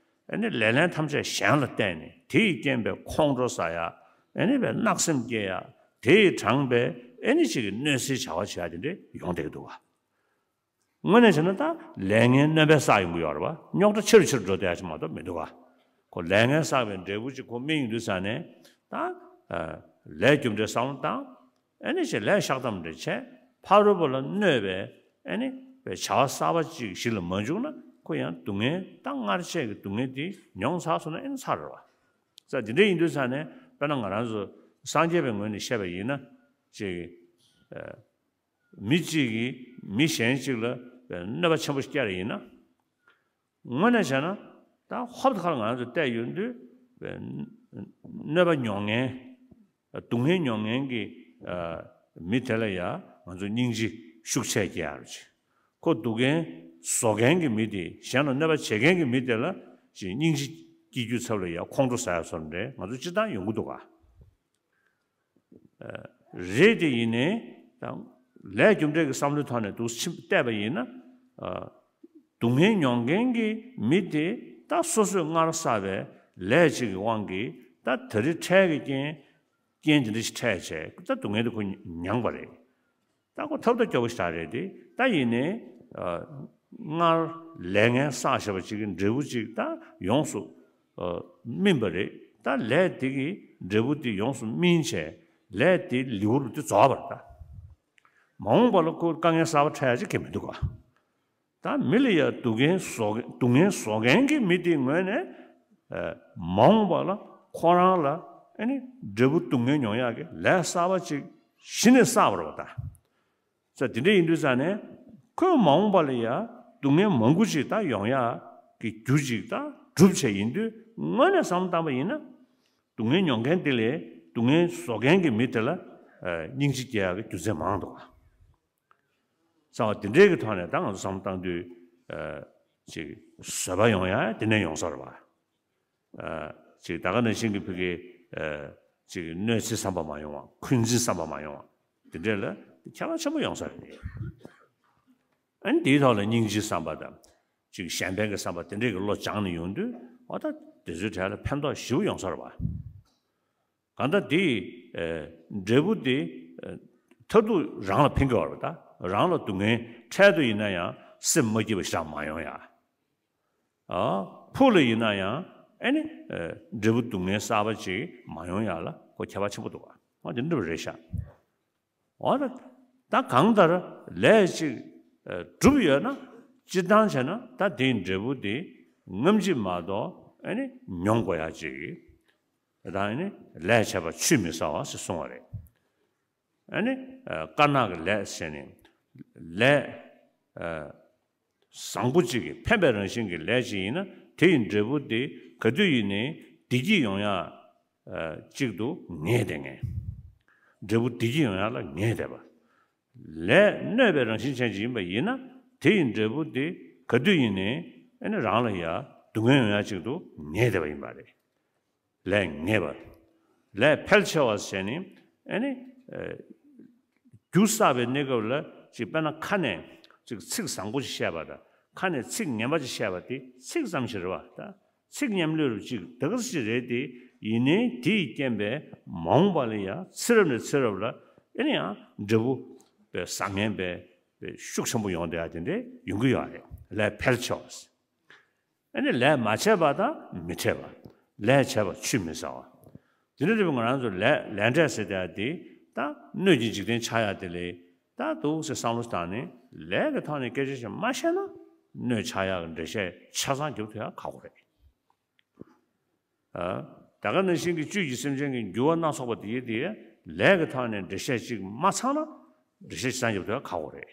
ཨ་ནི་ལེ་ལན་ཐམས་ཅད་གཞན་ལ་བརྟེན་ནས། དེ་ཡི་རྐྱེན་པས་ཁོང་ཁྲོ་ཟ་ཡ། ཨ་ནི་དཔེ་བརྣག་སེམས་སྐྱེ་ཡ། དེ་ཡི་དྲངས་པས་ཨ་ནི་ཅིག་གི་གནོད་འཚེའི་བྱ་བ་བྱེད་ཡ་དེ་འདྲ་ཡོང་བསྡད་ཀྱི་འདུག་ག་དངོས་གནས་བྱས་ན་ད་ལས་ངན་གནོད་པས་བསགས་ཡོང་གི་ཡོད་རེད་པ། རྙོག་དྲ་ཆེ་རུ་ཆེ་རུ་འགྲོ་བསྡད་ཡ་ཅིག་མ་གཏོགས་མི་འདུག་ག་ཁོ་ལས་ངན་བསགས་པའི་འབྲས་བུ་ཅིག་ཁོ་སྨིན་ཡོང་དུས་ཙ་ནས། ད་ཨ་ལས་རྒྱུ་འབྲས་བསམ་བློ་བཏང་། ཨ་ནི་ཅིག་ལས་བཤགས་ཐབས་འདྲ་བྱས། ཕ་རོལ་པོ་ལ་གནོད་པའི་ཨ་ནི་བྱ་བ་གསར་པ་ཅིག་གཞི་ལ་མ་འཇུག་ན། ཁོ་ཡང་སྡུག་བསྔལ་ད་སྔར་བྱས་ཀྱི་སྡུག་བསྔལ་དེ་མྱོང་ཚར་སོང་ན་ཨ་ནི་ཚར་རེད་པ། ས་དེ་འདྲ་ཡིན་དུས་ཙ་ནས། དཔེར་ན་ང་རང་ཚོ་སངས་རྒྱས་པའི་ངོས་ནས་བཤད་པ་ཡིན་ན། ཅིག་ཨ་མི་གཅིག་གིས་མི་གཞན་ཅིག་ལ་གནོད་པ་ཆེན་པོ་ཞིག་བསྐྱལ་བ་ཡིན་ན། དངོས་གནས་བྱས་ན་ད་ཧོབ་ཏེ་ཁ་ལ་ང་ཚོ་བལྟས་ཡོང་དུས། གནོད་པ་མྱོང་མཁན། སྡུག་བསྔལ་མྱོང་མཁན་གྱི་ཨ་མི་དེ་ལ་ཡ་ང་ཚོ་སྙིང་རྗེ་ཤུགས་ཆེ་སྐྱེ་ཡ་རེད། ཁོ་སྡུག་བསྔལ་བཟོ་མཁན་གྱི་མི་དེ། གཞན་ལ་གནོད་པ་བྱེད་མཁན་གྱི་མི་དེ་ལ་ཅིག་སྙིང་རྗེ་སྐྱེ་རྒྱུའི་ཚབ་ལ་ཡ་ཁོང་ཁྲོ་ཟ་ཡ་བཟོ་འདྲ་ང་ཚོ་སྤྱིར་བཏང་ཡོང་གི་འདུག་ག་ཨ་རེད་དེ། ཡིན་ནའི་ད་ལས་རྒྱུ་འབྲས་ཀྱི་བསམ་བློའི་ཐོག་ནས་འདུག་ཕྱིན་བལྟས་པ་ཡིན་ན། ཨ་སྡུག་བསྔལ་མྱོང་མཁན་གྱི་མི་དེ་ད་སོ་སོས་སྔར་བསགས་པའི་ལས་ཅིག་གི་དབང་གིས། ད་ད་རེས་འཕྲལ་གྱི་རྐྱེན་རྐྱེན་དེ་འདྲ་ཞིག་འཕྲད་བྱས། ད་སྡུག་བསྔལ་དེ་ཁོ་མྱངས་པ་རེད། ད་ཁོ་ཐབས་ད་སྐྱོ་པོ་ཞིག་རེད་དེ། ད་ཡིན་ནའི་ཨ་སྔར་ལས་ངན་བསགས་བཞག་པ་ཅིག་གི་འབྲས་བུ་ཅིག་ད་ཡོངས་སུ་ཨ་སྨིན་པ་རེད། ད་ལས་དེ་གི་འབྲས་བུ་དེ་ཡོངས་སུ་སྨིན་བྱས། ལས་དེ་ལེའུ་རུ་དེ་རྫོགས་པ་རེད། ད་མ་འོངས་པ་ལ་ཁོ་དཀའ་ངལ་གསར་པ་འཕྲད་ཡ་ཅིག་གང་ཡང་མི་འདུག་ག་ད་མི་ལ་ཡ་སྡུག་བསྔལ་བཟོ། སྡུག་བསྔལ་བཟོ་མཁན་གྱི་མི་དེའི་ངོས་ནས་ཨ་མ་འོངས་པ་ལ་ཁོ་རང་ལ་ཨ་ནི་འབྲས་བུ་སྡུག་བསྔལ་མྱོང་ཡག་གི་ལས་གསར་པ་ཅིག་གཞི་ནས་བསགས་པ་རེད་པ། ད་ས་དེ་འདྲ་ཡིན་དུས་ཙ་ནས། ཁོས་མ་འོངས་པ་ལ་ཡ་སྡུག་བསྔལ་མང་པོ་ཅིག་ད་ཡོང་ཡག་གི་རྒྱུ་ཅིག་ད་གྲུབ་བྱས་ཡིན་དུས། དངོས་གནས་བསམ་བློ་བཏང་པ་ཡིན་ན། སྡུག་བསྔལ་མྱོང་མཁན་དེ་ལས་སྡུག་བསྔལ་བཟོ་མཁན་གྱི་མི་དེ་ལ་ཨ་སྙིང་རྗེ་སྐྱེ་ཡག་གི་རྒྱུ་མཚན་མང་འདུག་ག་ས་བ་དེ་འདྲའི་གི་ཐོག་ནས་ད་ང་ཚོ་བསམ་བློ་བཏང་དུས། ཨ་ཅིག་བཟོད་པ་ཡོང་ཡ་དེ་ནས་ཡོང་ས་རེད་པ། ཨ་ཅིག་ད་ག་ནང་བཞིན་གྱི་ཕ་གི་ཨ་ཅིག་གནོད་འཚེ་བསམ་པ་མ་ཡོང་བ། འཁོན་འཛིན་བསམ་པ་མ་ཡོང་བ། དེ་འདྲས་ལ་ཁྱད་པར་ཆེན་པོ་ཡོང་ས་རེད། ཨ་ནི་དེའི་ཐོག་ལ་སྙིང་རྗེའི་བསམ་པ་དང་། ཅིག་གཞན་ཕན་གྱི་བསམ་པ་དེ་འདྲས་ཀྱི་བློ་སྦྱངས་ནས་ཡོང་དུས། འོ་ད་དེ་ཚོའི་གྲས་ལ་ཕན་ཐོགས་ཞེ་པོ་ཡོང་ས་རེད་པ། གང་ལྟར་དེ་ཡི་ཨ་འབྲས་བུ་དེ་ཨ་མཐར་ཐུག་རང་ལ་ཕན་གྱི་ཡོད་རེད་པ། ད་རང་ལ་སྡུག་བསྔལ་འཕྲལ་དུ་ཡིན་ན་ཡང་སེམས་མ་སྐྱིད་པ་ཞེ་དྲག་མ་ཡོང་ཡ། ཨ་ཕུགས་ལ་ཡིན་ན་ཡང་ཨ་ནི་ཨ་འབྲས་བུ་སྡུག་བསྔལ་གསར་པ་ཅིག་མ་ཡོང་ཡ་ལ་ཁོ་ཁྱད་པར་ཆེན་པོ་འདུག་ག་འོ་དེ་འདྲ་བ་རེད་ཤག་འོ་ད་ད་གང་ལྟར་ལས་ཅིག་ཨ་གྲུབ་ཡོད་ན། སྤྱིར་བཏང་བྱས་ན་ད་དེའི་འབྲས་བུ་དེ་སྔ་ཕྱི་མ་གཏོགས་ཨ་ནི་མྱོང་དགོས་ཡ་ཅིག་ད་ཨ་ནི་ལས་བྱས་པ་ཆུད་མི་ཟ་བ་ཞེས་གསུངས་པ་རེད། ཨ་ནི་ཨ་དཀར་ནག་གི་ལས་ཟེར་ནས། ལས་ཨ་བཟང་པོ་གཅིག་གིས། ཕན་པའི་རང་བཞིན་གྱི་ལས་ཅིག་ཡིན་ན། དེ་ཡི་འབྲས་བུ་དེ་ག་དུས་ཡིན་ནའི་བདེ་སྐྱིད་ཡོང་ཡ་ཨ་གཅིག་ཏུ་ངེས་བསྡད་མཁན། འབྲས་བུ་བདེ་སྐྱིད་ཡོང་ཡ་ལ་ངེས་བསྡད་པ། ལས་གནོད་པའི་རང་བཞིན་ཅན་ཅིག་ཡིན་པ་ཡིན་ན། དེ་ཡི་འབྲས་བུ་དེ་ག་དུས་ཡིན་ནའི་ཨ་ནི་རང་ལ་ཡ་སྡུག་བསྔལ་ཡོང་ཡ་ཅིག་ཏུ་ངེས་བསྡད་པ་ཡིན་པ་རེད། ལས་ངེས་པ། ལས་ཕལ་ཆེ་བ་ཟེར་ནི་ཨ་ནི་ཨ་རྒྱུ་བསགས་པའི་གནས་སྐབས་ལ་ཅིག་དཔེར་ན་ཁ་ནས་ཅིག་ཚིག་བཟང་པོ་ཞིག་བཤད་པ་དང་། ཁ་ནས་ཚིག་ངན་པ་ཅིག་བཤད་པ་དེ་ཚིག་ཙམ་ཞིག་རེད་བ། ད་ཚིག་ཉམས་ལེན་རུ་ཅིག་དེ་ག་ཅིག་རེད་དེ། ཡིན་ནའི་དེ་ཡི་རྐྱེན་པས་མ་འོངས་པ་ལ་ཡང་ཚེ་རབས་ནས་ཚེ་རབས་ལ་ཨ་ནི་ཡང་འབྲས་བུ་པའི་བཟང་ངན་པའི་པའི་ཤུགས་ཆེན་པོ་ཡོང་བསྡད་ཡ་དེ་འདྲའི་ཡོང་གི་ཡོད་རེད། ལས་ཕལ་ཆེ་བ། ཨ་ནི་ལས་མ་བྱས་པ་དང་མི་འཕྲད་པ། ལས་བྱས་པ་ཆུད་མི་ཟ་བ། དེ་འདྲ་རེད་པ། ང་རང་ཚོ་ལས་ལས་འབྲས་ཟེར་བསྡད་ཡ་དེ་ད་སྣོད་ཀྱི་འཇིག་རྟེན་ཆགས་ཡ་དེ་ལས་ད་འདུག་སེ་བསམ་བློ་བཏང་ནས་ལས་ཀྱི་ཐོག་ནས་སྐད་ཆ་ཞིག་མ་བཤད་ན་སྣོད་ཆགས་ཡག་གི་འགྲེལ་བཤད་ཆ་ཚང་རྒྱབ་ཐུབ་ཡག་ཁག་པོ་རེད། ཨ། ད་ག་ནང་བཞིན་གྱི་བཅུད་ཀྱི་སེམས་ཅན་གྱི་འགྱུར་བ་སྣ་ཚོགས་པ་དེ་ཡི་དེ་ལས་ཀྱི་ཐོག་ནས་འགྲེལ་བཤད་ཅིག་མ་ཚང་ན་འགྲེལ་བཤད་ཅིག་བསམ་རྒྱབ་ཐུབ་ཡག་ཁག་པོ་རེད།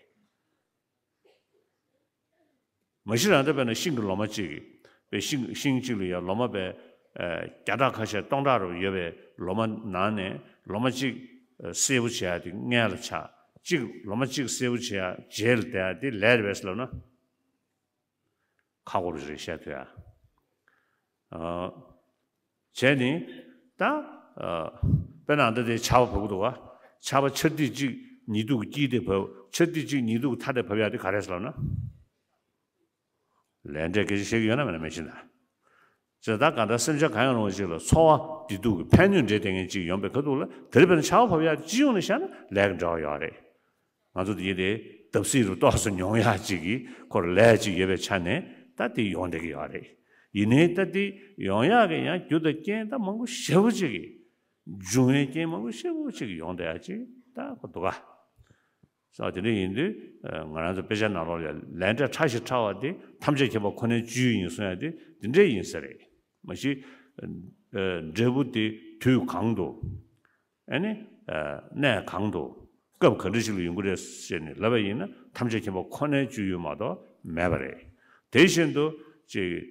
མ་གཞི་རང་ད་དཔེར་ན་ཤིང་གི་ལོ་མ་གཅིག་གི་དཔེ་ཤིང་ཤིང་གཅིག་ལ་ཡང་ལོ་མ་དཔེ་ཨ་བརྒྱ་ཕྲག་ཁ་ཤས་སྟོང་ཕྲག་རུ་ཡོད་པའི་ལོ་མ་ནང་ནས་ལོ་མ་གཅིག་ཨ་སེར་པོ་བྱེད་ཡ་དེ་སྔོན་ལ་ཆགས། གཅིག་ལོ་མ་གཅིག་སེར་པོ་བྱེད་ཡ་རྗེས་ལ་བསྡད་ཡ་དེ་ལས་རེད་པས་ལབ་ན། ཁག་པོ་རེད་བཤད་ཐུབ་ཡ། ཨ། བྱས་ནི་ད་ཨ་དཔེར་ན་ད་དེ་ཆར་པ་བབས་ཀྱི་འདུག་ག་ཆར་པ་ཆར་ཐིགས་གཅིག་ཉིས་གཏུག་གི་དཀྱིལ་དེ་བབས། ཆར་ཐིགས་གཅིག་ཉིས་གཏུག་གི་མཐའ་དེ་བབས་ཡ་དེ་ག་རེ་ཟེར་ལབ་ན། ལས་འབྲས་སྐད་ཆ་བཤད་ཀྱི་ཡོད་ན་མེད་ན་མི་ཤེས་ད། ཅེས་ད་གང་ལྟར་སེམས་ཅན་གང་ཡང་རུང་བ་ཅིག་ལ་འཚོ་བ་བདེ་སྡུག་གི་ཕན་གནོད་འབྲེལ་ལྡན་མཁན་ཅིག་ཡོང་པའི་ཁ་ཐུག་ལ་དེ་རིང་དཔེར་ན་ཆར་པ་བབས་ཡ་སྤྱི་ཡོངས་ནས་བཤད་ན་ལས་ཀྱི་འབྲེལ་བ་ཡོད་རེད། ང་ཚོ་འདི་དེ་བརྡབ་གསིག་རུ་ཏོག་ཙམ་མྱོང་ཡག་ཅིག་གི་ཁོར་ལས་ཅིག་ཡོད་པའི་ཆ་ནས་ད་དེ་ཡོང་བསྡད་ཀྱི་ཡོད་རེད། ཡིན་ནའི་ད་དེ་ཡོང་ཡག་གི་ཡང་རྒྱུ་དང་རྐྱེན་ད་མང་པོ་ཞེ་པོ་ཅིག་གི་འབྱུང་བའི་རྐྱེན་མང་པོ་ཞེ་པོ་ཅིག་གི་ཡོང་བསྡད་ཡག་ཅིག་ད་ཁོ་འདུག་ག་ས་དེ་འདྲ་ཡིན་དུས་ང་རང་ཚོ་དཔེ་ཆ་ནང་ལོགས་ལ་ལས་འབྲས་ཕྲ་ཞིང་ཕྲ་བ་དེ་ཐམས་ཅད་མཁྱེན་པ་ཁོ་ནའི་སྤྱོད་ཡུལ་ཡིན་གསུང་ཡག་དེ་འདི་འདྲས་ཡིན་ས་རེད། མ་གཞི་འབྲས་བུ་དེ་དུས་གང་དུ་ཨ་ནི་གནས་གང་དུ་སྐབས་ག་འདྲ་ཞིག་ལ་ཡོང་གི་རེད་ཟེར་ནས་ལབ་པ་ཡིན་ན་ཐམས་ཅད་མཁྱེན་པ་ཁོ་ནའི་སྤྱོད་ཡུལ་མ་གཏོགས་མེད་པ་རེད། དེ་བཞིན་དུ་ཅིག་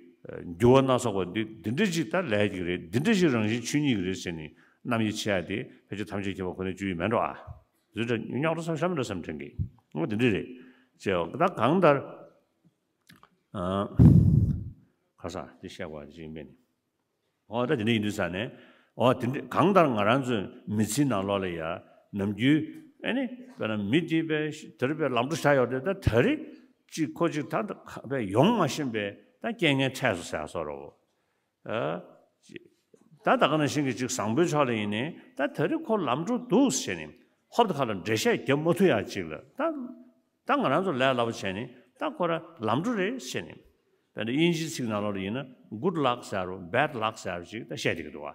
འགྱུར་བ་སྣ་ཚོགས་པ་འདི་འདི་འདྲ་ཅིག་ད་ལས་ཀྱི་རེད། འདི་འདྲ་ཅིག་རང་བཞིན་ཆོས་ཉིད་ཀྱི་རེད་ཟེར་ནས་རྣམ་དབྱེ་ཕྱེ་ཡག་དེ་ཕལ་ཆེར་ཐམས་ཅད་མཁྱེན་པ་ཁོ་ནའི་སྤྱོད་ཡུལ་མེད་འགྲོ་ཨ། རྫུ་འཕྲུལ་རྙོག་དྲ་ཚང་བཤམས་འདྲ་བསམ་དྲན་གི། འོ་དེ་འདྲ་རེད། ཅེས་ད་གང་ལྟར། ཨ། ཁ་སང་དེ་བཤད་པ་ཅིག་ཡིན་པས་ནི། འོ་ད་དེ་འདྲ་ཡིན་དུས་ཙང་ནས། འོ་དེ་འདྲ་གང་ལྟར་ང་རང་ཚོའི་མི་ཚེའི་ནང་ལོགས་ལ་ཡ་ནམ་རྒྱུན་ཨ་ནི་དཔེར་ན་མི་དེ་དཔེ་དེ་རིང་དཔེ་ལམ་འགྲོ་བཞག་ཡོད་རེད། ད་དེ་རིང་ཅིག་ཁོ་ཅིག་ད་དཔེ་ཡོང་མ་ཤེས་པའི་ད་རྐྱེན་ངན་འཕྲད་སོང་ཟེར་ཡག་བཟོ་འདྲ་བོ། ཨ། ད་ད་ག་ནང་བཞིན་གྱི་ཅིག་བཟང་པོའི་ཕྱོགས་ལ་ཡིན་ནའི་ད་དེ་རིང་ཁོ་ལམ་འགྲོ་འདུག་ཟེར་ནས་ཧོབ་ཏེ་ཁ་ལ་འགྲེལ་བཤད་རྒྱབ་མ་ཐུབ་ཡག་ཅིག་ལ་ད། ད་ང་རང་ཚོ་ལས་སླ་པོ་བྱས་ནས་ད་ཁོ་ར་ལམ་འགྲོ་རེད་ཟེར་ནས། དཔེར་ན་དབྱིན་ཇིའི་ཚིག་ནང་ལོགས་ལ་ཡིན་ན་good luck ཟེར་རོ་bad luck ཟེར་རོ་ཅིག་ད་བཤད་བསྡད་ཀྱི་འདུག་བ།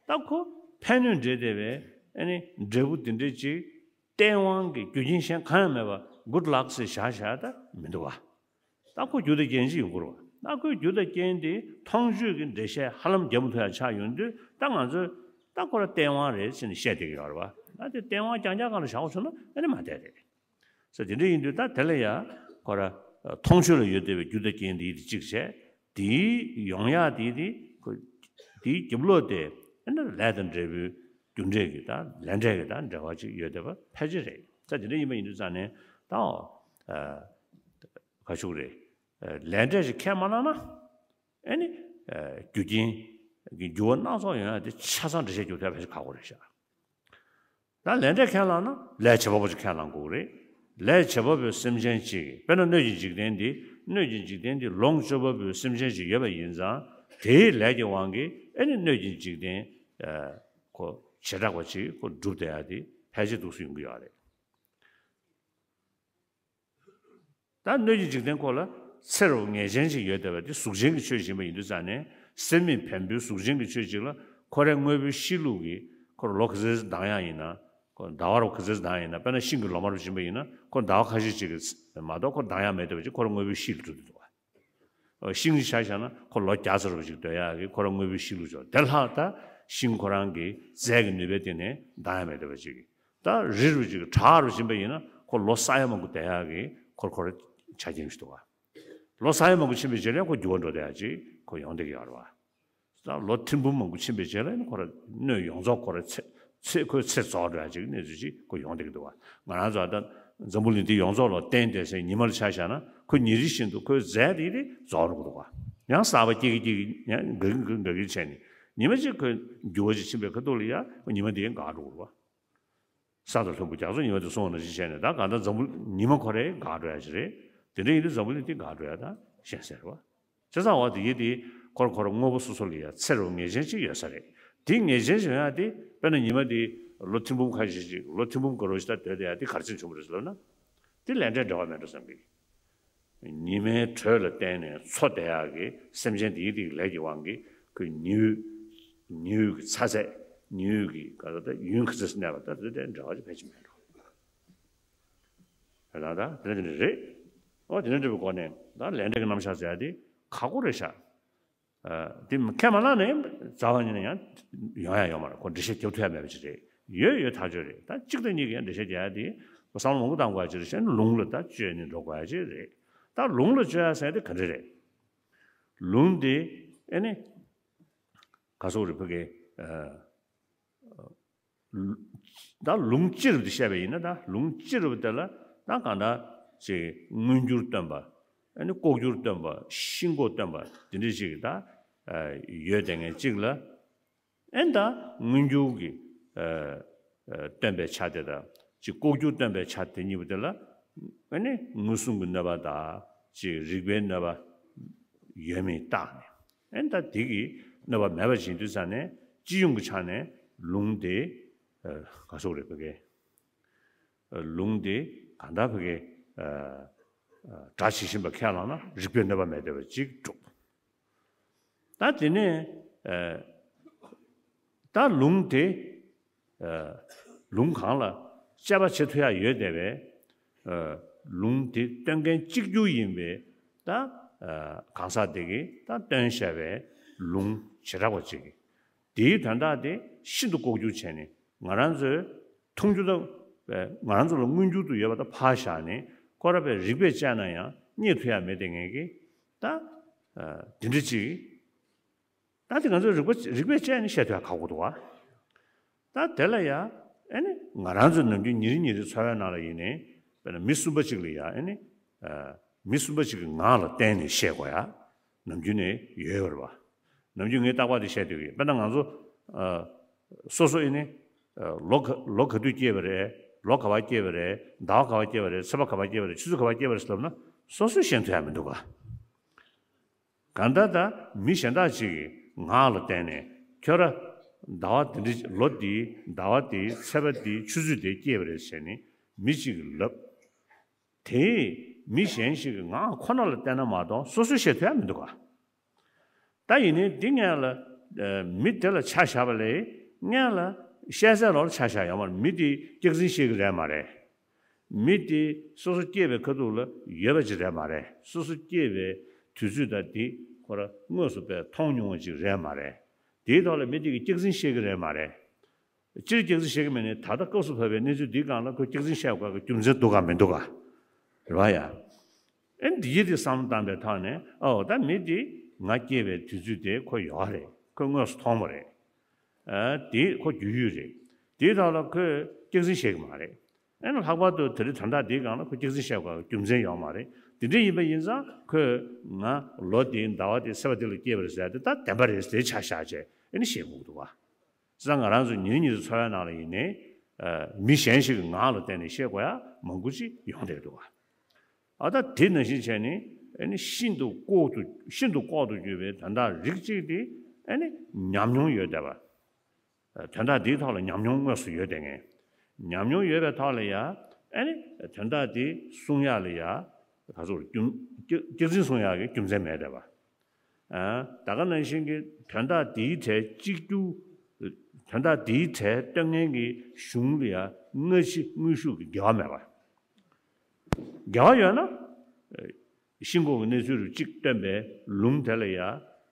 ད་ཁོ་ཕན་གནོད་འབྲེལ་བསྡད་པའི་ཨ་ནི་འབྲས་བུ་འདི་འདྲས་ཅིག་སྟེས་དབང་གི་རྒྱུ་རྐྱེན་གཞན་གང་ཡང་མེད་པ་good luck ཟེར་བཞག་བཞག་ད་མི་འདུག་བ། ད་ཁོ་རྒྱུ་དང་རྐྱེན་ཅིག་ཡོང་གི་རེད་བ། ད་ཁོའི་རྒྱུ་དང་རྐྱེན་དེ་མཐོང་ཆོས་ཀྱི་འགྲེལ་བཤད་ཧ་ལམ་རྒྱབ་མ་ཐུབ་ཡག་ཆགས་ཡོང་དུས་ད་ང་ཚོས་ད་ཁོ་ར་སྟེས་དབང་རེད་ཟེར་ནས་བཤད་བསྡད་ཀྱི་ཡོད་རེད་བ། ད་དེ་སྟེས་དབང་རྐྱང་རྐྱང་སྒང་ལ་བཞག་པ་སོང་ན་ཨ་ནི་མ་བསྡད་རེད། ས་དེ་འདྲ་ཡིན་དུས་ད་དེ་ལ་ཡ་ཁོ་ར་མཐོང་ཆོས་ལ་ཡོད་བསྡད་པའི་རྒྱུ་དང་རྐྱེན་དེ་ཡིད་གཅིག་བྱས། དེའི་ཡོང་ཡག་དེ་དེ་ཁོ་དེའི་རྒྱབ་ལོགས་དེ་ཨ་ནི་ལས་དང་འབྲས་བུའི་རྒྱུ་འབྲས་ཀྱི་ད་ལས་འབྲས་ཀྱི་ད་འབྲེལ་བ་ཅིག་ཡོད་བསྡད་པ་ཕལ་ཆེར་རེད། ས་དེ་འདྲ་ཡིན་པ་ཡིན་དུས་ཙང་ནས་ད་ཨ་ག་ཞུ་གི་རེད། ལས་འབྲས་ཅིག་ཁས་མ་བླངས་ན་ཨ་ནི་རྒྱུ་རྐྱེན་གྱི་འགྱུར་བ་སྣ་ཚོགས་ཡོང་ཡག་དེ་ཆ་ཚང་འགྲེལ་བཤད་རྒྱབ་ཐུབ་ཡག་ཕལ་ཆེར་ཁག་པོ་རེད་ཤག་ད་ལས་འབྲས་ཁས་བླངས་ན་ལས་བྱེད་པ་པོ་ཅིག་ཁས་བླངས་དགོས་ཀྱི་རེད། ལས་བྱེད་པ་པོའི་སེམས་ཅན་ཅིག་དཔེར་ན་སྣོད་ཀྱི་འཇིག་རྟེན་འདི་སྣོད་ཀྱི་འཇིག་རྟེན་འདི་ལོངས་སྤྱོད་པ་པོའི་སེམས་ཅན་ཅིག་ཡོད་པ་ཡིན་ཙང་དེའི་ལས་ཀྱི་དབང་གིས་ཨ་ནི་སྣོད་ཀྱི་འཇིག་རྟེན་ཁོ་བྱེ་བྲག་པ་ཅིག་ཁོ་འགྲུབ་བསྡད་ཡག་དེ་ཕལ་ཆེར་འདུག་སེ་ཡོང་གི་ཡོད་རེད། ད་སྣོད་ཀྱི་འཇིག་རྟེན་ཁོ་ལ་ཚེ་རབས་ངེས་ཅན་ཅིག་ཡོད་བསྡད་པ་དེ་གཟུགས་ཅན་གྱི་ཆོས་ཅིག་ཡིན་པ་ཡིན་དུས་ཙང་ནས་སེམས་མེད་བེམ་པོའི་གཟུགས་ཅན་གྱི་ཆོས་ཅིག་ལ་ཁོ་རའི་དངོས་པོའི་གཤིས་ལུགས་ཀྱིས་ཁོར་ལོ་ག་ཚོད་ལྡང་ཡག་ཡིན་ན། ཁོ་ཟླ་བ་རུ་ག་ཚོད་ལྡང་ཡིན་ན། དཔེར་ན་ཤིང་གི་ལོ་མ་རུ་ཕྱིན་པ་ཡིན་ན་ཁོ་ཟླ་བ་ཁ་ཤས་ཅིག་གི་མ་གཏོགས་ཁོ་ལྡང་ཡག་མེད་བསྡད་པ་ཅིག་ཁོ་རའི་དངོས་པོའི་གཤིས་ལ་གྲུབ་བསྡད་འདུག་བ། ཤིང་ཅིག་ཆ་བཞག་ན་ཁོ་ལོ་བརྒྱ་ཙམ་རུ་ཅིག་སྡོད་ཡག་གི་ཁོ་རའི་དངོས་པོའི་གཤིས་ལུགས་ཅིག་དེ་ལྷག་ད་ཤིང་ཁོ་རང་གི་རྫས་ཀྱི་ནུས་པའི་སྟེང་ནས་ལྡང་ཡག་མེད་བསྡད་པ་ཅིག་ད་རི་རུ་ཅིག་བྲག་རུ་ཕྱིན་པ་ཡིན་ན་ཁོ་ལོ་ས་ཡ་མང་པོ་བསྡད་ཡག་གི་ཁོར་ཁོར་ཆ་རྐྱེན་ཞིག་འདུག་བ། ལོ་ས་ཡ་མང་པོ་ཕྱིན་པའི་རྗེས་ལ་ཁོ་འགྱུར་བ་འགྲོ་བསྡད་ཡག་ཅིག་ཁོ་ཡོང་བསྡད་ཀྱི་ཡོད་རེད་བ། ད་ལོ་ཐེར་འབུམ་མང་པོ་ཕྱིན་པའི་རྗེས་ལ་ཁོ་ར་སྣོད་ཡོངས་རྫོགས་ཁོ་ར་ཚེ་ཚེ་ཁོའི་ཚེ་རྫོགས་འགྲོ་ཡག་ཅིག་གནས་ཚུལ་ཅིག་ཁོ་ཡོང་བསྡད་ཀྱི་འདུག་བ། ང་རང་ཚོ་ད་ འཛམ་བུ་གླིང་འདི་ཡོངས་རྫོགས་ལ་བརྟེན་བསྡད་སའི་ཉི་མ་ལ་ཆ་བཞག་ན། ཁོ་ཉིན་རེ་བཞིན་དུ་ཁོའི་རྫས་དེ་དེ་རྫོགས་འགྲོ་གི་འདུག་ག། ཡང་གསར་པ་སྐྱེ་གི་སྐྱེ་གི་ཡང་འགག་གི་འགག་གི་བྱས་ནས། ཉི་མ་གཅིག་ཁོའི་འགྱུར་བ་ཅིག་ཕྱིན་པའི་ཁ་ཐུག་ལ་ཡང་ཉི་མ་དེ་འགག་འགྲོ་གི་རེད་བ། ས་དང་ལྷུན་པོ་རྒྱ་མཚོ་ཉི་མ་དེ་སོང་བ་ནང་བཞིན་བྱས་ནས། ད་གང་ལྟར་འཛམ་བུ་ཉི་མ་ཁོ་རང་འགག་འགྲོ་ཡ་ཅིག་རེད། དེ་འདྲ་ཡིན་དུས་འཛམ་བུ་གླིང་འདི་འགག་འགྲོ་ཡ་ད་ཤེས་གསལ་རེད་བ། བྱས་ཙང་འོ་དེ་ཡིན་དེ། ཁོ་ར་ཁོ་ར་དངོས་པོ་སོ་སོ་ལ་ཡ་འཚེ་རུ་ངེས་ཅན་ཅིག་ཡོད་ས་རེད། དེ་ངེས་ཅན་ཞིག་ཡོང་ཡ་དེ། དཔེར་ན་ཉི་མ་དེ་ལོ་ཐེར་འབུམ་ཁ་ཤས་ཅིག་ལོ་ཐེར་འབུམ་འགའ་རུ་ཞིག་ད་སྡོད་བསྡད་ཡ་དེ་ག་རེ་བྱས་བྱུང་བ་རེད་ཟེར་ལབ་ན། དེ་ལས་འབྲས་འབྲེལ་བ་མེད་འགྲོ་བསམ་གི། ཉི་མའི་དྲོད་ལ་བརྟེན་ནས་འཚོ་བསྡད་ཡག་གི་སེམས་ཅན་དེའི་དེའི་ལས་ཀྱི་དབང་གིས། ཁོའི་ཉི་འོད། ཉི་འོད་ཀྱི་ཚ་ཚད། ཉི་འོད་ཀྱི་ག་ད་ལྟ་ཡུན་ག་ཚོད་གནས་པ། ད་དེ་དེ་འབྲེལ་བ་ཅིག་ཕལ་ཆེར་མེད་འགྲོ། རེད་ད། ད་དེ་འདྲ་དེ་འདྲ་རེད། ཨོ་དེ་འདྲ་འདྲ་བའི་སྒོ་ནས་ད་ལས་འབྲས་ཀྱི་རྣམ་གཞག་ཟེར་ཡ་དེ་ཁག་པོ་རེད་ཤག། ཨ། དེ་ཁས་མ་བླངས་ནས་རྩ་བ་ཉིད་ནས་ཡང་ཡོང་ཡ་ཡོད་མ་རེད། ཁོ་འགྲེལ་བཤད་རྒྱབ་ཐུབ་ཡ་མེད་པ་ཅིག་རེད། ཡོད་ཡོད་ཐག་ཆོད་རེད། ད་གཅིག་དང་གཉིས་ཀྱིས་ཡང་འགྲེལ་བཤད་རྒྱག་ཡ་དེ་བསམ་བློ་མང་པོ་བཏང་དགོས་ཡ་ཅིག་རེད། བྱས་ན་ལུང་ལ་ད་བཅོས་ནས་འགྲོ་དགོས་ཡ་ཅིག་རེད། ད་ལུང་ལ་བཅོས་ཡ་ཟེར་ཡ་དེ་ག་འདྲ་རེད། ལུང་དེ་ཨེ་ནི་ག་སོག་རེད་ཕ་གི། ཨ། ད་ལུང་སྤྱི་རབ་དེ་བཤད་པ་ཡིན་ན། ད་ལུང་སྤྱི་རབ་དེ་ལ་ད་གང་ལྟར་ཅིག་མངོན་གྱུར་སྟོན་པ། ཨ་ནི་ལྐོག་གྱུར་སྟོན་པ། ཤིན་ལྐོག་སྟོན་པ་དེ་འདྲ་ཞིག་ད་ཡོད་དེ། ངས་གཅིག་ལ་ཨེ་ད་མངོན་གྱུར་གྱི་ཨ་ཨ་སྟོན་པའི་ཆ་དེ་དང་། ཅིག་ལྐོག་གྱུར་སྟོན་པའི་ཆ་དེ་གཉིས་པོ་དེ་ལ་ཨ་ནི་མངོན་སུམ་གྱི་གནོད་པ་དང་། ཅིག་རིགས་པའི་གནོད་པ་ཡོད་མེད་བརྟགས་ནས། ཨེ་ད་དེ་གི་གནོད་པ་མེད་པ་ཞིག་ཡིན་དུས་ཙང་ནས། སྤྱི་ཡོངས་ཀྱི་ཆ་ནས་ལུང་དེ་ཨ་ག་སོག་རེད་ཕ་གི། ལུང་དེ་གང་ལྟར་ཕ་གི་ཨ་ཨ་སྒྲ་ཇི་བཞིན་པ་ཁས་བླངས་ན་རིགས་པའི་གནོད་པ་མེད་བསྡད་པ་ཅིག་གྲུབ། ད་དེ་ནས་ཨ་ད་ལུང་དེ་ཨ་ལུང་གང་ལ་དཔྱད་པ་བྱེད་ཐུབ་ཡ་ཡོད་བསྡད་པས། ཨ་ལུང་དེ་སྟོན་མཁན་གཅིག་གྱུར་ཡིན་པས། ད་ཨ་གང་ཟག་དེ་གིས་ད་སྟོན་བཞག་པའི་ལུང་བྱེ་བྲག་པ་ཅིག། དེའི་དོན་དག་དེ་ཤིན་ཏུ་ལྐོག་གྱུར་བྱས་ནས། ང་རང་ཚོས་མཐོང་རྒྱུ་དང་། ང་རང་ཚོ་ལ་མངོན་གྱུར་དུ་ཡོད་པ་དང་ཕར་བཞག་ནས། ཁོ་རང་པའི་རིགས་པས་དཔྱད་ན་ཡང་རྙེད་ཐུབ་ཡ་མེད་དེ། ངེད་ཀྱིས་ད་ཨ་དེ་འདྲ་ཅིག། ད་དེ་ང་ཚོའི་རིགས་པ། རིགས་པས་དཔྱད་ནས་བཤད་ཐུབ་ཡ་ཁག་པོ་འདུག་བ། ད་དེ་ལ་ཡ་ཨེ་ནི་ང་རང་ཚོའི་ནམ་རྒྱུན་ཉིན་རེ་ཉིན་རེའི་འཚོ་བའི་ནང་ལ་ཡིན་ནའི། དཔེར་ན་མི་གསུམ་པ་གཅིག་ལ་ཡ་ཨེ་ནི་ཨ་མི་གསུམ་པ་གཅིག་གི་ངག་ལ་བརྟེན་ནས་བཤད་དགོས་ཡ་ནམ་རྒྱུན་ནས་ཡོད་ཡོད་རེད་བ། ནམ་རྒྱུན་ངས་རྟག་པར་དེ་བཤད་སྡོད་ཀྱི་ཡིན། དཔེར་ན་ང་ཚོ་ཨ་སོ་སོ་ཨེ་ནི་ཨ་ལོ་ག་ལོ་ག་དུས་སྐྱེས་པ་རེད། ལོ་ག་བར་སྐྱེས་པ་རེད། ཟླ་བ་ག་བར་སྐྱེས་པ་རེད། ཚེས་པ་ག་བར་སྐྱེས་པ་རེད། ཆུ་ཚོད་ག་བར་སྐྱེས་པ་རེད་ཟེར་ལབ་ན། སོ་སོས་ཤེས་ཐུབ་ཡ་མི་འདུག་ག། གང་ལྟར་ད་མི་གཞན་དག་ཅིག་གི་ངག་ལ་བརྟེན་ནས། ཁྱོད་ར་ཟླ་བ་འདི་འདྲ། ལོ་འདིའི་ཟླ་བ་འདིའི་ཚེས་པ་འདིའི་ཆུ་ཚོད་འདིར་སྐྱེས་པ་རེད་ཟེར་ནས་མི་གཅིག་གིས་ལབ། དེས་མི་གཞན་ཞིག་གི་ངག་ཁོ་ན་ལ་བལྟས་ན་མ་གཏོགས་སོ་སོས་ཤེས་ཐུབ་ཡ་མི་འདུག་ག། ད་ཡིན་ནའི་འདི་སྔོན་ལ་ཨ་མི་དེ་ལ་ཆ་བཞག་པ་ལས། སྔོན་ལ་ཤེས་གསལ་ལོག་ལ་ཆ་བཞག་ཡོད་མ་རེད། མི་དེ་སྐྱག་རྫུན་བཤད་ཀྱི་རེད་མ་རེད། མི་དེ་སོ་སོ་སྐྱེས་པའི་ཁ་ཐུག་ལ་ཡོད་པ་ཅིག་རེད་མ་རེད། སོ་སོ་སྐྱེས་པའི་དུས་ཚོད་དང་དེ་ཁོ་ར་དངོས་སུ་དཔེ་མཐོང་མྱོང་བ་ཅིག་རེད་མ་རེད། དེའི་ཐོག་ལ་མི་དེ་གིས་སྐྱག་རྫུན་བཤད་ཀྱི་རེད་མ་རེད། སྤྱིར་སྐྱག་རྫུན་བཤད་ཀྱི་མེད་ནའི། ད་ལྟ་སྐབས་སུ་བབས་པའི་གནས་ཚུལ་འདིའི་སྒང་ལ་ཁོས་སྐྱག་རྫུན་བཤད་དགོས་ཀྱི་རྒྱུ་མཚན་འདུག་ག་མི་འདུག་ག། རེད་བ་ཡ། ཨེ་འདི་ཡིད་དེ་བསམ་བློ་བཏང་པའི་ཐོག་ནས། ཨོ་ད་མི་དེ་ང་སྐྱེས་པའི་དུས་ཚོད་དེ་ཁོ་ཡོད་རེད། ཁོས་དངོས་སུ་མཐོང་བ་རེད། ཨ་དེ་ཁོ་རྒྱུས་ཡོད་རེད། དེའི་ཐོག་ལ་ཁོས་སྐྱག་རྫུན་བཤད་ཀྱི་མ་རེད། ཨེ་ན་ལྷག་པར་དུ་དེ་རིང་དོན་དག་འདིའི་སྒང་ལ་ཁོས་སྐྱག་རྫུན་བཤད་དགོས་རྒྱུ་མཚན་ཡོད་མ་རེད། དེ་འདྲ་ཡིན་པ་ཡིན་ཙང་ཁོས་ང་ལོ་འདི་ཟླ་བ་འདི་ཚེས་པ་འདི་ལ་སྐྱེས་པ་རེད་ཟེར་ཡ་དེ་ད་བདེན་པ་རེད་ཟེར་ཆ་བཞག་བྱས་ཨེ་ནི་བཤད་དགོས་ཀྱི་འདུག་བ། བྱས་ཙང་ང་རང་ཚོ་ཉིན་རེ་ཉིན་རེ་འཚོ་བའི་ནང་ལ་ཡིན་ནའི། ཨ་མི་གཞན་ཞིག་གི་ངག་ལ་བརྟེན་ནས་བཤད་དགོས་ཡ་མང་པོ་ཅིག་ཡོང་བསྡད་འདུག་བ། ཨ་ད་དེ་ནང་བཞིན་བྱས་ནས་ཨེ་ནི་ཤིན་ཏུ་ལྐོག་ཏུ། ཤིན་ཏུ་ལྐོག་ཏུ་གྱུར་པའི་དོན་དག་རིགས་གཅིག་དེ་ཨེ་ནི་ཉམས་མྱོང་ཡོད་བསྡད་པ། དོན་དག་འདིའི་ཐོག་ལ་ཉམས་མྱོང་དངོས་སུ་ཡོད་བསྡད་མཁན། ཉམས་མྱོང་ཡོད་པའི་ཐོག་ལ་ཡ་ཨེ་ནི་དོན་དག་འདི་གསུང་ཡག་ལ་ཡ་ག་ཚོད་རྒྱུ་སྐྱག་རྫུན་གསུང་ཡག་གི་རྒྱུ་མཚན་མེད་བསྡད་པ། ཨ་ད་ག་ནང་བཞིན་གྱི་དོན་དག་འདིའི་གྲས་གཅིག་གྱུར། དོན་དག་འདིའི་གྲས་སྟོན་མཁན་གྱི་གཞུང་ལ་ཡ་སྔ་ཕྱི་དངོས་ཤུགས་ཀྱི་འགལ་བ་མེད་པ། འགལ་བ་ཡོད་ན། ཤིན་ལྐོག་གི་གནས་ཚུལ་རུ་གཅིག་སྟོན་པའི་ལུང་དེ་ལ་ཡ་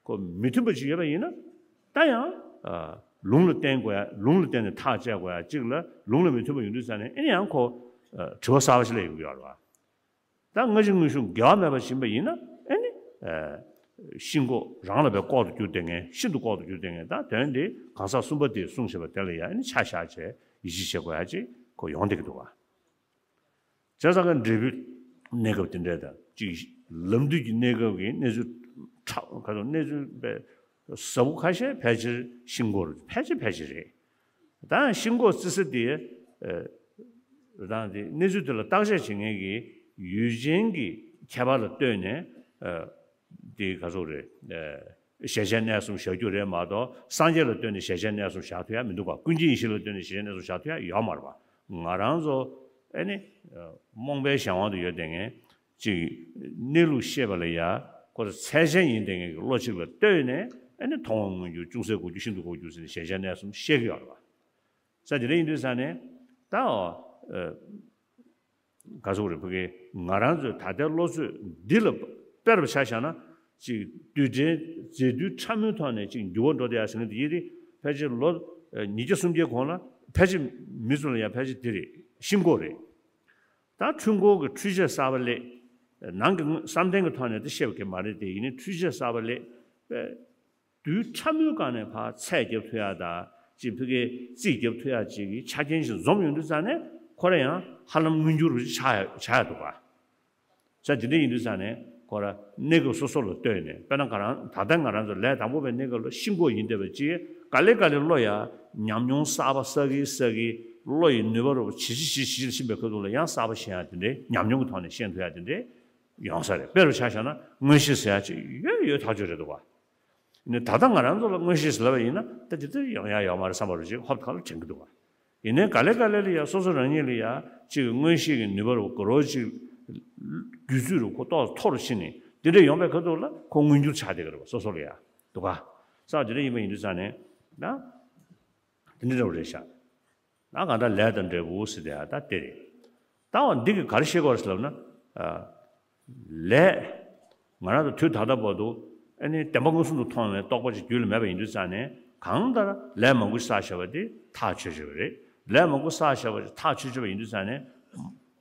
ཁོ་མི་མཐུན་པ་ཅིག་ཡོད་པ་ཡིན་ན། ད་ཡང་ཨ་ལུང་ལ་བརྟེན་དགོས་ཡ། ལུང་ལ་བརྟེན་ནས་ཐག་བཅད་དགོས་ཡ་གཅིག་ལ་ལུང་ལ་མི་མཐུན་པ་ཡོང་དུས་ཙ་ནས་ཨེ་ནི་ཡང་ཁོ་ཨ་དྲི་བ་གསར་པ་ཞིག་སླེབས་ཡོང་གི་ཡོད་རེད་བ། ད་སྔ་ཕྱི་དངོས་ཤུགས་འགལ་བ་མེད་པ་ཡིན་པ་ཡིན་ན་ཨེ་ནི་ཨ་ཤིན་ལྐོག་རང་ལ་བས་ལྐོག་ཏུ་གྱུར་བསྡད་མཁན། ཤིན་ཏུ་ལྐོག་ཏུ་གྱུར་བསྡད་མཁན། ད་དོན་དེ་གང་ཟག་གསུམ་པ་དེས་གསུངས་བཞག་པ་དེ་ལ་ཡ་ཨེ་ནི་ཆ་བཞག་བྱས་ཡིད་ཆེས་བྱེད་དགོས་ཡ་ཅིག་ཁོ་ཡོང་བསྡད་ཀྱི་འདུག་བ། བྱས་ཙང་ཀ་འབྲས་བུའི་གནས་སྐབས་དེ་འདྲ་དང་གཅིག་ལམ་དུས་ཀྱི་གནས་སྐབས་ཀྱི་གནས་ཚུལ་ཁྲ་ག་ཚོད་གནས་ཚུལ་པའི་ཟབ་པོ་ཁ་ཤས་ཕལ་ཆེར་ཤིང་སྒོར་ཕལ་ཆེར་ཕལ་ཆེར་རེད། ད་ཤིང་སྒོར་བརྩི་ས་དེ་ཨ་རང་དེ་གནས་ཚུལ་དེ་ལ་བརྟག་དཔྱད་བྱེད་མཁན་གྱི་ཡུལ་ཅན་གྱི་ཁྱད་པར་ལ་ལྟོས་ནས་ཨ་དེ་ག་ཚོད་རེད། ཨ་གཞལ་བྱའི་གནས་གསུམ་བཞག་རྒྱུ་རེད་མ་གཏོགས་སངས་རྒྱས་ལ་ལྟོས་ནས་གཞལ་བྱའི་གནས་གསུམ་བཞག་ཐུབ་ཡ་མི་འདུག་ག་ཀུན་མཁྱེན་ཡེ་ཤེས་ལ་ལྟོས་ནས་གཞལ་བྱའི་གནས་གསུམ་བཞག་ཐུབ་ཡ་ཡོད་མ་རེད་པ། ང་རང་ཚོ་ཨ་ནི་རྨོངས་པའི་གཞན་དབང་དུ་ཡོད་བསྡད་མཁན་གཅིག་གནས་ལུགས་ཤེས་པ་ལ་ཡ་ཁོ་ཚོ་ཚད་ཆེན་ཡིན་བསྡད་མཁན་གྱི་བློ་གཅིག་ལ་ལྟོས་ནས་ཨ་ནི་མཐོང་བ་མངོན་གྱུར་ཅུང་ཟད་གོ་རྒྱུ་ཤིན་ཏུ་གོ་རྒྱུ་ཟེར་ནས་གཞལ་བྱའི་གནས་གསུམ་བཤད་ཀྱི་ཡོད་རེད་པ། ས་དེ་འདྲ་ཡིན་དུས་ས་ནས་ད་ཨ་ག་ཟེར་དགོས་རེད། ཕ་གི་ང་རང་ཚོའི་ད་ལྟའི་བློ་ཚོད་འདི་ལ་དཔེ་རུ་ཆ་བཞག་ན་ཅིག་རྡུལ་ཕྲན་རྫས་རྡུལ་ཕྲ་མོའི་ཐོག་ནས་ཅིག་འགྱུར་བ་འགྲོ་བསྡད་ཡ་ཟེར་མཁན་དེ་ཡིན་དུས་ཕལ་ཆེར་ལོ་ཉིས་བརྒྱ་སུམ་བརྒྱའི་གོང་ལ་ཕལ་ཆེར་མི་ཚོ་ལ་ཡང་ཕལ་ཆེར་དེ་རེད། ཤིང་སྒོར་རེད། ད་འཕྲུལ་འཁོར་གྱི་འཕྲུལ་ཆས་གསར་པ་སླེབས། ནང་གི་དངོས་བསམ་གཏན་གྱི་ཐོག་ནས་དེ་བཤད་པ་གི་མ་རེད་དེ། ཡིན་ནའི་འཕྲུལ་ཆས་གསར་པ་སླེབས། རྡུལ་ཕྲ་མོའི་སྒང་ནས་ཕར་ཚད་རྒྱབ་ཐུབ་ཡ་དང་ཅིག་ཕ་གིའི་རྩིས་རྒྱབ་ཐུབ་ཡ་ཅིག་གི་ཆ་རྐྱེན་ཞིག་འཛོམས་ཡོང་དུས་ཙང་ནས་ཁོ་རང་ཡང་ཧ་ལམ་མངོན་འགྱུར་ཆགས་ཡ་ཆགས་ཡ་འདུག་ག་ས་དེ་འདྲ་ཡིན་དུས་ཙང་ནས་ཁོ་རང་གནས་སྐབས་སོ་སོ་ལ་ལྟོས་ནས། དཔེར་ན་ང་རང་ད་ལྟ་ང་རང་ཚོ་ལས་དང་པོ་པའི་གནས་སྐབས་ལ་ཤིང་སྒོར་ཡིན་བསྡད་པ་ཅིག་ག་ལེ་ག་ལེ་བློ་ཡ་ཉམས་མྱོང་གསར་པ་བསགས་གིན་བསགས་གིན་བློ་ཡི་ནུས་པ་རུ་ཇེ་ཆེ་ཇེ་ཆེ་ཕྱིན་པའི་ཁ་ཐུག་ལ་ཡང་གསར་པ་ཤེས་ཡ་དེ་འདྲའི་ཉམས་མྱོང་གི་ཐོག་ནས་ཤེས་ཐུབ་ཡ་དེ་འདྲའི་ཡོང་ས་རེད། དཔེ་རུ་ཆ་བཞག་ན་མངོན་ཤེས་ཟེར་ཡ་ཅིག་ཡོད་ཡོད་ཐག་ཆོད་རེད་འདུག་བ། ནི་ད་ལྟ་ང་རང་ཚོ་ལ་མངོན་ཤེས་ཟེར་ལབ་པ་ཡིན་ན་ད་དེ་ལྟར་ཡོང་ཡ་ཡོད་མ་རེད་བསམ་པ་རུ་ཅིག་ཧོབ་ཁ་ལ་དྲན་གི་འདུག་བ། ཡིན་ནའི་ག་ལེ་ག་ལེ་ལ་ཡ་སོ་སོ་རང་ཉིད་ལ་ཡ་ཅིག་མངོན་ཤེས་ཀྱི་ནུས་པ་རུ་གོ་རོ་ཅིག་རྒྱུད་ཚོད་རུ་ཁོ་ཏོག་མཐོ་རུ་ཕྱིན་ནས་འདི་འདྲ་ཡོང་པའི་ཁ་ཐུག་ལ་ཁོ་མངོན་འགྱུར་ཆགས་བསྡད་ཀྱི་རེད་བ། སོ་སོ་ལ་ཡ་འདུག་ག་ས་འདི་འདྲ་ཡིན་པ་ཡིན་དུས་ཙང་ནས་ན་འདི་འདྲ་འདྲ་བོ་རེད་ཤག་ད་གང་ལྟར་ལས་དང་འབྲས་བུ་ཟེར་དེ་ཡ་ད་དེ་རེད། ད་འོ་འདི་གི་ག་རེ་ཤེས་དགོས་རེད་ལབ་ན། ཨ། ལས། ང་རང་ཚོ་དུས་ད་ལྟ་བར་དུ་ཨ་ནི་བདེན་པ་མངོན་སུམ་དུ་མཐོང་བའི་རྟོགས་པ་ཅིག་རྒྱུད་ལ་མེད་པ་ཡིན་དུས་ཙང་ནས་གང་ལྟར་ལས་མང་པོ་བསགས་བཞག་པ་དེ་ཐག་ཆོད་ཆོད་པ་རེད། ལས་མང་པོ་བསགས་བཞག་པ་ཅིག་ཐག་ཆོད་ཆོད་པ་ཡིན་དུས་ཙང་ནས་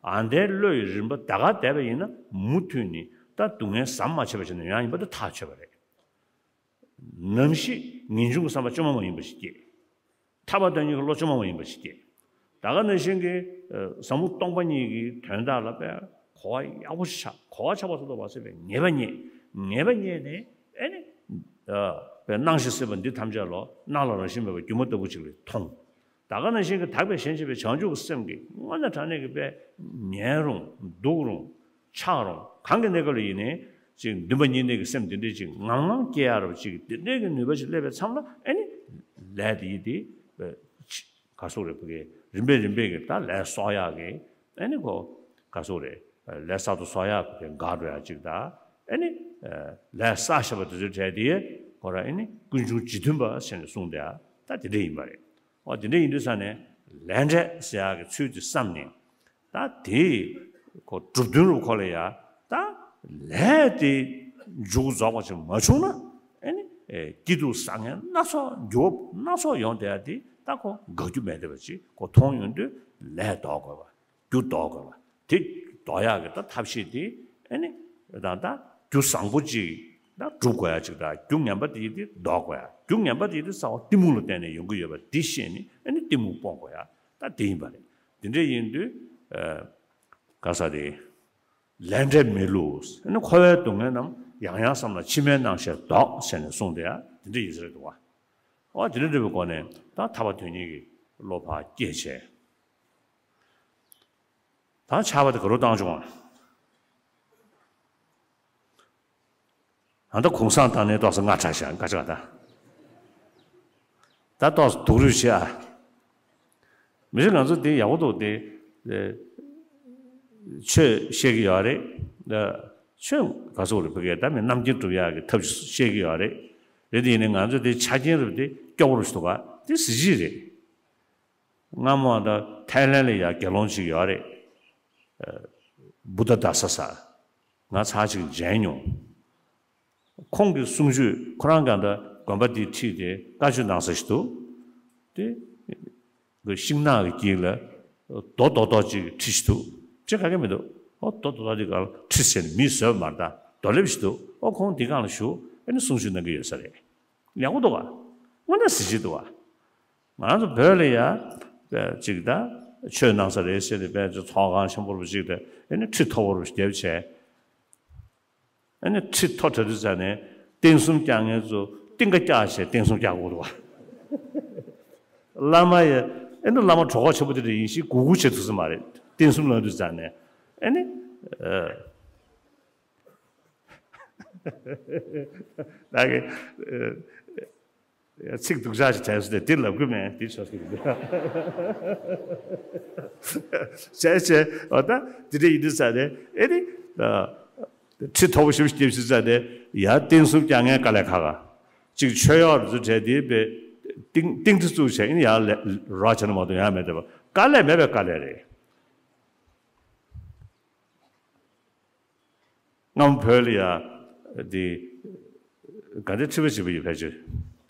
ཨ་ནི་བློ་ཡི་རིམ་པ་ད་ག་བསྡད་པ་ཡིན་ན་མུ་མཐུད་ནས་ད་སྡུག་བསྔལ་ཟམ་མ་ཆད་པ་ཞིག་ནས་ཡང་ཡིན་པ་དེ་ཐག་ཆོད་པ་རེད། ནམ་ཞིག་ངེས་འབྱུང་གི་བསམ་པ་བཅོས་མ་མ་ཡིན་པ་ཞིག་སྐྱེ། ཐར་པ་དོན་གཉེར་གྱི་བློ་བཅོས་མ་མ་ཡིན་པ་ཞིག་སྐྱེ། ད་ག་ནང་བཞིན་གྱི་ཨ་ཟབ་མོ་སྟོང་པ་ཉིད་ཀྱི་དོན་དག་ལ་དཔེ་གོ་བ་ཡག་པོ་ཞིག་ཆགས། གོ་བ་ཆགས་པ་སོགས་དང་མ་ཟད་པའི་ངེས་པ་རྙེད། ངེས་པ་རྙེད་ནས་ཨེ་ནི་ཨ་དཔེ་སྣང་ཞིང་སྲིད་པ་འདི་ཐམས་ཅད་ལོ་སྣང་ལ་རང་བཞིན་མེད་པའི་སྒྱུ་མ་ལྟ་བུ་ཅིག་ལ་མཐོང་། ད་ག་ནང་བཞིན་གྱི་དག་པའི་ཞེན་བྱེད་པའི་བྱང་ཆུབ་ཀྱི་སེམས་ཀྱིས་དངོས་གནས་དྲང་གནས་ཀྱི་དཔེ་ཉལ་རུང་འདུག་རུང་ཆགས་རུང་གང་གི་གནས་སྐབས་ལ་ཡིན་ནའི་ཅིག་འདུན་པ་གཉིས་ལྡན་གྱི་སེམས་འདི་འདྲས་ཅིག་ངང་ངང་སྐྱེ་ཡ་རབས་ཅིག་འདི་འདྲས་ཀྱི་ནུས་པ་ཅིག་སླེབས་པའི་མཚམས་ལ་ཨེ་ནི་ལས་འདི་ཡིན་ཏེ་ག་སོག་རེ་ཕ་གི་རིམ་པས་རིམ་པས་ཀྱི་ད་ལས་གསོག་ཡག་གི་ཨེ་ནི་གོ་ག་སོག་རེ་ལས་གསར་དུ་གསོག་ཡག་གི་འགག་འགྲོ་ཡག་ཅིག་ད་ཨེ་ནི་ལས་བསགས་བཞག་པ་དེ་ཚོའི་གྲས་དེ་ཁོ་ར་ཨེ་ནི་ཀུན་འབྱུང་རྗེས་མཐུན་པ་ཟེར་ནས་གསུངས་ཏེ་ད་དེ་འདྲས་ཡིན་པ་རེད། འོ་དེ་འདྲ་ཡིན་དུས་ས་ནས་ལས་འབྲས་ཟེར་ཡག་གི་ཚུལ་དེ་བསམ་ནས་ད་དེ་ཁོ་གྲུབ་དོན་རུ་ཁོ་ལ་ཡ་ད་ལས་དེ་མཇུག་རྫོགས་པ་ཅིག་མ་བྱུང་ན་ཨེ་ནི་སྐྱིད་སྡུག་བཟང་ངན་སྣ་ཚོགས་འགྱུར་བ་སྣ་ཚོགས་ཡོང་བསྡད་ཡ་དེ་ད་ཁོ་འགག་རྒྱུ་མེད་བསྡད་པ་ཅིག་ཁོ་མཐོང་ཡོང་དུས་ལས་ལྡོག་དགོས་པ། རྒྱུ་ལྡོག་དགོས་པ། དེ་ལྡོག་ཡག་གི་ད་ཐབས་ཤེས་དེ་ཨེ་ནི་ད་ད་རྒྱུ་བཟང་པོ་ཅིག་ད་སྒྲུབ་དགོས་ཡག་ཅིག་དང་རྒྱུ་ངན་པ་དེ་དེ་ལྡོག་དགོས་ཡག་རྒྱུ་ངན་པ་དེ་དེ་རྩ་བ་གཏི་མུག་ལ་བརྟེན་ནས་ཡོང་གི་ཡོད་པ་དེ་ཤེས་ནས་ཨེ་ནི་གཏི་མུག་སྤོང་དགོས་ཡག་ད་དེ་ཡིན་པ་རེད། དེ་འདྲ་ཡིན་དུས་ཨ་ག་ས་དེ་ལས་འབྲས་མི་བསླུ། ཨེ་ནི་འཁོར་བའི་སྡུག་བསྔལ་རྣམས་ཡང་ཡང་བསམས་ལ་ཕྱི་མའི་སྣང་ཤས་ལྡོག་ཟེར་ནས་གསུངས་ཏེ་ཡ་དེ་འདྲ་ཡིན་ས་རེད་འདུག་བ། འོ་དེ་འདྲ་འདྲ་བའི་སྒོ་ནས་ད་ཐར་པ་དོན་གཉེར་གྱི་བློ་ཕར་སྐྱེས་བྱས། ད་ཆར་པ་དེ་ག་རུ་བཏང་བྱུང་བ། ད་ལྟ་གུང་སེང་བཏང་ནས་ཏོག་ཙམ་སྔ་དྲགས་ཤག་ཁ་ཆག་ད། ད་ཏོག་ཙམ་སྡུག་རུས་བྱེད་ཨ། མི་རེ་ང་ཚོ་དེ་ཡག་པོ་འདུག་དེ། ཆོས་བཤད་ཀྱི་ཡོད་རེད། ཆོས་ག་ཚོད་རེད་ཕ་གིར་ད་མི་རྣམ་མཁྱེན་སྒྲུབ་ཡག་གི་ཐབས་བཤད་ཀྱི་ཡོད་རེད། རེད་དེ་ཡིན་ནའི་ང་ཚོ་དེ་ཆ་རྐྱེན་རུ་དེ་སྐྱོ་པོ་རུ་ཞིག་འདུག་ག་དེ་གཟི་བརྗིད་རེད། སྔ་མོ་ད་ཐའི་ལན་ལ་ཡ་དགེ་སློང་ཅིག་ཡོད་རེད། བུདྡྷ་དཱ་ས་ཟེར། ང་ཚར་ཅིག་མཇལ་མྱོང་། ཁོང་གི་གསུང་ཆོས་ཁོ་རང་གང་ལྟར་དགོན་པ་འདིར་ཁྲིད་དེ་བཀའ་ཆོས་གནང་ས་ཞིག་འདུག་དེ་གི་ཤིང་ནགས་ཀྱི་དཀྱིལ་ལ་རྡོ་རྡོག་རྡོག་ཅིག་གི་ཁྲི་ཞིག་འདུག་ཅི་ག་གེ་མི་འདུག་ཨོ་རྡོ་རྡོག་རྡོག་དེ་ག་ལ་ཁྲི་ཟེར་ནས་མིས་བཟོས་པ་མ་རེད་ད། རྡོ་ལེབ་ཞིག་འདུག་ཨོ་ཁོང་འདི་སྒང་ལ་བཞུགས་ཨ་ནི་གསུང་ཆོས་གནང་གི་ཡོད་ས་རེད། ཡག་པོ་འདུག་ག་དངོས་གནས་གཟི་བརྗིད་འདུག་ག་ང་རང་ཚོ་བོད་ལ་ཡ་ཅིག་ད་ ཆོས་གནང་ས་རེད་ཟེར་ཏེ་དཔེ་ཚོགས་ཁང་ཆེན་པོ་རུ་གཅིག་དེ་ཨེ་ནི་ཁྲི་མཐོ་པོ་རུ་བརྒྱབ་བྱས། ཨ་ནི་ཁྲི་མཐོ་དྲགས་དུས་ཙ་ནས་རྟེན་གསུམ་བསྐྱངས་མཁན་ཚོ་རྟིང་ཀ་བཀྱག་བྱས་རྟེན་གསུམ་བསྐྱང་དགོས་འདུག་བ། བླ་མ་ཡ་ཨ་ནི་བླ་མ་གྲོགས་པོ་ཆེན་པོ་དེ་འདྲ་ཡིན་ཞིག་གུག་གུག་བྱེད་ཐུབ་ས་མ་རེད། རྟེན་གསུམ་ལོན་དུས་ཙ་ནས་ཨ་ནི། ད་གི་ཚིག་སྡུག་ཅག་ཅིག་དྲན་སོང་སྟེ་འདི་ལབ་གི་མེད། འདི་ཆོག་གི་འདུག་བྱས་བྱས་འོ་ད་འདི་འདྲ་ཡིན་དུས་ཙ་ནས་ཨེ་ནི། ཁྲི་མཐོ་པོ་ཞེ་པོ་ཞིག་བརྒྱབ་ཤིག་ཙ་ནས་ཡར་རྟེན་གསུམ་བསྐྱང་མཁན་དཀའ་ལས་ཁག་ག་ཅིག་ཆོས་གཡོག་རུ་ཚོ་གྲས་དེ་པའི་རྟིང་རྟིང་རྩི་བཙུགས་བྱས་ཨེ་ནི་ཡར་ལས་རོགས་བྱས་ན་མ་གཏོགས་ཡང་མེད་དེ་བ། དཀའ་ལས་མེད་པའི་དཀའ་ལས་རེད། སྔ་མོ་བོད་ལ་ཡ་འདི་ག་འདྲ་ཁྲི་པ་བྱེད་པ་ཡོད་ཕལ་ཆེར་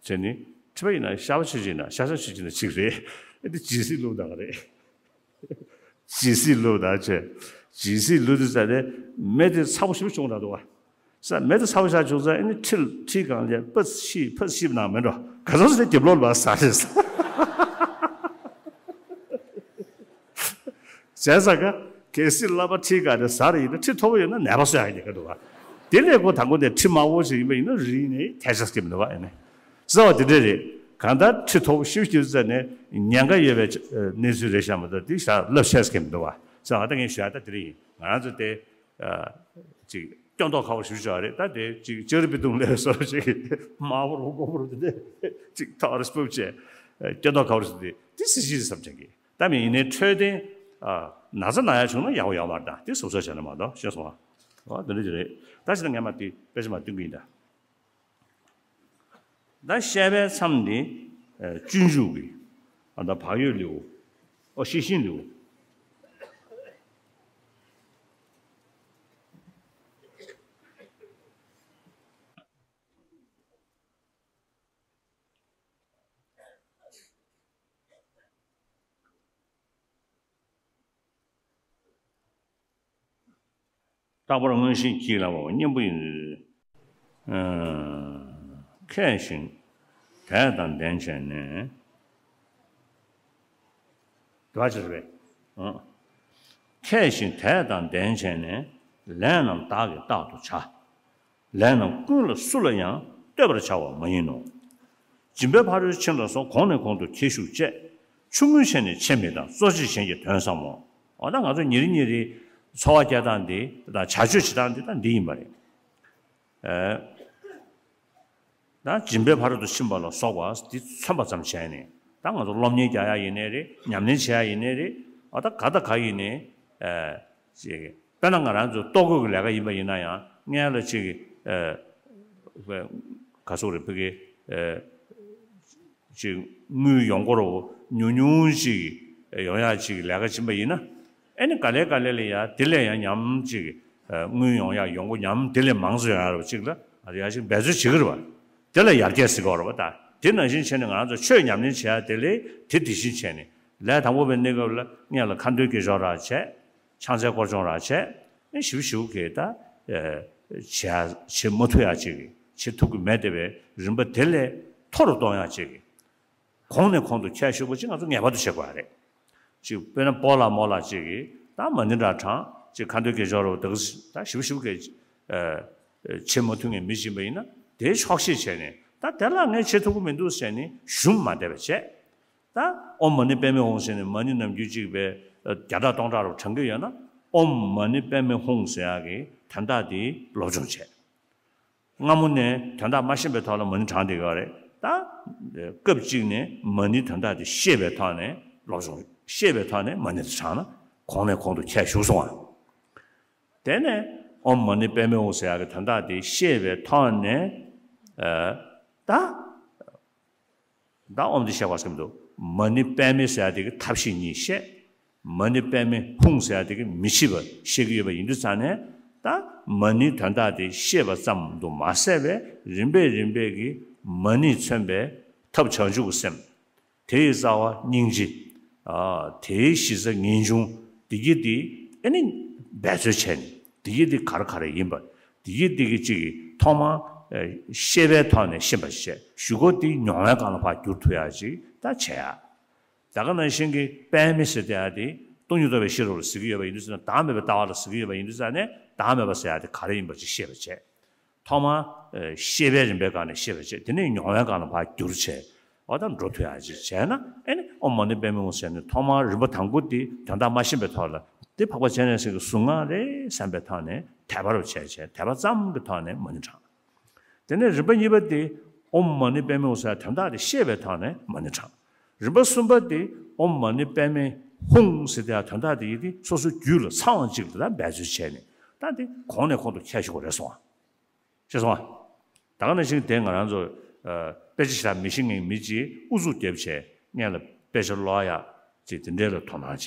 བྱས་ནི་ཁྲི་པ་ཡིན་ན་ཤར་པ་ཆོས་རྗེ་ཡིན་ན་ཤར་ཤར་ཆོས་རྗེ་ཡིན་ན་གཅིག་རེད། འདི་ཇི་སྲིད་ལུགས་དང་རེད། ཇི་སྲིད་ལུགས་དང་བྱས་ཇི་སྲིད་ལུགས་དེ་ཟ་ནས་མེ་དེ་ཚ་པོ་ཞེ་པོ་བྱུང་ར་འདུག་བ། ས་མེ་དེ་ཚ་པོ་ཞེ་བྱུང་ཙང་ཨ་ནི་ཁྲི་ཁྲི་སྒང་ལ་ཕར་ཤི་ཕར་ཤི་ནང་མེད་འགྲོ། ག་ཚོད་ཟེར་རྒྱབ་ལོགས་ལ་ཟ་རེད་ཟ། བྱས་ཙང་ཀ་གལ་སྲིད་བསླབ་པ་ཁྲིད་ག་དེ་ཟ་རེ་ཡིན་ན་ཁྲི་མཐོ་པོ་ཡོད་ན་ནད་པ་གསོ་ཡག་ཉེན་ཁ་འདུག་བ། དེ་ལས་ཁོ་དང་པོ་དེ་ཁྲི་དམའ་བོ་ཞིག་ཡིན་པ་ཡིན་ན་རིང་ནས་ཐལ་ཆ་སྐྱེ་མི་འདུག་བ་ཨེ་ནས། རྩ་བ་དེ་འདྲ་རེད། གང་ལྟར་ཁྲི་མཐོ་པོ་ཤིབ་ཤིབ་ཟ་ནས་ཉེན་ཁ་ཡོད་པའི་གནས་ཚུལ་རེད་ཤག་མ་གཏོགས་དེ་ཞག་རླབས་ཆེ་སྐྱེ་མི་འདུག་བ། ས་ང་ད་ངས་ཞུ་ཡག་ད་དེ་རེད་ཡིན། ང་རང་ཚོ་དེ་ཅིག་སྐྱོན་མདོག་ཁ་པོ་ཞིག་ཞུ་བ་རེད། ད་དེ་ཅིག་ལྕགས་རི་པི་ཏུང་ལས་སོ་ཅིག་དམའ་བོ་རུ་མགོ་བོ་རུ་དེ་ཅིག་ཐག་རིས་སྤུབ་བྱས་སྐྱོན་མདོག་ཁ་པོ་རུ་དེ་དེ་སྲིད་ཞི་བསམ་བྱ་གི། ད་མི་ཡིན་ནའི་འཕྲོད་བསྟེན། ཨ། ན་ཚ་ན་ཡ་བྱུང་ན་ཡག་པོ་ཡོད་མ་རེད། ད་དེ་སོ་སོ་བྱས་ན་མ་གཏོགས་ཤེས་སོང་ཨ། འོ་དེ་འདྲ་ཅིག་རེད། ད་ཕྱིན་ན་ངས་མ་དེ་དཔེ་ཆ་མ་སྟོན་གི་ཡིན་ད། ད་བཤད་པའི་མཚམས་འདི། ཨ། སྤྱོད་འཇུག་གི། ཨ། ད་བག་ཡོད་ལེའུ། ཨོ་ཤེས་བཞིན་ལེའུ། རྟག་པར་མངོན་ཤེས་ཀྱིས་བསླངས་པའོ། གཉེན་པོ་ཡིན། ཨ། མཁས་ཤིང་དད་དང་ལྡན་བྱས་ནས། དེ་བ་ཅི་རེད་པས། ཨ། མཁས་ཤིང་དད་དང་ལྡན་བྱས་ནས། ལས་རྣམས་བདག་གིས་རྟག་ཏུ་བྱ། ལས་རྣམས་ཀུན་ལ་སུ་ལ་ཡང་། ལྟོས་པར་བྱ་བ་མ་ཡིན་ནོ། སྦྱིན་པའི་ཕ་རོལ་ཕྱིན་ལ་སོགས། གོང་ནས་གོང་དུ་འཁྱིལ་ཞུགས་བཅས། ཆུང་ངུས་ཆེ་ནས་ཆེ་མི་བལྟ། གཙོ་ཆེར་གཞན་གྱི་དོན་བསམ་མོ། འོ་ན་ང་ཚོ་ཉིན་རེ་ཉིན་རེ་འཚོ་བ་སྐྱེལ་སྟངས་འདི་དང་བྱ་སྤྱོད་བྱེད་སྟངས་འདི་དང་འདི་ཡིན་པ་རེད། ཨེ། ད་སྦྱིན་པའི་ཕ་རོལ་ཏུ་ཕྱིན་པ་ལ་སོགས་པ་འདི་མཚོན་པ་ཙམ་བྱས་ནས། ད་ང་ཚོ་སློབ་གཉེར་རྒྱག་ཡ་ཡིན་ནའི་རེད། ཉམས་ལེན་བྱེད་ཡ་ཡིན་ནའི་རེད། ཨ། ད་ག་དང་ག་ཡིན་ནའི། ཨེ། ཅིག་དཔེར་ན་ང་རང་ཚོ་ལྟོ་གོས་ཀྱི་ལས་ཀ་ཡིན་པ་ཡིན་ན་ཡང་སྔོན་ལ་ཅིག་ཨེ། ག་སོགས་རེད། ཕ་གི་ཨེ། ཅིག་དངུལ་ཡོང་སྒོ་རུ་ཉུང་ཉུང་ཅིག་ཡོང་ཡ་ཅིག་ལས་ཀ་བྱིན་པ་ཡིན་ན། ཨེ་ནི་ག་ལེ་ག་ལེ་ལ་ཡ་དེ་ལས་ཡང་ཉམས་ཅིག་ཨེ། དངུལ་ཡོང་ཡ་ཡོང་སྒོ་ཉམས་དེ་ལས་མང་ཙམ་ཡོང་ཡ་རུ་ཅིག་ལ་ཨ་ཡ་ཅིག་འབད་རྩོལ་བྱེད་ཀྱི་རེད་བ། དེ་ལ་ཡར་རྒྱས་ཟེར་གྱི་ཡོད་རེད་བ། ད་དེ་ནང་བཞིན་བྱས་ནས་ང་ཚོ་ཆོས་ཉམས་ལེན་བྱེད་ཡ་དེ་ལས་དེ་དེ་བཞིན་བྱས་ནས་ལས་དང་པོ་པའི་གནས་སྐབས་ལ་སྔོན་ལ་ཁ་འདོན་དགེ་སྦྱོར་ར་བྱས། ཕྱག་འཚལ་སྐོར་སྦྱོང་ར་བྱས། ཨེ། ཞིབ་ཞིབ་གི་ད་ཨེ། བྱེད་བྱེད་མ་ཐུབ་ཡ་ཅིག་བྱེད་ཐུབ་ཀྱི་མེད་དེ་བས་རིམ་པ་དེ་ལས་མཐོ་རུ་གཏོང་ཡ་ཅིག་གོང་ནས་གོང་དུ་འཁྱེར་ཤོག་པ་ཅིག་ང་ཚོ་ངེས་པར་དུ་བྱེད་དགོས་ཡ་རེད། ཅིག་དཔེར་ན་སྤོ་ལགས་རྨོ་ལགས་ཅིག་གིས་ད་མ་ཎི་འདྲ་བགྲང་། ཅིག་ཁ་འདོན་དགེ་སྦྱོར་རུ་ད་ད་ཞིབ་ཞིབ་གི་ཨེ། བྱེད་མ་ཐུབ་མཁན་མི་ཅིག་ཡིན་པ་ཡིན་ན་དེའི་ཆོག་ཤེས་བྱས་ནས། ད་དེ་ལ་ངས་བྱེད་ཐུབ་ཀྱི་མི་འདུག་ཟེར་ནས་ཞུམ་མ་བསྡད་པ་བྱས། ད་ཨོཾ་མ་ཎི་པདྨེ་ཧཱུྃ་ཟེར་ནས་མ་ཎི་ནམ་རྒྱུན་གཅིག་པའི་བརྒྱ་ཕྲག་སྟོང་ཕྲག་རུ་བགྲང་གི་ཡོད་ན། ཨོཾ་མ་ཎི་པདྨེ་ཧཱུྃ་ཟེར་ཡག་གི་དོན་དག་དེ་སློབ་སྦྱོང་བྱས། སྔ་མོ་ནས་དོན་དག་མ་ཤེས་པའི་ཐོག་ལ་མ་ཎི་བགྲང་བསྡད་ཡོད་རེད། ད་སྐབས་གཅིག་ནས་མ་ཎིའི་དོན་དག་དེ་ཤེས་པའི་ཐོག་ནས་སློབ་སྦྱོང་། ཤེས་པའི་ཐོག་ནས་མ་ཎི་དེ་བགྲངས་ན་གོང་ནས་གོང་དུ་འཁྱེར་ཞུགས་སོང་བ། དེ་ནས་ཨོཾ་མ་ཎི་པདྨེ་ཧཱུྃ་ཟེར་ཡག་གི་དོན་དག་དེ་ཤེས་པའི་ཐོག་ནས། ཨ། ད། ད་ཨོཾ་འདི་བཤད་དགོས་སྐད་མི་འདུག་མ་ཎི་པདྨེ་ཟེར་ཡ་དེ་གི་ཐབས་ཤེས་གཉིས་བཤད། མ་ཎི་པདྨེ་ཧཱུྃ་ཟེར་ཡ་དེ་གི་མི་ཤེས་པ་བཤད་ཀྱི་ཡོད་པ་ཡིན་དུས་ཙང་ནས། ད་མ་ཎིའི་དོན་དག་དེ་ཤེས་པ་ཙམ་དུ་མ་ཟད་པའི་རིམ་པས་རིམ་པས་ཀྱི་མ་ཎིས་མཚོན་པའི་ཐབས་བྱང་ཆུབ་ཀྱི་སེམས། དེ་ཡི་རྩ་བ་སྙིང་རྗེ། ཨ། དེའི་གཞི་རྩ་ངེས་འབྱུང་། དེ་གི་དེ་ཨེ་ནི་འབད་རྩོལ་བྱས་ནས་དེ་གི་དེ་ག་རེ་ག་རེ་ཡིན་པ། དེ་གི་དེ་གི་གཅིག་གི་ཐོག་མ། ཨ། ཤེས་པའི་ཐོག་ནས་ཤེས་པ་བྱས། གཞུག་གུ་དེ་མྱོང་བའི་སྒང་ལ་ཕར་བསྒྱུར་ཐུབ་ཡ་ཅིག་ད་བྱས་ཡ། ད་ག་ནང་བཞིན་གྱི་པདྨེ་ཟེར་དེ་ཡང་དེ་སྟོང་ཉིད་རྟོགས་པའི་ཤེས་རབ་ལ་ཟེར་གྱི་ཡོད་པ་ཡིན་དུས་ཙང་ནས། བདག་མེད་པའི་ལྟ་བ་ལ་ཟེར་གྱི་ཡོད་པ་ཡིན་དུས་ཙང་ནས། བདག་མེད་པ་ཟེར་ཡ་དེ་ག་རེ་ཡིན་པ་ཅིག་ཤེས་པར་བྱས། ཐོག་མར་ཨ་ཤེས་པའི་རིམ་པའི་སྒང་ནས་ཤེས་པར་བྱས། དེ་ནས་མྱོང་བའི་སྒང་ལ་ཕར་བསྒྱུར་བྱས། འོ་ད་འགྲོ་ཐུབ་ཡ་ཅིག་བྱས་ན། ཨེ་ནི་ཨོཾ་མ་ཎི་པདྨེ་ཧཱུྃ་ཟེར་ནས་ཐོག་མར་རིམ་པ་དང་པོ་དེ་དོན་དག་མ་ཤེས་པའི་ཐོག་ལ། དེ་འཕགས་པ་སྤྱན་རས་གཟིགས་ཀྱི་གཟུངས་སྔགས་རེད་བསམ་པའི་ཐོག་ནས་དད་པ་རུ་བྱས་བྱས། དད་པ་ཙམ་གྱི་ཐོག་ནས་མ་ཎི་བགྲང་། དེ་ནས་རིམ་པ་གཉིས་པ་དེ་ཨོཾ་མ་ཎི་པདྨེ་ཧཱུྃ་ཟེར་དོན་དག་དེ་ཤེས་པའི་ཐོག་ནས་མ་ཎི་བགྲང་། རིམ་པ་གསུམ་པ་དེ་ཨོཾ་མ་ཎི་པདྨེ་ཧཱུྃ་ཟེར་དེ་དོན་དག་དེ་ཡིན་ཏེ་སོ་སོའི་རྒྱུད་ལ་ཚང་བ་ཅིག་ལ་ད་འབད་རྩོལ་བྱས་ནས། ད་དེ་གོང་ནས་གོང་དུ་ཁྱེར་ཤོག་རེད་སོང་བ། ཤེས་སོང་བ། ད་ག་ནང་བཞིན་དེ་ང་རང་ཚོ་ཨ་དཔེ་ཆ་ཞེ་དྲག་མི་ཤེས་མཁན་མི་གཅིག་ཨུ་ཚུགས་རྒྱབ་བྱས་སྔོན་ལ་དཔེ་ཆ་ཀློག་ཡ་ཅིག་དེ་འདྲའི་ལ་དོ་སྣང་བྱས།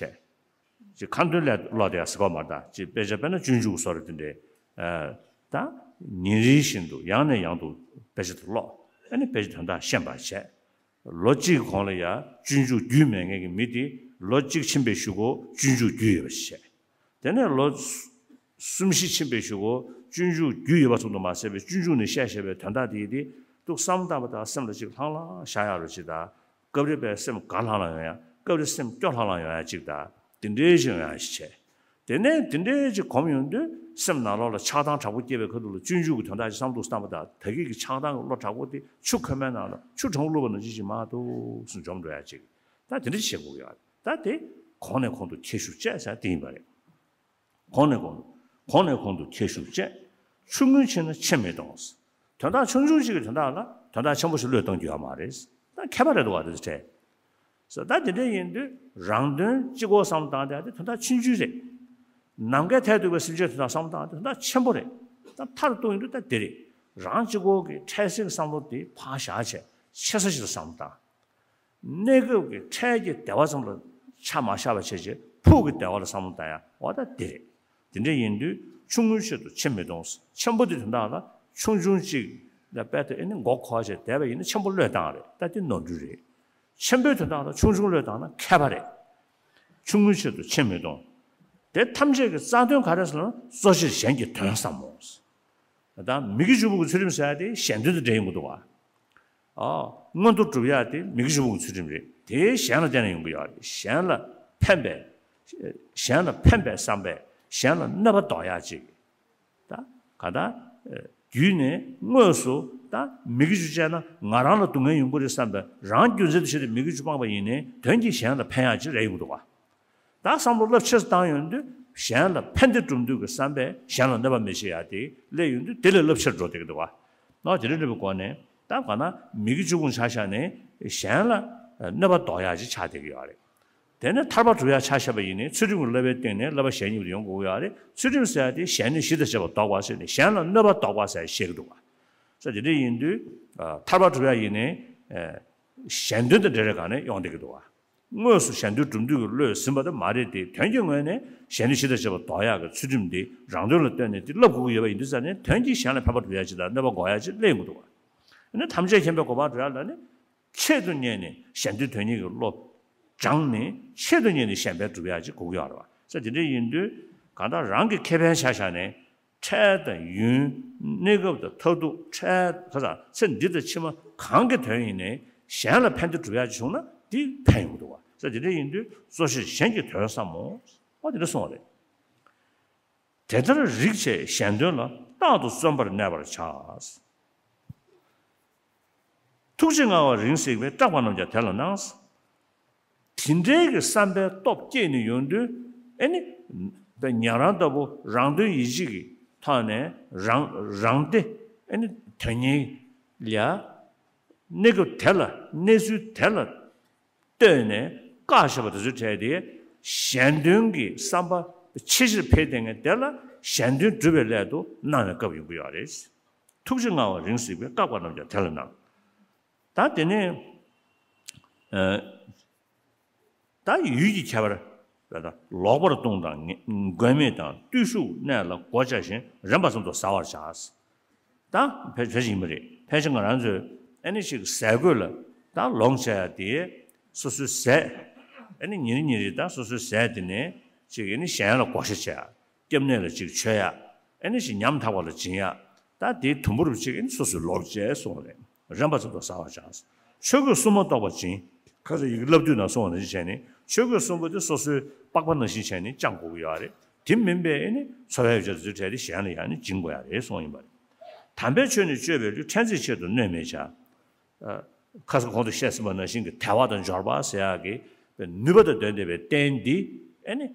ཅིག་ཁ་འདོན་ལས་ཀློག་དེ་ཡང་ཟེར་གོ་མ་རེད། ད་ཅིག་དཔེ་ཆ་དཔེར་ན་སྤྱོད་འཇུག་བཟོ་འདྲ་དེ་འདྲའི། ཨ་ད་ཉིན་རེ་བཞིན་དུ་ཡང་ནས་ཡང་དུ་དཔེ་ཆ་དེ་ཀློག་ཨ་ནི་དཔེ་ཆ་དོན་དག་ཤེས་པར་བྱས། ལོ་གཅིག་གི་གོང་ལ་ཡང་སྤྱོད་འཇུག་རྒྱུས་མེད་མཁན་གྱི་མི་དེ་ལོ་གཅིག་ཕྱིན་པའི་གཞུག་གུ་སྤྱོད་འཇུག་རྒྱུས་ཡོད་པ་ཞིག་བྱས། དེ་ནས་ལོ་གསུམ་བཞི་ཕྱིན་པའི་གཞུག་གུ་སྤྱོད་འཇུག་རྒྱུས་ཡོད་པ་ཙམ་དུ་མ་ཟད་པའི་སྤྱོད་འཇུག་ནས་བཤད་བཤད་པའི་དོན་དག་དེ་དེ་འདུག་བསམ་བཏང་པ་དང་སེམས་ལ་ཅིག་ལྷང་ལྷང་བཞག་ཡག་རུ་ཅིག་དང་། སྐབས་རེ་དཔེ་སེམས་དགའ་ལྷང་ལྷང་ཡོང་ཡ། སྐབས་རེ་སེམས་སྐྱོ་ལྷང་ལྷང་ཡོང་ཡ་ཅིག་དང་། དེ་འདྲའི་ཞིག་ཡོང་ཡ་ཞིག་བྱས། དེ་ནས་དེ་འདྲའི་ཅིག་གོམས་ཡོང་དུས་སེམས་ནང་ལོགས་ལ་ཆགས་སྡང་དྲག་པོ་སྐྱེས་པའི་ཁ་ཐུག་ལ་སྤྱོད་འཇུག་གི་དོན་དག་ཅིག་བསམ་འདུག་བསམ་པ་དང་། ད་གིན་གྱི་ཆགས་སྡང་གི་བློ་དྲག་པོ་དེ་ཆུ་ཁོལ་མའི་ནང་ལ་ཆུ་གྲང་མོ་བླུགས་པ་ནང་བཞིན་ཅིག་མར་འདུག་སེ་འཇོམས་འགྲོ་ཡ་ཅིག་ད་དེ་འདྲ་བྱེད་དགོས་ཀྱི་ཡོད་རེད། ད་དེ་གོང་ནས་གོང་དུ་ཁྱེར་ཤོག་ཅེས་ཟེར་དེ་ཡིན་པ་རེད། གོང་ནས་གོང་དུ་གོང་ནས་གོང་དུ་ཁྱེར་ཤོག་ཅེས། ཆུང་ངུའི་ཕྱིར་ན་ཆེ་མི་གཏོང་། དོན་དག་ཆུང་ཆུང་ཞིག་གི་དོན་དག་ལ་དོན་དག་ཆེན་པོ་ཞིག་བློས་གཏོང་རྒྱུ་ཡོད་མ་རེད། ད་མཁས་པ་རེད་འདུག་བ་དེ་ཚོ་གྲས། ད་དེ་འདྲ་ཡིན་དུས་རང་དོན་གཅིག་པོ་བསམ་བཏང་དེ་དོན་དག་ཆུང་ཆུང་རེད། ནམ་མཁའི་མཐས་གཏུགས་པའི་སེམས་ཅན་དོན་དག་བསམ་བཏང་དེ་དོན་དག་ཆེན་པོ་རེད། ད་མཐར་གཏུགས་ཡིན་དུས་ད་དེ་རེད། རང་གཅིག་པོ་གི་འཕྲལ་སེལ་གྱི་བསམ་བློ་དེ་ཕར་བཞག་བྱས་ཆེ་ས་ཞིག་ལ་བསམ་བཏང་། གནས་སྐབས་ཀྱི་འཕྲལ་གྱི་བདེ་བ་ཙམ་ལ་ཆ་མ་བཞག་པ་བྱས་བྱས་ཕུགས་ཀྱི་བདེ་བ་ལ་བསམ་བློ་བཏང་ཡ། འོ་ད་དེ་རེད། དེ་འདྲ་ཡིན་དུས་ཆུང་ངུའི་ཆེད་དུ་ཆེ་མི་གཏོང་། ཆེན་པོ་དེ་དོན་དག་ལ་ཆུང་ཆུང་གཅིག་ལ་དཔེ་དེ་ཨེ་ནི་མགོ་འཁོར་བྱས་བསྡད་པ་ཡིན་ན་ཆེན་པོ་བློས་བཏང་རེད། ད་དེ་ནོར་འཁྲུལ་རེད། ཆེན་པོའི་དོན་དག་ལ་ཆུང་ཆུང་བློས་བཏང་ན་མཁས་པ་རེད། ཆུང་ངུའི་ཆེད་དུ་ཆེ་མི་གཏོང་། དེ་ཐམས་ཅད་ཀྱི་རྩ་དོན་ག་རེ་ཟེར་ན་གཙོ་ཆེར་གཞན་གྱི་དོན་བསམ་མོ། ད་མི་དགེ་བཅུ་སྤོང་གི་ཚུལ་ཁྲིམས་ཟེར་ཡ་དེ་གཞན་དོན་དང་འབྲེལ་ཡོང་གི་འདུག་བ། ཨ། མངོན་མཐོ་སྒྲུབ་ཡ་དེ་མི་དགེ་བཅུ་སྤོང་གི་ཚུལ་ཁྲིམས་རེད། དེ་གཞན་ལ་བརྟེན་ནས་ཡོང་གི་ཡོད་རེད། གཞན་ལ་ཕན་པའི། གཞན་ལ་ཕན་པའི་བསམ་པས་གཞན་ལ་གནོད་པ་ཟློག་ཡ་ཅིག་ད་ག་ད། རྒྱུད་ནས་དངོས་སུ་ད་མི་དགེ་བཅུ་སྤྱད་ན་ང་རང་ལ་སྡུག་བསྔལ་ཡོང་གི་རེད་བསམ་པའི་རང་རྒྱུ་མཚན་དུ་བྱས་ཏེ་མི་དགེ་བཅུ་སྤངས་པ་ཡིན་ནའི་དོན་གྱིས་གཞན་ལ་ཕན་ཡ་ཅིག་རེད་ཡོང་གི་འདུག་བ། ད་བསམ་བློ་རླབས་ཆེ་ཙམ་བཏང་ཡོང་དུས་གཞན་ལ་ཕན་བདེ་སྒྲུབ་འདོད་ཀྱི་བསམ་པས་གཞན་ལ་གནོད་པ་མི་བྱེད་ཡ་དེ་སླེབས་ཡོང་དུས་དེ་ལས་རླབས་ཆེར་འགྲོ་བསྡད་ཀྱི་འདུག་བ། ནོ་དེ་འདྲ་འདྲ་བའི་སྒོ་ནས་ད་ག་ན་མི་དགེ་བཅུ་སྤོང་ཆ་བཞག་ནས་གཞན་ལ་གནོད་པ་ཟློག་ཡ་ཅིག་ཆགས་བསྡད་ཀྱི་ཡོད་རེད། དེ་ནས་ཐར་པ་སྒྲུབ་ཡ་ཆ་བཞག་པ་ཡིན་ནའི་ཚུལ་ཁྲིམས་ཀྱི་བསླབ་པའི་སྟེང་ནས་བསླབ་པ་གཞན་གཉིས་པོ་དེ་ཡོང་དགོས་ཀྱི་ཡོད་རེད། ཚུལ་ཁྲིམས་ཟེར་ཡ་དེ་གཞན་ནི་གཞི་དང་བཅས་པ་ཟློག་པ་ཟེར་ནས་གཞན་ལ་གནོད་པ་ཟློག་པ་ཟེར་བཤད་ཀྱི་འདུག་བ། ས་དེ་འདྲ་ཡིན་དུས་ཐར་པ་སྒྲུབ་ཡ་ཡིན་ནའི་གཞན་དོན་དང་འབྲེལ་བའི་སྒང་ནས་ཡོང་བསྡད་ཀྱི་འདུག་བ། དངོས་སུ་གཞན་དོན་སྒྲུབ་འདོད་ཀྱི་བློས་ཟིན་པ་དེ་མ་རེད་དེ། དོན་གྱི་ངོས་ནས་གཞན་དོན་གཞི་དང་བཅས་པ་ཟློག་ཡག་གི་ཚུལ་ཁྲིམས་འདི་རང་དོན་ལ་ལྟོས་ནས་འདི་བསླབ་དགོས་ཀྱི་ཡོད་པ་ཡིན་དུས་ཙང་ནས་དོན་གྱིས་གཞན་ལ་ཕན་པ་སྒྲུབ་ཡག་ཅིག་དང་གནོད་པ་འགོག་ཡག་ཅིག་སླེབས་ཡོང་གི་འདུག་བ། ཨ་ནི་ཐམས་ཅད་མཁྱེན་པའི་གོ་འཕང་སྒྲུབ་ཡག་ལ་ནི་ཆེད་དུ་གཉེར་ནས་གཞན་དོན་དོན་གཉེར་གྱི་བློ་སྦྱངས་ནས་ཆེད་དུ་གཉེར་ནས་གཞན་ཕན་སྒྲུབ་ཡག་ཅིག་དགོས་ཀྱི་ཡོད་རེད་བ། ས་དེ་འདྲ་ཡིན་དུས་གང་ལྟར་རང་གི་ཁེ་ཕན་ཆ་བཞག་ནས། འཕྲལ་དང་ཡུན། གནས་སྐབས་དང་མཐར་ཐུག་འཕྲལ་ཁ་སང་ཚེ་འདི་དང་ཕྱི་མ་གང་གི་དོན་ཡིན་ནའི་གཞན་ལ་ཕན་བདེ་སྒྲུབ་ཡག་ཅིག་བྱུང་ན་འདི་ཕན་ཡོང་གི་འདུག་བ། ས་དེ་འདྲ་ཡིན་དུས་གཙོ་ཆེར་གཞན་གྱི་དོན་བསམ་མོ། ཨོ་དེ་འདྲ་གསུངས་པ་རེད། དེ་ལྟར་རིག་བྱས་གཞན་དོན་ལ། རྟག་ཏུ་བརྩོན་པར་གནས་པར་བྱ། ཐུགས་རྗེ་མངའ་བ་རིང་གཟིགས་པའི། སྐྲག་པ་རྣམས་ཀྱང་དེ་ལ་སྣང་། དེ་འདྲའི་གི་བསམ་པའི་སྟོབས་སྐྱེས་ནས་ཡོང་དུས་ཨེ་ནི། ད་ཉན་རང་ལྟ་བུ་རང་དོན་ཡིད་བྱེད་ཀྱི་ཐོག་ནས་རང་རང་བདེ་ཨེ་ནི་དོན་གཉེར་ལ་གནས་སྐབས་དེ་ལ་གནས་ཚུལ་དེ་ལ་ལྟོས་ནས་བཀག་བཞག་པ་དེ་ཚོའི་གྲས་དེ་གཞན་དོན་གྱི་བསམ་པ་ཆེ་ཆེར་འཕེལ་བསྡད་མཁན་དེ་ལ་གཞན་དོན་སྒྲུབ་པའི་སླད་དུ་གནང་བའི་སྐབས་ཡོང་གི་ཡོད་རེད། ཐུགས་རྗེ་མངའ་བ་རིང་གཟིགས་པའི། སྐྲག་པ་རྣམས་ཀྱང་དེ་ལ་སྣང་། ད་དེ་ནས་ཨ། ད་ཡུལ་གྱི་ཁྱད་པར། ད་ལོག་པར་ལྟུང་དང་མགོན་མེད་དང་བརྟུལ་ཞུགས་གནས་ལ་སྒོ་བཅག་ཞིང་རིམ་པ་ཙམ་དུ་བཟའ་བར་བྱ། ད་ཕལ་ཕལ་ཆེར་ཡིན་པ་རེད། ཕལ་ཆེར་ང་རང་ཚོས་ཨ་ནི་ཞིག་ཟས་གོས་ལ་ད་ལོངས་སྤྱད་ཡ་དེ་སོ་སོའི་ཟས་ཨ་ནི་ཉིན་རེ་ཉིན་རེ་ད་སོ་སོའི་ཟས་དེ་ནས་ཅིག་ཨ་ནི་གཞན་ལ་བགོ་བཤའ་བྱས། སྐྱབས་གནས་ལ་ཅིག་མཆོད་ཡ། ཨེ་ནི་ཞིག་ཉམ་ཐག་པ་ལ་སྦྱིན་ཡ། ད་དེའི་དུམ་བུར་ཅིག་ཨེ་ནི་སོ་སོའི་ལོངས་སྤྱད་གསུངས་རེད། རིམ་པ་ཙམ་དུ་བཟའ་བར་བྱ། ཆོས་གོས་སྲུང་མ་གཏོགས་པ་སྦྱིན། ཁ་ཚ་ཡི་གེ་བསླབ་དུས་ནང་གསུངས་པ་ནང་བཞིན་བྱས་ནས་ཆོས་གོས་གསུམ་པོ་དེ་སོ་སོའི་པགས་པ་ནང་བཞིན་བྱས་ནས་བཅང་དགོས་ཀྱི་ཡོད་རེད། དེ་མིན་པའི་ཨེ་ནི་འཚོ་བའི་ཡོ་བྱད་དེ་ཚོའི་གྲས་དེ་གཞན་ལ་ཡང་ནི་སྦྱིན་དགོས་ཡ་རེད་གསུངས་ཡིན་པ་རེད། དམ་པའི་ཆོས་ནི་སྤྱོད་པའི་ལུས། ཕྲན་ཚེགས་ཆེད་དུ་གནོད་མི་བྱ། ཁ་སང་གོང་དུ་བཤད་ཟིན་པ་ནང་བཞིན་གྱི་དལ་བ་དང་འབྱོར་པ་ཟེར་ཡག་གི་ནུས་པ་དང་ལྡན་བསྡད་པའི་རྟེན་འདི་ཨེ་ནི་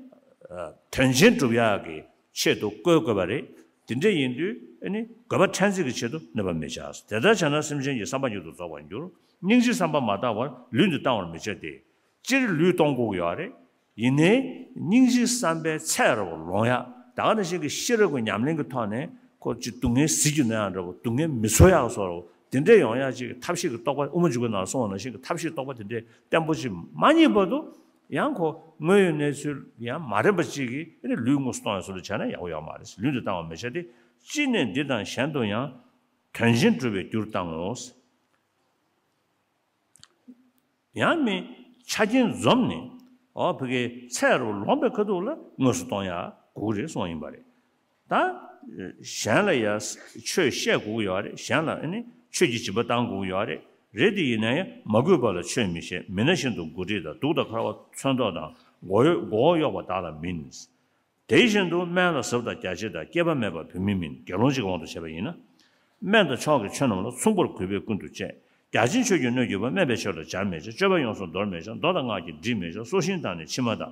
དོན་ཆེན་སྒྲུབ་ཡག་གི་ཆེད་དུ་བཀོལ་དགོས་པ་རེད། དེ་འདྲ་ཡིན་དུས་ཨེ་ནི་དགོས་པ་ཕྲན་ཚེགས་ཀྱི་ཆེད་དུ་གནོད་པ་མི་བྱ། དེ་ལྟར་བྱས་ན་སེམས་ཅན་གྱི་བསམ་པ་ཉིད་དུ་རྫོགས་པར་འགྱུར། སྙིང་རྗེའི་བསམ་པ་མ་བཏང་བར་ལུས་འདི་གཏང་བར་མི་བྱ་སྟེ། སྤྱིར་ལུས་གཏོང་དགོས་ཀྱི་ཡོད་རེད། ཡིན་ནའི་སྙིང་རྗེའི་བསམ་པའི་ཚད་རབ་ལོངས་ཡག་ད་ག་ནང་བཞིན་གྱི་ཤེས་རབ་ཀྱི་ཉམས་ལེན་གྱི་ཐོག་ནས་ཁོ་ཅིག་སྡུག་བསྔལ་ཟིལ་གྱིས་གནོན་ཡག་འདྲ་བོ་སྡུག་བསྔལ་མི་ཚོར་ཡག་བཟོ་འདྲ་བོ་དེ་འདྲས་ཡོང་ཡག་ཅིག་གི་ཐབས་ཤེས་ཀྱི་རྟོགས་པ་དབུ་མ་འཇུག་པའི་ནང་ལ་གསུངས་པ་ནང་བཞིན་གྱི་ཐབས་ཤེས་རྟོགས་པ་དེ་འདྲས་བརྟན་པོ་ཅིག་མ་རྙེད་བར་དུ་ཡང་ཁོ་དངོས་ཡོད་གནས་ཚུལ་ཡང་མ་རན་པ་ཅིག་གིས་ལུས་དངོས་སུ་གཏོང་ཡག་བཟོ་འདྲ་བྱས་ན་ཡག་པོ་ཡོད་མ་རེད། ལུས་འདི་གཏང་བར་མི་བྱ་སྟེ། ཅི་ནས་འདི་དང་གཞན་དུ་ཡང་དོན་ཆེན་སྒྲུབ་པའི་རྒྱུར་གཏང་ངོ་། ཡང་མིན་ཆ་རྐྱེན་འཛོམས་ནས་འོ་ཕ་གིའི་ཚད་རུ་ལོངས་པའི་ཁ་ཐུག་ལ་དངོས་སུ་གཏོང་ཡག་དགོས་ཀྱི་རེད་གསུངས་ཡིན་པ་རེད། ད་གཞན་ལ་ཡང་ཆོས་བཤད་དགོས་ཀྱི་ཡོད་རེད། གཞན་ལ་ནི་ཆོས་ཀྱི་སྦྱིན་པ་བཏང་དགོས་ཀྱི་ཡོད་རེད། རེད་དེ་ཡིན་ན་ཡང་མ་གུས་པ་ལ་ཆོས་མི་བཤད། མི་ན་བཞིན་དུ་མགོ་ཁྲིད་དང་། གདུགས་དང་འཁར་བ་མཚོན་ཐོགས་དང་། མགོ་གཡོག་མགོ་བོ་གཡོགས་པ་བདག་ལ་མིན། དེ་བཞིན་དུ་སྨན་ལ་ཟབ་དང་རྒྱ་ཆེ་དང་། སྐྱེས་པ་སྨད་པ་བུད་མེད་མིན། དགེ་སློང་གཅིག་གི་དབང་དུ་བྱས་པ་ཡིན་ན། སྨན་དང་མཆོག་གི་ཆོས་རྣམས་ལ། མཚུངས་པར་གུས་པས་ཀུན་ཏུ་སྤྱད། བརྒྱ་བྱིན་ཆོས་ཀྱི་སྣོད་བརྒྱུད་པ། སྨན་པའི་ཆོས་ལ་སྦྱར་མི་བྱ། སྤྱོད་པ་ཡོངས་སུ་འདོར་མི་བྱ། མདོ་དང་སྔགས་ཀྱིས་འདྲིས་མི་བྱ། སོ་ཤིང་དང་ནི་མཆིལ་མ་དང་།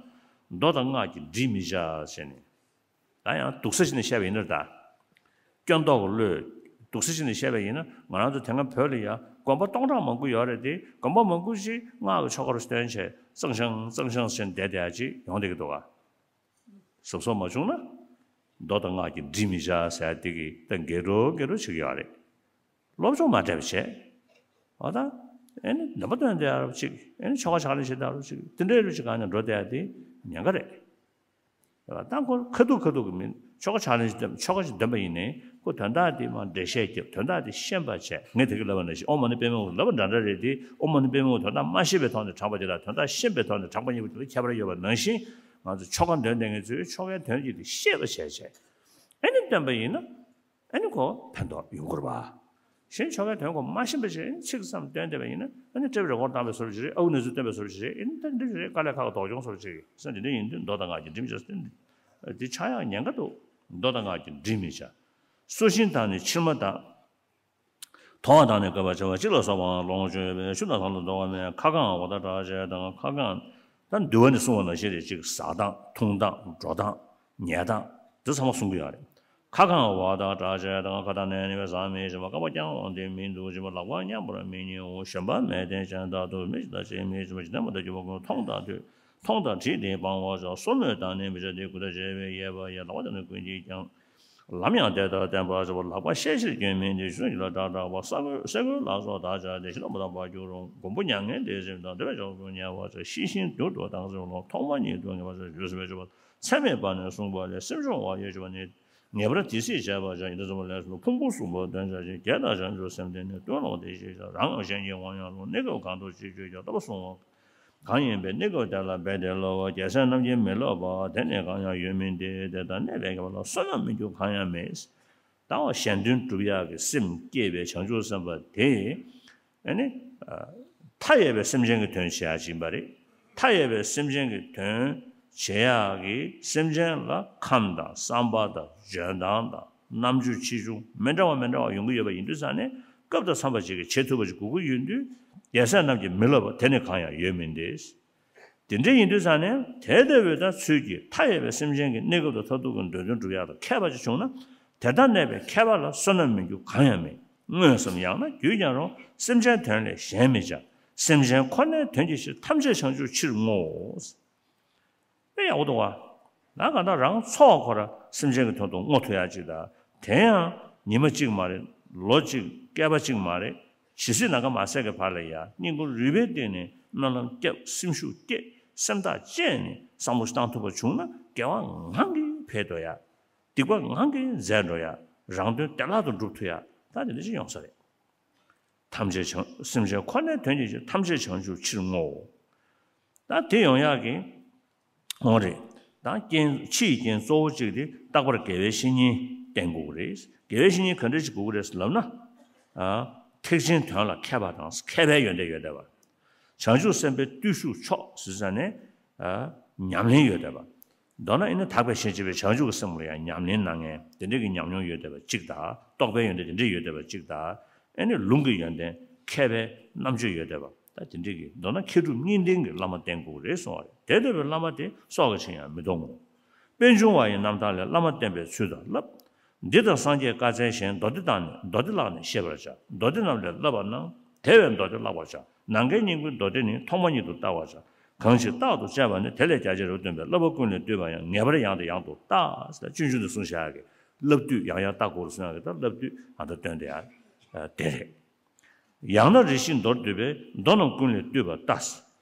མདོ་དང་སྔགས་ཀྱིས་འདྲིས་མི་བྱ་ཟེར་ནས། ད་ཡང་སྡུག་ས་ཅིག་ནས་བཤད་པ་ཡིན་ན་ད། སྐྱོན་འདོགས་ཀྱི་བློས་སྡུག་ས་ཅིག་ནས་བཤད་པ་ཡིན་ན། ང་རང་ཚོ་དེ་སྔ་བོད་ལ་ཡང་དགོན་པ་སྟོང་ཕྲག་མང་པོ་ཡོད་རེད་དེ། དགོན་པ་མང་པོ་ཞིག་སྔགས་ཀྱི་ཆོ་ག་རུ་བཏོན་བྱས་གཙང་ཤང་གཙང་ཤང་ཟེར་བསྡད་བསྡད་ཡ་ཅིག་ཡོང་བསྡད་ཀྱི་འདུག་ག་གཟབ་གཟབ་མ་བྱུང་ན། མདོ་དང་སྔགས་ཀྱིས་འདྲིས་མི་བྱ་ཟེར་དེ་གི་ད་འགལ་འགྲོ་འགལ་འགྲོ་བྱེད་ཀྱི་ཡོད་རེད། སློབ་སྦྱོང་མ་སྤྲད་པ་བྱས། འོ་ད། ཨེ་ནི་ལམ་པ་སྟོན་བསྡད་ཡ་རབ་ཅིག་ཨེ་ནི་ཆོ་ག་ཕྱག་ལེན་བྱེད་ཡ་རབ་ཅིག་དེ་འདྲའི་རུ་ཅིག་གང་ནས་འགྲོ་བསྡད་ཡ་དེ་ཉེན་ཁ་རེད། ད་ཁོ་ཁ་ཐུག་ཁ་ཐུག་གི་མི་ཆོ་ག་ཕྱག་ལེན་ཞིག་འདོན་ཆོ་ག་ཞིག་འདོན་པ་ཡིན་ནའི་ཁོ་དོན་དག་དེ་མར་འགྲེལ་བཤད་རྒྱབ། དོན་དག་དེ་ཤེས་པ་བྱས། ངས་དེ་གི་ལབ་པ་ནང་བཞིན་ཨོཾ་མ་ཎི་པདྨེ་ཧཱུྃ་ལབ་པ་འདྲ་འདྲ་རེད་དེ། ཨོཾ་མ་ཎི་པདྨེ་ཧཱུྃ་དོན་དག་མ་ཤེས་པའི་ཐོག་ནས་དྲངས་པ་དེ་དང་དོན་དག་ཤེས་པའི་ཐོག་ནས་དྲངས་པ་གཉིས་པོ་དེ་ལ་ཁྱད་པར་ཡོད་པ་ནང་བཞིན། ང་ཚོ་ཆོ་ག་འདོན་བསྡད་མཁན་ཚོས་ཆོ་གའི་དོན་གྱི་དེ་ཤེས་པ་བྱས་བྱས་ཨེ་ནི་སྟོན་པ་ཡིན་ན། ཨ་ནི་ཁོ་ཕན་ཐོགས་ཡོང་གི་རེད་པ། གཞན་ཆོ་གའི་དོན་ཁོ་མ་ཤེས་པ་ཞིག་ཨ་ནི་ཚིག་ཙམ་བཏོན་བསྡད་པ་ཡིན་ན། ཨ་ནི་ཊེབ་རེ་ཀོཌ་བཏང་བའི་བཟོ་འདྲ་ཅིག་རེད། ཨ་ཁུ་ནེ་ཚོས་བཏོན་པའི་བཟོ་འདྲ་ཅིག་རེད། ཨ་ནི་ད་འདི་རེད། དཀའ་ལས་ཁག་ལྡོག་ཆུང་བཟོ་འདྲ་ཅིག་ས་འདི་འདྲ་ཡིན་དུས་མདོ་དང་སྔགས་ཀྱིས་འདྲིས་མི་བྱ། འདི་ཆགས་ཡག་ཉེན་ཁ་འདུག་མདོ་དང་སྔགས་ཀྱིས་འདྲིས་མི་བྱ། སོ་ཤིང་དང་ནི་མཆིལ་མ་དང་། མཐོང་བ་དང་ནི་བཀོད་པར་བྱ་བ་གཅིག་ལ་སོགས་པའང་ལོངས་སྤྱོད་པའི་ཆུ་དང་ཟངས་དང་རྡོ་བ་མེད། ཁ་གང་འོག་དང་སྐྲག་བྱེད་དང་། ཁ་གང་། ད་འདུལ་བ་ནས་གསུངས་པ་ནང་བཞིན་རེད། གཅིག་ཟག་དང་འཐུང་དང་འགྲོ་དང་ཉལ་དང་འདི་ཚང་མ་གསུང་གི་ཡོད་རེད། ཁ་གང་འོག་དང་སྐྲག་བྱེད་དང་། ཁ་དང་ནི་བས་ཟ་མི་ཤེས་པ། རྐང་པ་བརྐྱང་འོང་སྟེ་མི་འདུག་ཅེས་པ། ལག་པ་མཉམ་པར་མི་ཉལ་འོང་། ཞོན་པ་མལ་སྟན་ཅན་དག་ཏུ་མི་ཤིགས་དང་ཅིག་མི་ཤིས་པ། ཇི་ལྟར་མ་ཐུབ་ཀྱི་བ་ཀུན་མཐོང་དང་ཐོས། མཐོང་དང་དྲིས་ཏེ་སྤང་བར་བྱ། སོར་མོས་བཏང་ནས་མི་བྱ་སྟེ། མགུ་ཏོ་བྱས་པས་གཡས་པ་གཡས། ལག་པ་བརྐྱངས་ནས་ཀུན་གྱིས་བརྐྱང་། ལམ་ཡང་དེ་ལྟར་བསྟན་པར་བྱ། ལག་པ་བཤལ་ཕྱིར་སྐྱོན་མིན་ཏེ། ཆུ་ཚོད་གཅིག་ལ་ཏག་ཏག་པ། ས་རྒོད་སེ་གོལ་ལ་སོགས་དག་བྱ་སྟེ། ཞིང་ལ་མ་དག་པར་འགྱུར་རུང་། མགོན་པོ་མྱ་ངན་འདས་ཟིན་དང་། འདོད་པའི་ཕྱོགས་སུ་ཉལ་བར་བྱ། ཤི་ཞིང་དུར་དུ་ལྡང་ཟེར་བ་ལ། མཐོང་བ་ཉིད་དུ་ངེས་པར་བྱ། ཞེས་གསུངས་པའི་སྤྱོད་པ་ཚད་མེད་པ་ནས་གསུངས་པ་ལས། སེམས་སྦྱོང་བ་ཡོད་ཅེས་པ་ནི། ངེས་པར་དེ་སྲིད་བྱས་པར་བྱ། ཡི་དྭགས་ཙམ་པ་ལས་གསུངས་པ། ཕུང་པོ་གསུམ་པོ་དོན་བྱ་ཞིང་། བགེགས་དང་བྱང་ཆུབ་སེམས་བརྟེན་ནས། དོན་བླང་དེ་ཞེས་བྱ། རང་ངམ་གཞན་གྱི་དབང་ཡང་རུང་། གནས་སྐབས་གང་དུ་ཅི་སྤྱོད་ཀྱང་། ལྟ་བ་བཟུང་བ། གང་ཡིན་པའི་གནས་སྐབས་དེ་ལ་འབད་དེ་སློབ་པ། རྒྱལ་སྲས་རྣམས་ཀྱིས་མི་སློབ་པ། དེ་ནི་གང་ཡང་ཡོད་མིན་ཏེ། དེ་ལྟར་གནས་པའི་ཁྱད་པར་ལ། བསོད་ནམས་མི་འགྱུར་གང་ཡང་མེད། ད་འོ་གཞན་དོན་སྒྲུབ་ཡག་གི་སེམས་བསྐྱེད་པའི་བྱང་ཆུབ་སེམས་དཔའ་དེ། ཨ་ནི། མཐའ་ཡས་པའི་སེམས་ཅན་གྱི་དོན་བྱེད་ཡག་ཅིག་ཡིན་པ་རེད། མཐའ་ཡས་པའི་སེམས་ཅན་གྱི་དོན་བྱེད་ཡག་གི་སེམས་ཅན་ལ་ཁམས་དང་བསམ་པ་དང་འཇོན་ཐང་དང་རྣམ་འགྱུར་ཆེ་ཆུང་མི་འདྲ་བ་མི་འདྲ་བ་ཡོང་གི་ཡོད་པ་ཡིན་དུས་ཙང་ནས། སྐབས་དང་འཚམས་པ་ཅིག་གིས་བྱེད་ཐུབ་པ་ཅིག་དགོས་ཀྱི་ཡོད་དུས། རྒྱལ་སྲས་རྣམས་ཀྱིས་མི་སློབ་པ། དེ་ནི་གང་ཡང་ཡོད་མིན་ཏེ། དེ་འདྲ་ཡིན་དུས་ཙང་ནས། དེ་ལྟ་བུའི་ད་ཚུལ་གྱིས་མཐའ་ཡས་པའི་སེམས་ཅན་གྱི་གནས་སྐབས་དང་མཐར་ཐུག་གི་འདོད་དོན་སྒྲུབ་ཡག་དང་མཁས་པ་ཅིག་བྱུང་ན། དེ་ལྟར་གནས་པའི་མཁས་པ་ལ་བསོད་ནམས་མི་འགྱུར་གང་ཡང་མེད། མངོན་སུམ་ཡང་ན་བརྒྱུད་ཀྱང་རུང་། སེམས་ཅན་དོན་ལས་གཞན་མི་བྱ། སེམས་ཅན་ཁོ་ནའི་དོན་གྱི་ཕྱིར། ཐམས་ཅད་བྱང་ཆུབ་ཕྱིར་བསྔོའོ། དཔེ་ཡག་པོ་འདུག་བ། ང་གང་ལྟར་རང་ཚོགས་ཁོ་ར་སེམས་ཅན་གྱི་དོན་དུ་བསྔོ་ཐུབ་ཡག་ཅིག་དང་། དེ་ཡང་ཉི་མ་གཅིག་མ་རེད། ལོ་གཅིག་བསྐལ་པ་གཅིག་མ་རེད། ཇི་སྲིད་ནམ་མཁའ་མ་ཟད་ཀྱི་བར་ལ་ཡ། སྙིང་ཁུང་རུས་པའི་གཏིང་ནས་སྨོན་ལམ་བརྒྱབ། སེམས་ཤུགས་བསྐྱེད། སེམས་ཐག་བཅད་ནས་བསམ་བློ་བཏང་ཐུབ་པ་བྱུང་ན། དགེ་བ་ངང་གིས་འཕེལ་འགྲོ་ཡ། སྡིག་པ་ངང་གིས་འཛད་འགྲོ་ཡ། རང་དོན་བདེ་བླག་ཏུ་འགྲུབ་ཐུབ་ཡ། ད་དེ་འདྲ་ཞིག་ཡོང་ས་རེད། ཐམས་ཅད་བྱང་། སེམས་ཅན་ཁོ་ནའི་དོན་གྱི་ཕྱིར། ཐམས་ཅད་བྱང་ཆུབ་ཕྱིར་བསྔོའོ། ད་དེ་ཡོང་ཡག་གི་འོ་རེད། ད་རྐྱེན། ཕྱིའི་རྐྱེན་གཙོ་བོ་གཅིག་དེ་རྟག་པར་དགེ་བའི་བཤེས་གཉེན་བསྟེན་དགོས་ཀྱི་རེད། དགེ་བའི་བཤེས་གཉེན་ག་འདྲ་ཞིག་དགོས་ཀྱི་རེད་ལབ་ན། ཨ། ཐེག་ཆེན་དོན་ལ་མཁས་པ་དང་མཁས་པའི་ཡོན་ཏན་ཡོད་བསྡད་པ། བྱང་ཆུབ་སེམས་དཔའི་བརྟུལ་ཞུགས་མཆོག་ཟེར་ས་ནས་ཨ་ཉམས་ལེན་ཡོད་བསྡད་པ། མདོར་ན་ཨེ་ནི་དག་པའི་ཞིང་བྱེད་པའི་བྱང་ཆུབ་ཀྱི་སེམས་ལ་ཡང་ཉམས་ལེན་གནང་མཁན་དེ་འདྲའི་གི་ཉམས་མྱོང་ཡོད་བསྡད་པ་གཅིག་དང་། རྟོགས་པའི་ཡོན་ཏན་དེ་འདྲའི་ཡོད་བསྡད་པ་གཅིག་དང་། ཨེ་ནི་ལུང་གི་ཡོན་ཏན་མཁས་པའི་རྣམ་དཔྱོད་ཡོད་བསྡད་པ། ད་དེ་འདྲའི་གི་མདོར་ན་མཁས་གྲུབ་གཉིས་ལྡན་གྱི་བླ་མ་བསྟེན་དགོས་རེད་གསུངས་པ་རེད། དེ་ལྟ་བུའི་བླ་མ་དེ་སྲོག་གི་ཕྱིར་ཡང་མི་གཏོང་ངོ་། པད་འབྱུང་བ་ཡི་རྣམ་ཐར་ལས། བླ་མ་བསྟེན་པའི་ཚུལ་དང་བསླབ། འདི་ལྟར་སངས་རྒྱས་བཀའ་སྩལ་ཞིང་། མདོ་སྡེ་དག་ནི་མདོ་སྡེ་བཀླགས་ནས་ཤེས་པར་བྱ། མདོ་སྡེ་རྣམས་ལས་བསླབ་པ་རྣམས། དེ་བས་མདོ་སྡེ་བཀླག་པར་བྱ། ནམ་མཁའི་སྙིང་པོའི་མདོ་སྡེ་ནི། ཐོག་མ་ཉིད་དུ་བལྟ་བར་བྱ། གང་ཞིག་རྟག་ཏུ་དཔྱད་པ་ནི། དེ་ལས་རྒྱ་ཆེར་རབ་སྟོན་པའི། བསླབ་པ་ཀུན་ལས་བཏུས་པ་ཡང་། ངེས་པར་ཡང་དང་ཡང་དུ་བལྟ། ཟེར་སྤྱོད་འཇུག་ནས་གསུངས་བཞག་གི། བསླབ་བཏུས་ཡང་ཡང་བལྟ་དགོས་རེད་གསུངས་ཡག་གི། ད་བསླབ་བཏུས་ཨ་ད་སྟོན་དེ་ཡང་དེ་རེད། ཡང་ན་རེ་ཞིག་མདོར་བསྡུས་པའི། མདོ་རྣམས་ཀུན་ལས་བཏུས་པ་ལྟ།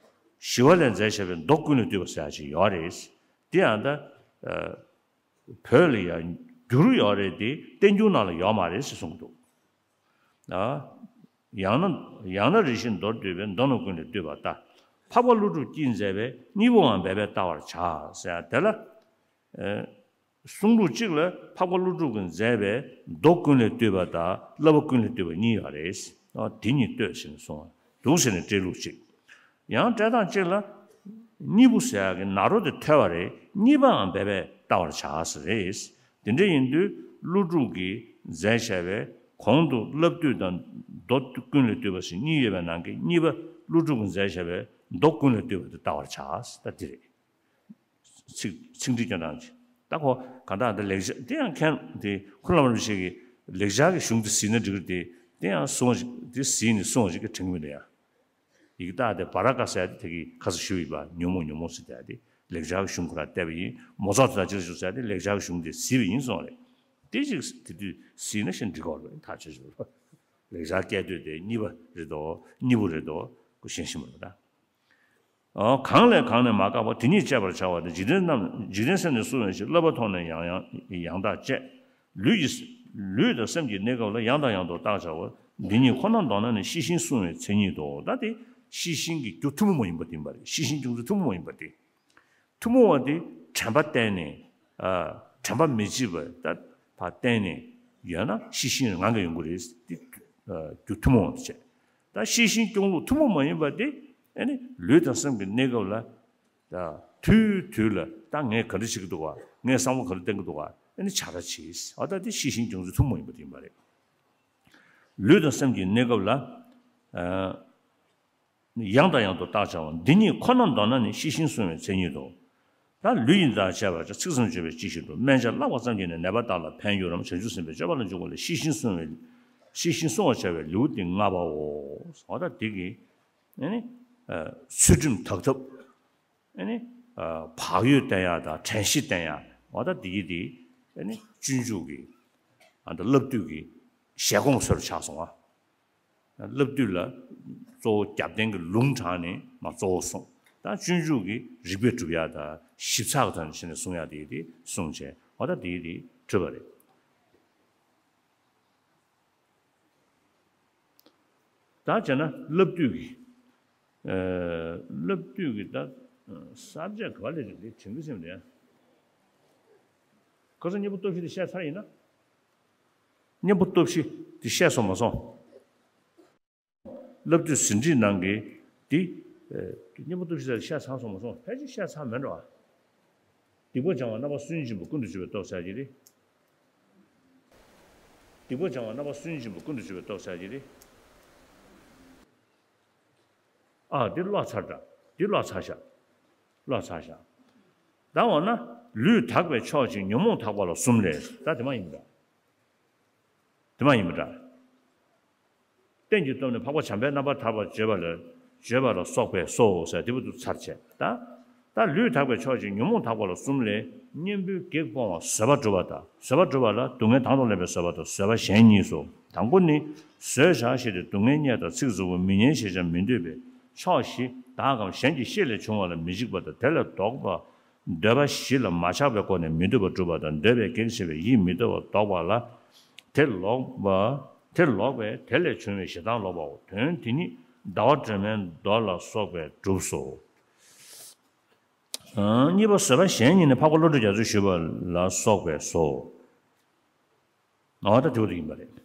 ཞི་བ་ལྷས་མཛད་བཞག་པའི་མདོ་ཀུན་ལས་བཏུས་པ་ཟེར་ཡག་ཅིག་ཡོད་རེད། དེ་ཡང་ད་བོད་ལ་ཡང་འགྱུར་ཡོད་རེད་དེ། བསྟན་འགྱུར་ནང་ལ་ཡོད་མ་རེད་ཟེར་གསུངས་འདུག་ཡང་ན་ཡང་ན་རེ་ཞིག་མདོར་བསྡུས་པའི། མདོ་རྣམས་ཀུན་ལས་བཏུས་པ་ལྟ། འཕགས་པ་ཀླུ་སྒྲུབ་ཀྱིས་མཛད་པའི། གཉིས་པོའང་འབད་པས་བལྟ་བར་བྱ། ཟེར་ཡག་དེ་ལ། གསུང་ལུགས་གཅིག་ལ་འཕགས་པ་ཀླུ་སྒྲུབ་ཀྱིས་མཛད་པའི་མདོ་ཀུན་ལས་བཏུས་པ་དང་བསླབ་པ་ཀུན་ལས་བཏུས་པ་གཉིས་ཡོད་རེད། ཨ་དེ་གཉིས་ལྟོས་ཟེར་ནས་གསུངས་པ་འདུག་ཟེར་ནས་བཀྲལ་ལུགས་གཅིག་ཡང་བཀྲལ་སྟངས་གཅིག་ལ། གཉིས་པོ་ཟེར་ཡག་གི་ནཱ་རོ་དེ་ཐོལ་བ་རེད། གཉིས་པའང་འབད་པས་བལྟ་བར་བྱ་ཟེར་རེད། དེ་འདྲ་ཡིན་དུས་ཀླུ་སྒྲུབ་ཀྱིས་མཛད་བཞག་པའི་གོང་དུ་བསླབ་བཏུས་དང་མདོ་ཀུན་ལས་བཏུས་པ་ཟེར་གཉིས་ཡོད་པའི་ནང་གི་གཉིས་པ་ཀླུ་སྒྲུབ་ཀྱིས་མཛད་བཞག་པའི་མདོ་ཀུན་ལས་བཏུས་པ་དེ་བལྟ་བར་བྱ། ད་འདི་རེད། ཚིག་ཚིག་འགྲེལ་སྐྱོན་སྟངས་ཅིག་ད་ཁོ་གང་ལྟར་འདི་ལེགས་སྦྱར་དེ་ཡང་མཁན་དེ་ཁོ་བླ་མ་རིན་པོ་ཆེ་གིས་ལེགས་སྦྱར་གྱི་གཞུང་དེ་གཟིགས་ན་འགྲིག་གི་རེད་དེ། དེ་ཡང་གསུང་བ་ཞིག་དེ་གཟིགས་ནས་གསུང་བ་ཞིག་གི་དྲན་གྱི་མི་འདུག་ཡ། ཡི་གེ་རྟགས་དེ་བ་ར་ཀ་ཟེར་ཡ་དེ་དེ་གི་ཁ་ས་ཞུ་ཡིན་པ། ཉོན་མོངས་ཉོན་མོངས་ཟེར་དེ་ཡ་དེ་ལེགས་སྦྱར་གྱི་གཞུང་ཁོ་རང་བལྟས་པ་ཡིན། མོ་ཚོགས་དང་ཅི་ལ་ཞུ་ཟེར་ཡ་དེ་ལེགས་སྦྱར་གྱི་གཞུང་དེ་གཟིགས་པ་ཡིན་གསུངས་རེད། དེ་ཅིག་དེ་དུས་གཟིགས་ན་ཤིན་འགྲིག་གོ་རེད། ཐག་ཆོད་ཞུ་རེད། ལེགས་སྦྱར་སྐད་དོད་དེ་གཉིས་པ་རེད་དོ། གཉིས་པོ་རེད་དོ། ཁོ་ཤེས་ཤེས་མ་རེད་ད། གང་ལས་གང་ནས་མ་བཀག་པ། དེ་ཉིད་དཔྱད་པར་བྱ་བ་སྟེ། འཇིག་རྟེན་རྣམས་འཇིག་རྟེན་སེམས་ནི་བསྲུང་བའི་ཕྱིར། བསླབ་པ་མཐོང་ནས་ཡང་ཡང་ཡང་དག་དཔྱད། ལུས་ཀྱི་ལུས་དང་སེམས་ཀྱི་གནས་སྐབས་ལ་ཡང་དང་ཡང་དུ་བརྟག་བྱའོ། འདི་ཉིད་ཁོ་ན་མདོར་ན་ནི། ཤེས་བཞིན་བསྲུང་བའི་མཚན་ཉིད་དོ། ད་དེ་ཤེས་བཞིན་གྱི་རྒྱུ་ཐུན་མོང་མ་ཡིན་པ་དེ་ཡིན་པ་རེད། ཤེས་བཞིན་སྐྱོང་ཚུལ་ཐུན་མོང་མ་ཡིན་པ་དེ། ཐུན་མོང་བ་དེ་དྲན་པ་བརྟེན་ནས། ཨ་དྲན་པ་མི་བརྗེད་པ་ད་ཕར་བརྟེན་ནས་ཡོད་ན་ཤེས་བཞིན་ངང་གིས་ཡོང་གི་རེད། དེ་ཨ་རྒྱུ་ཐུན་མོང་བ་དེ་བྱས། ད་ཤེས་བཞིན་སྐྱོང་ལུགས་ཐུན་མོང་མ་ཡིན་པ་དེ་ཨ་ནི་ལུས་དང་སེམས་ཀྱི་གནས་སྐབས་ལ། ད་དུས་དུས་ལ་ད་ངས་ག་འདྲ་བྱེད་ཀྱི་འདུག་ག་ངས་བསམ་བློ་ག་འདྲ་གཏོང་གི་འདུག་ག་ཨ་ནི་བྱ་ལྟ་བྱེད། ཨ་ད་དེ་ཤེས་བཞིན་སྐྱོང་ཚུལ་ཐུན་མོང་ཡིན་པ་དེ་ཡིན་པ་རེད། ལུས་དང་སེམས་ཀྱི་གནས་སྐབས་ལ། ཨ་ཡང་དང་ཡང་དུ་བརྟག་བྱའོ། འདི་ཉིད་ཁོ་ན་མདོར་ན་ནི། ཤེས་བཞིན་བསྲུང་བའི་མཚན་ཉིད་དོ། ད་ལུས་ཡིན་དང་བཅས་པར་བྱ། ཚིག་གསུམ་བརྗོད་པའི་ཅི་ཞིག་འགྲུབ། སྨན་དཔྱད་བཀླག་པ་ཙམ་གྱིས་ནི། ནད་པ་དག་ལ་ཕན་ཡོད་རམ། བྱང་ཆུབ་སེམས་དཔའི་སྤྱོད་པ་ལ་འཇུག་པ་ལས། ཤེས་བཞིན་བསྲུང་བའི། ཤེས་བཞིན་བསྲུང་བར་བྱ་བའི་ལེའུ་སྟེ་ལྔ་པའོ། འོ་ད་འདི་གི་ཨ་ནི་ཚུལ་ཁྲིམས་དག་ཐབས། ཨ་ནི་བག་ཡོད་བསྟེན་ཡག་དང་དྲན་ཤེས་བསྟེན་ཡག་འོ་ད་འདི་གི་དེ་ཨ་ནི་སྤྱོད་འཇུག་གི་ཨ་ད་བསླབ་བཏུས་ཀྱི་བཞེད་དགོངས་སུ་ཆགས་སོང་བ། བསླབ་བཏུས་ལ་གཙོ་བོ་རྒྱབ་རྟེན་གྱི་ལུང་དྲངས་ནས་མར་གཙོ་བོ་གསུངས། ད་སྤྱོད་འཇུག་གི་རིགས་པས་སྒྲུབ་ཡག་དང་ཞིབ་ཚགས་ཀྱི་ཐོག་ནས་བྱས་ནས་གསུང་ཡག་དེ་དེ་གསུངས་བྱས། འོ་ད་དེ་དེ་གྲུབ་པ་རེད། ད་བྱས་ན་བསླབ་བཏུས་ཀྱི་ཨ་བསླབ་བཏུས་ཀྱི་ད་ས་བཅད་ག་པ་ལས་རིགས་དེ་དྲན་གྱི་སེམས་རེད། ཁ་སང་གཉེན་པོ་སྟོབས་བཞི་དེ་བཤད་ཚར་ཡིན་ན། གཉེན་པོ་སྟོབས་བཞི་དེ་བཤད་སོང་མ་སོང་། བསླབ་བཏུས་ཟིན་བྲིས་ནང་གི་དེ་ཨ་གཉེན་པོ་སྟོབས་བཞི་དེ་བཤད་ཚར་སོང་མ་སོང་། ཕལ་ཆེར་བཤད་ཚར་མེད་འགྲོ། སྡིག་པ་སྦྱང་བ་རྣམ་པ་སུན་འབྱིན་པ་ཀུན་ཏུ་སྤྱོད་པའི་སྟོབས་ཟེར་གྱི་རེད། སྡིག་པ་སྦྱང་བ་རྣམ་པ་སུན་འབྱིན་པ་ཀུན་ཏུ་སྤྱོད་པའི་སྟོབས་ཟེར་གྱི་རེད། ཨ་འདི་ཀློག་ཚར་འདྲ། འདི་ཀློག་ཚར་ཤག་ཀློག་ཚར་ཤག་ད་འོ་ན་ལུས་དག་པའི་ཕྱོགས་ཀྱི་ཉོན་མོངས་དག་པ་ལ་གསུམ་ལས། ད་དེ་མ་ཡིན་འདྲ། དེ་མ་ཡིན་པ་འདྲ། རྟེན་གྱི་སྟོབས་ནི་འཕགས་པ་བྱམས་པས་རྣམ་པར་ཐར་པར་བྱེད་པ་ལ་བྱེད་པ་ལ་སོགས་པས་སོ་ཟེར་དེ་བུ་དུ་ཚར་བྱས། ད་ད་ལུས་དག་པའི་ཕྱོགས་ཀྱི་ཉོན་མོངས་དག་པ་ལ་གསུམ་ལས། གཉེན་པོའི་གེགས་སྤོང་བ་བཟོད་པ་སྒྲུབ་པ་དང་། བཟོད་པ་སྒྲུབ་པ་ལ་སྡུག་བསྔལ་དང་དུ་ལེན་པའི་བཟོད་པ་དང་བཟོད་པ་གཞན་གཉིས་སོ། དང་པོ་ནི། བཟོད་བྱ་ཞེས་ཏེ་སྡུག་བསྔལ་རྙེད་དང་ཚིག་རྩུབ་པོ་མི་སྙན་ཞེས་བྱ་མི་འདོད་པའི་ཕྱོགས་བཞི་དག་གམ་གཞན་གྱི་ཤེད་ལས་བྱུང་བ་ལ་མི་འཇིགས་པ་དང་། དེ་ལས་ལྡོག་པ། འདོད་པ་བཞི་ལ་མ་ཆགས་པའི་སྒོ་ནས་མི་འདོད་པ་སྒྲུབ་པ་དང་། འདོད་པའི་གེགས་བྱེད་པའི་ཡིད་མི་བདེ་བ་ལྡོག་པ་ལ། དེ་ལོག་པ། དེ་ལོག་པས་དེ་ལས་བྱུང་བའི་ཞེ་སྡང་ལོག་པའོ། དོན་དེ་ཉིད་ཟླ་བ་སྒྲོན་མའི་མདོ་ལ་སོགས་པས་གྲུབ་སོ། ཨང་། གཉིས་པ་བཟོད་པ་གཞན་གཉིས་ནི་འཕགས་པ་བློ་གྲོས་རྒྱ་མཚོས་ཞུས་པ་ལ་སོགས་པས་སོ། འོ་ད་དེ་བོ་དེ་ཡིན་པ་རེད།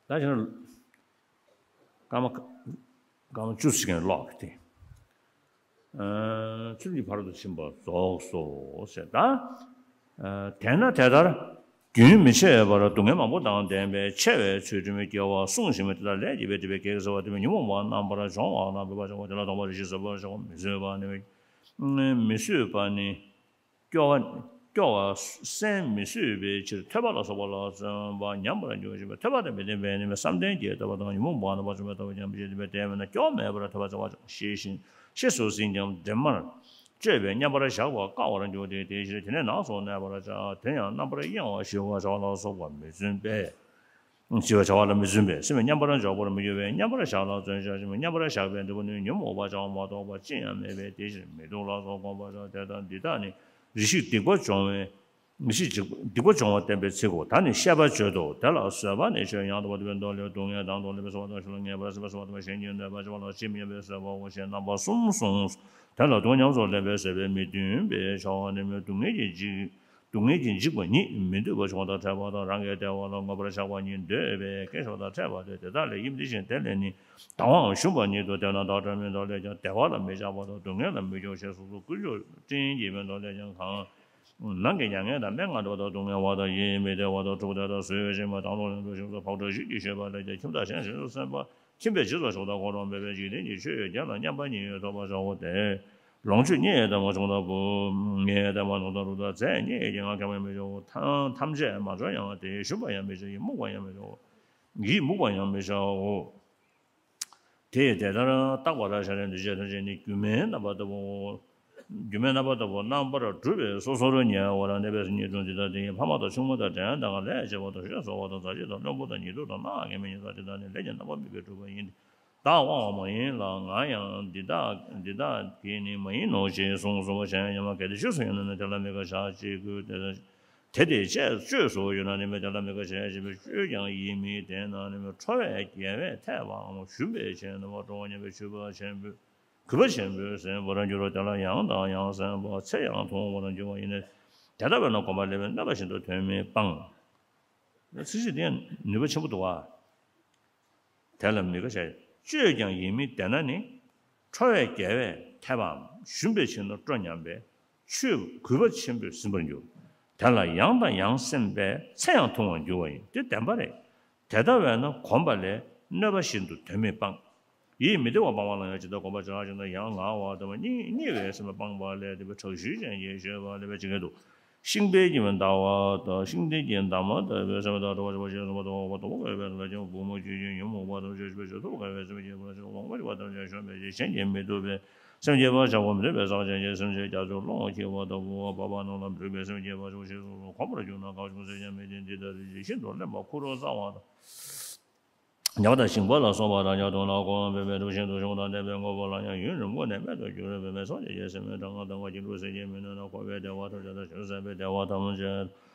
ད་བྱས་ན་སྐར་མ་སྐར་མ་བཅུ་ཙམ་ཀློག་གི་དེ། ཚུལ་གྱི་ཕ་རོལ་ཏུ་ཕྱིན་པ་རྫོགས་སོ་ཟེར། ད་དེས་ན་དེ་ལྟར་རྒྱུན་མི་འཆད་པར་སྡུག་བསྔལ་མང་པོ་དང་ལྡན་པའི་འཆལ་བའི་ཚུལ་ཁྲིམས་སྐྱེ་བ་བསྲུང་ཞིང་མི་དེ་དག་ལས་སྐྱེས་པའི་སྒྲིབ་པའི་གེགས་སེལ་བ་དེ་མིན་ཉོན་མོངས་པ་རྣམ་པར་སྦྱོང་བ་དང་འབད་པ་བྱ་བ་དེ་ལ་སྡོམ་པ་རེ་ཞིག་བཟོད་པར་བྱ་བ་མི་བཟོད་པ་ནི། མི་བཟོད་པ་ནི། སྐྱོ་བ། སྐྱོ་བ་སེམས་མི་བཟོད་པའི་ཕྱིར་ཐོས་པ་ལ་སོགས་པ་ལ་བརྩོན་པ་ཉམས་པར་འགྱུར་ཞིང་། ཐོས་པ་དང་མི་ལྡན་པས་ནི་བསམ་གཏན་གྱི་ལྟ་བ་དང་ཉོན་མོངས་པ་རྣམ་པར་སྦྱོང་བའི་ལྟ་བ་ཀྱང་མི་བྱེད་པས་དེ་མེད་ན་སྐྱོ་བ་མེད་པར་ཐོས་པ་བྱ་བ་ཞེས་ཤེས་སུ་ཟིན་ཀྱང་དྲི་མར་གཅོད་པས་མཉམ་པར་བཞག་པ་བསྐང་བར་འགྱུར་ཏེ། དེའི་ཕྱིར་དེ་ནས་ནང་སོ་གནས་པར་བྱ། དེ་ཡང་རྣམ་པར་གཡེང་བ་ཞི་བར་བྱ་བ་ལ་སོགས་པ་མི་བརྩོན་པས། ཞི་བར་བྱ་བ་ལ་མི་བརྩོན་པས་སེམས་མཉམ་པར་འཇོག་པར་མི་འགྱུར་བས་མཉམ་པར་བཞག་ལ་བརྩོན་བྱ་ཞིང་། མཉམ་པར་བཞག་པའི་འབྲས་བུ་ནི་ཉོན་མོངས་པ་བྱ་བ་མ་གཏོགས་པ་ཅི་ཡང་མེད་པས་དེའི་ཕྱིར་མི་སྡུག་ལ་སོགས་བསྒོམ་པར་བྱ། དེ་ལྟར་འདི་དག་ནི་རེ་ཞིག་སྡིག་པ་སྦྱོང་བའི་རེ་ཞིག་སྡིག་པ་སྦྱོང་བ་བསྟན་པའི་ཚིག་གོ། ད་ནི་བཤད་པ་བརྗོད་དོ། དེ་ལ་བཟོད་པ་ནི་ཆོས་ཡང་དག་པ་སྟོན་པའི་མདོ་ལས། སྡུག་བསྔལ་དང་དུ་ལེན་པའི་བཟོད་པ་དང་གཞན་ལ་ངེས་པར་སེམས་པའི་བཟོད་པ་དང་གཞན་གྱི་གནོད་པ་བྱེད་པ་ལ་ཇི་སྙེད་པའི་བཟོད་པའོ་ཞེས་རྣམ་པ་གསུམ་གསུངས། དེ་ལ་སྡུག་བསྔལ་ཉམས་སུ་ལེན་པའི་བཟོད་པའི་མི་མཐུན་པའི་བྱ་བ་ནི་སྡུག་བསྔལ་གྱི་འཇིགས། སྡུག་བསྔལ་གྱི་འཇིགས་པ་ཉིད་མི་འདོད་པ་བྱུང་བ་དང་ཕྲད་པ་དང་རང་གི་བདེ་བ་ལ་མངོན་པར་བཞག་པ་ཉིད་འདོད་པས་སྐྱེ་ཤོག་དང་ཕྲད་པ་སྟེ། དེ་དག་ལས་ཡིན་དེ་བཞིན་དེ་ལས་ནི་སྡང་བའང་ཞུམ་པ་ཉིད་དུ་སྟོན་ན། བདག་སྒྲ་མི་འདོད་ལས་ཀྱང་བདེ་བ་ལ་མི་ཆགས་པ་དང་སྡུག་བསྔལ་ལ་མི་སྐྱོ་ཞེས་སོ་སོ་ཀུན་སྤྱོད་སྤྲིན་གྱི་མདོ་ལས་ཀྱང་གང་། ནང་གི་མྱ་ངན་དང་སྨྲེ་སྔགས་འདོན་པ་དང་སྡུག་བསྔལ་བ་དང་ཡིད་མི་བདེ་བ་དང་འཁྲུག་པ་དང་ཟོས་ཤིང་མ་དང་ལོག་ལེན་དུ་ཞིག་ཏུ་བག་གྲོས་ཞིག་གིས་གཞོལ་བ་ལས་ཀྱང་ཁྱིམ་བདག་གཞན་ཞིག་ཏུ་སེམས་པ་ཁྱིམ་པའི་རྗེས་སུ་ཞུགས་དང་གོ་རོང་འབེབས་པའི་འཇིག་རྟེན་གྱི་ཆོས་བརྒྱད་ལ་མཉམ་པ་ཉིད་ཐོབ་པར་བྱའོ་སྟེ། ལོངས་སྤྱོད་རྙེད་དམ་ཆུང་དང་བུ་རྙེད་དམ་ནོར་དང་རུ་དང་རྫས་རྙེད་ཀྱང་ཁེངས་པར་མི་བྱའོ། ཐམས་ཅད་མ་འཕྲོག་ཡང་སྟེ་ཞུམ་པར་ཡང་མི་བྱ། ཡིད་མུག་པར་ཡང་མི་བྱའོ། ཡིད་མུག་པར་ཡང་མི་བྱའོ། དེ་ཡིས་དེ་ལྟར་བརྟགས་པ་ལ་ཤ་རའི་འདུས་བྱས་ཐམས་ཅད་ནི་སྒྱུ་མའི་རྣམ་པ་ལྟ་བུའོ། སྒྱུ་མའི་རྣམ་པ་ལྟ་བུ་རྣམ་པར་སྒྲུབ་པས་སོ་སོར་ཉེ་བར་གནས་པའི་སེམས་ཉིད་དུ་འདི་ལྟ་སྟེ། ཕ་མ་དང་ཆུང་མ་དང་བྲན་དང་ལས་བྱེད་པ་དང་ཆོས་ཚོགས་པ་དང་མཛའ་བཤེས་དང་བློན་པོ་དང་ཉེ་དུ་དང་སྣང་བ་མི་མཉམ་པ་དེ་དག་ནི་ལས་ཀྱི་རྣམ་པ་མེད་པས་གྲུབ་པ་ཡིན་ཏེ། བདག་དབང་བ་མ་ཡིན་ལ། ང་ཡང་འདི་དག་འདི་དག་གི་ནི་མ་ཡིན་ནོ་ཞེས་གསུངས་གསུངས་པ་གཞན་ཡང་ཡང་མ། གལ་ཏེ་ཆོས་སུ་ཡོད་ན་ནི་དེ་ལ་མི་དགའ་བྱ་ཅིག་གུ་དེ་དེ་དེ་བཅས་བཅོས་སུ་ཡོད་ན་ནི་མི་དེ་ལ་མི་དགའ་བྱ་ཞེས་པའི་བཅོས་ཀྱང་ཡིད་མི་བདེ་ན་ནི་མི་ཁྲོ་བས་རྒྱལ་བས་འཐད་པའམ་ཞུམ་པའི་ཕྱིར་ནི་མ་ཁྲོ་བ་ཉམས་པའི་གུས་པ་ཆེན་པོས་གུས་པ་ཆེན་པོས་ཟིན་པར་འགྱུར་རོ། དེ་ལ་ཡང་དང་ཡང་ཟིན་པ་ཚེ་ཡང་ཐུང་བར་འགྱུར་བ་ཡིན་ནི། དེ་ལྟ་བས་ན་གོམས་པ་ལེན་པའི་གནོད་པ་ཤིན་ཏུ་དོན་མི་སྤང་། ཚིག་གཅིག་དེ་ནུས་པ་ཆེན་པོ་འདུག་བ། དེ་ལ་མི་དགའ་བྱ། བཅོས་ཀྱང་ཡིད་མི་བདེ་ན་ནི། ཁྲོ་བས་རྒྱལ་བས་འཐད་པའམ་ཞུམ་པའི་ཕྱིར་ན་ཁྲོ་ཉམས་པས་ཆོས་གུས་པ་ཆེན་པོས་ཟིན་པར་འགྱུར། དེ་ལ་ཡང་དང་ཡང་ཟིན་པས་ཚེ་ཡང་ཐུང་བར་འགྱུར་བ་ཡིན། དེ་བདེན་པ་རེད། དེ་ལྟ་བས་ན་གོམས་པ་ལས་གནོད་པ་ཤིན་ཏུ་དོན་མི་སྤང་། ཡིད་མི་བདེ་བ་སྤང་བ་ལ་ཡང་ཇི་ལྟར་གོམས་པར་བྱ་ཞེ་ན། ཡང་ངལ་བ་དང་བ་སྙིང་སྙིང་བའི་སེམས་པ་སྤངས་པ་ལས་དེ་བས་དྲག་ཤུལ་ཅན་གྱི་སྤྱོད་པ་ལས་པའི་ཇི་སྐད་དུ། ཤིང་རྟའི་གྱི་ཟླ་བ་དང་ཤིང་རྟའི་གྱི་འདབ་མ་ལྟ་བུའི་སེམས་དང་འགྲོ་བ་བྱེད་པ་ཅན་གསུམ་པ་དང་འོག་པ་དང་པོ་ག་བས་ལ་ཀྱང་བུ་མོ་ཆོས་ཅན་ཉོན་མོངས་པ་དང་བཅས་པའི་ཆོས་ཐོབ་དཀའ་བའི་སེམས་བསྐྱེད་པ་ཅན་ལོང་བ་བྱེད་པ་དང་བཅས་ཤོམ་པའི་ཅན་གཞན་གྱིས་མི་ཐུབ་པའི་སེམས་བསྐྱེད་པ་བྱ་བ་མི་འདོད་པའི་ཟག་བཅས་ཀྱི་སེམས་ཅན་རྒྱ་མཚོའི་ཀློང་འཁྱིལ་བ་ལྟ་བུ་འཕགས་པ་རྣམས་ལ་འབྲུག་པའི་སེམས་བསྐྱེད་པ་བྱ་བ་ཞེས་སོགས་སུ་གོམས་པར་གྱུར་ན་ཁ་ཆུང་ཟད་ཀྱང་མི་བདེ། འདི་ལྟར་རིགས་ཤིན་ཏུ་བརླན་པ་ཁུ་རུ་གཙང་བ་དང་། ཉ་བ་དང་ཞིང་པ་ལ་སོགས་པ་རང་རྐྱ་དུ་ལ་གོམས་པའི་འབྲས་བུ་ཤིན་ཏུ་ཆུང་དང་ལྡན་པའི་དངོས་པོ་ལ་ཡང་ཡུན་རིང་པོ་ནས་རྨད་དུ་གྱུར་པའི་མེ་སོགས་ཀྱི་ཡ་སེ་མའི་གྲང་ངར་དང་བ་གྱི་འབྲུ་ཟད་ཀྱང་མི་ནུས་ན་འཁོར་བའི་བདེ་བ་ཐམས་ཅད་དང་ཆོས་ཟད་པའི་བདེ་བ་ཐམས་ཅད་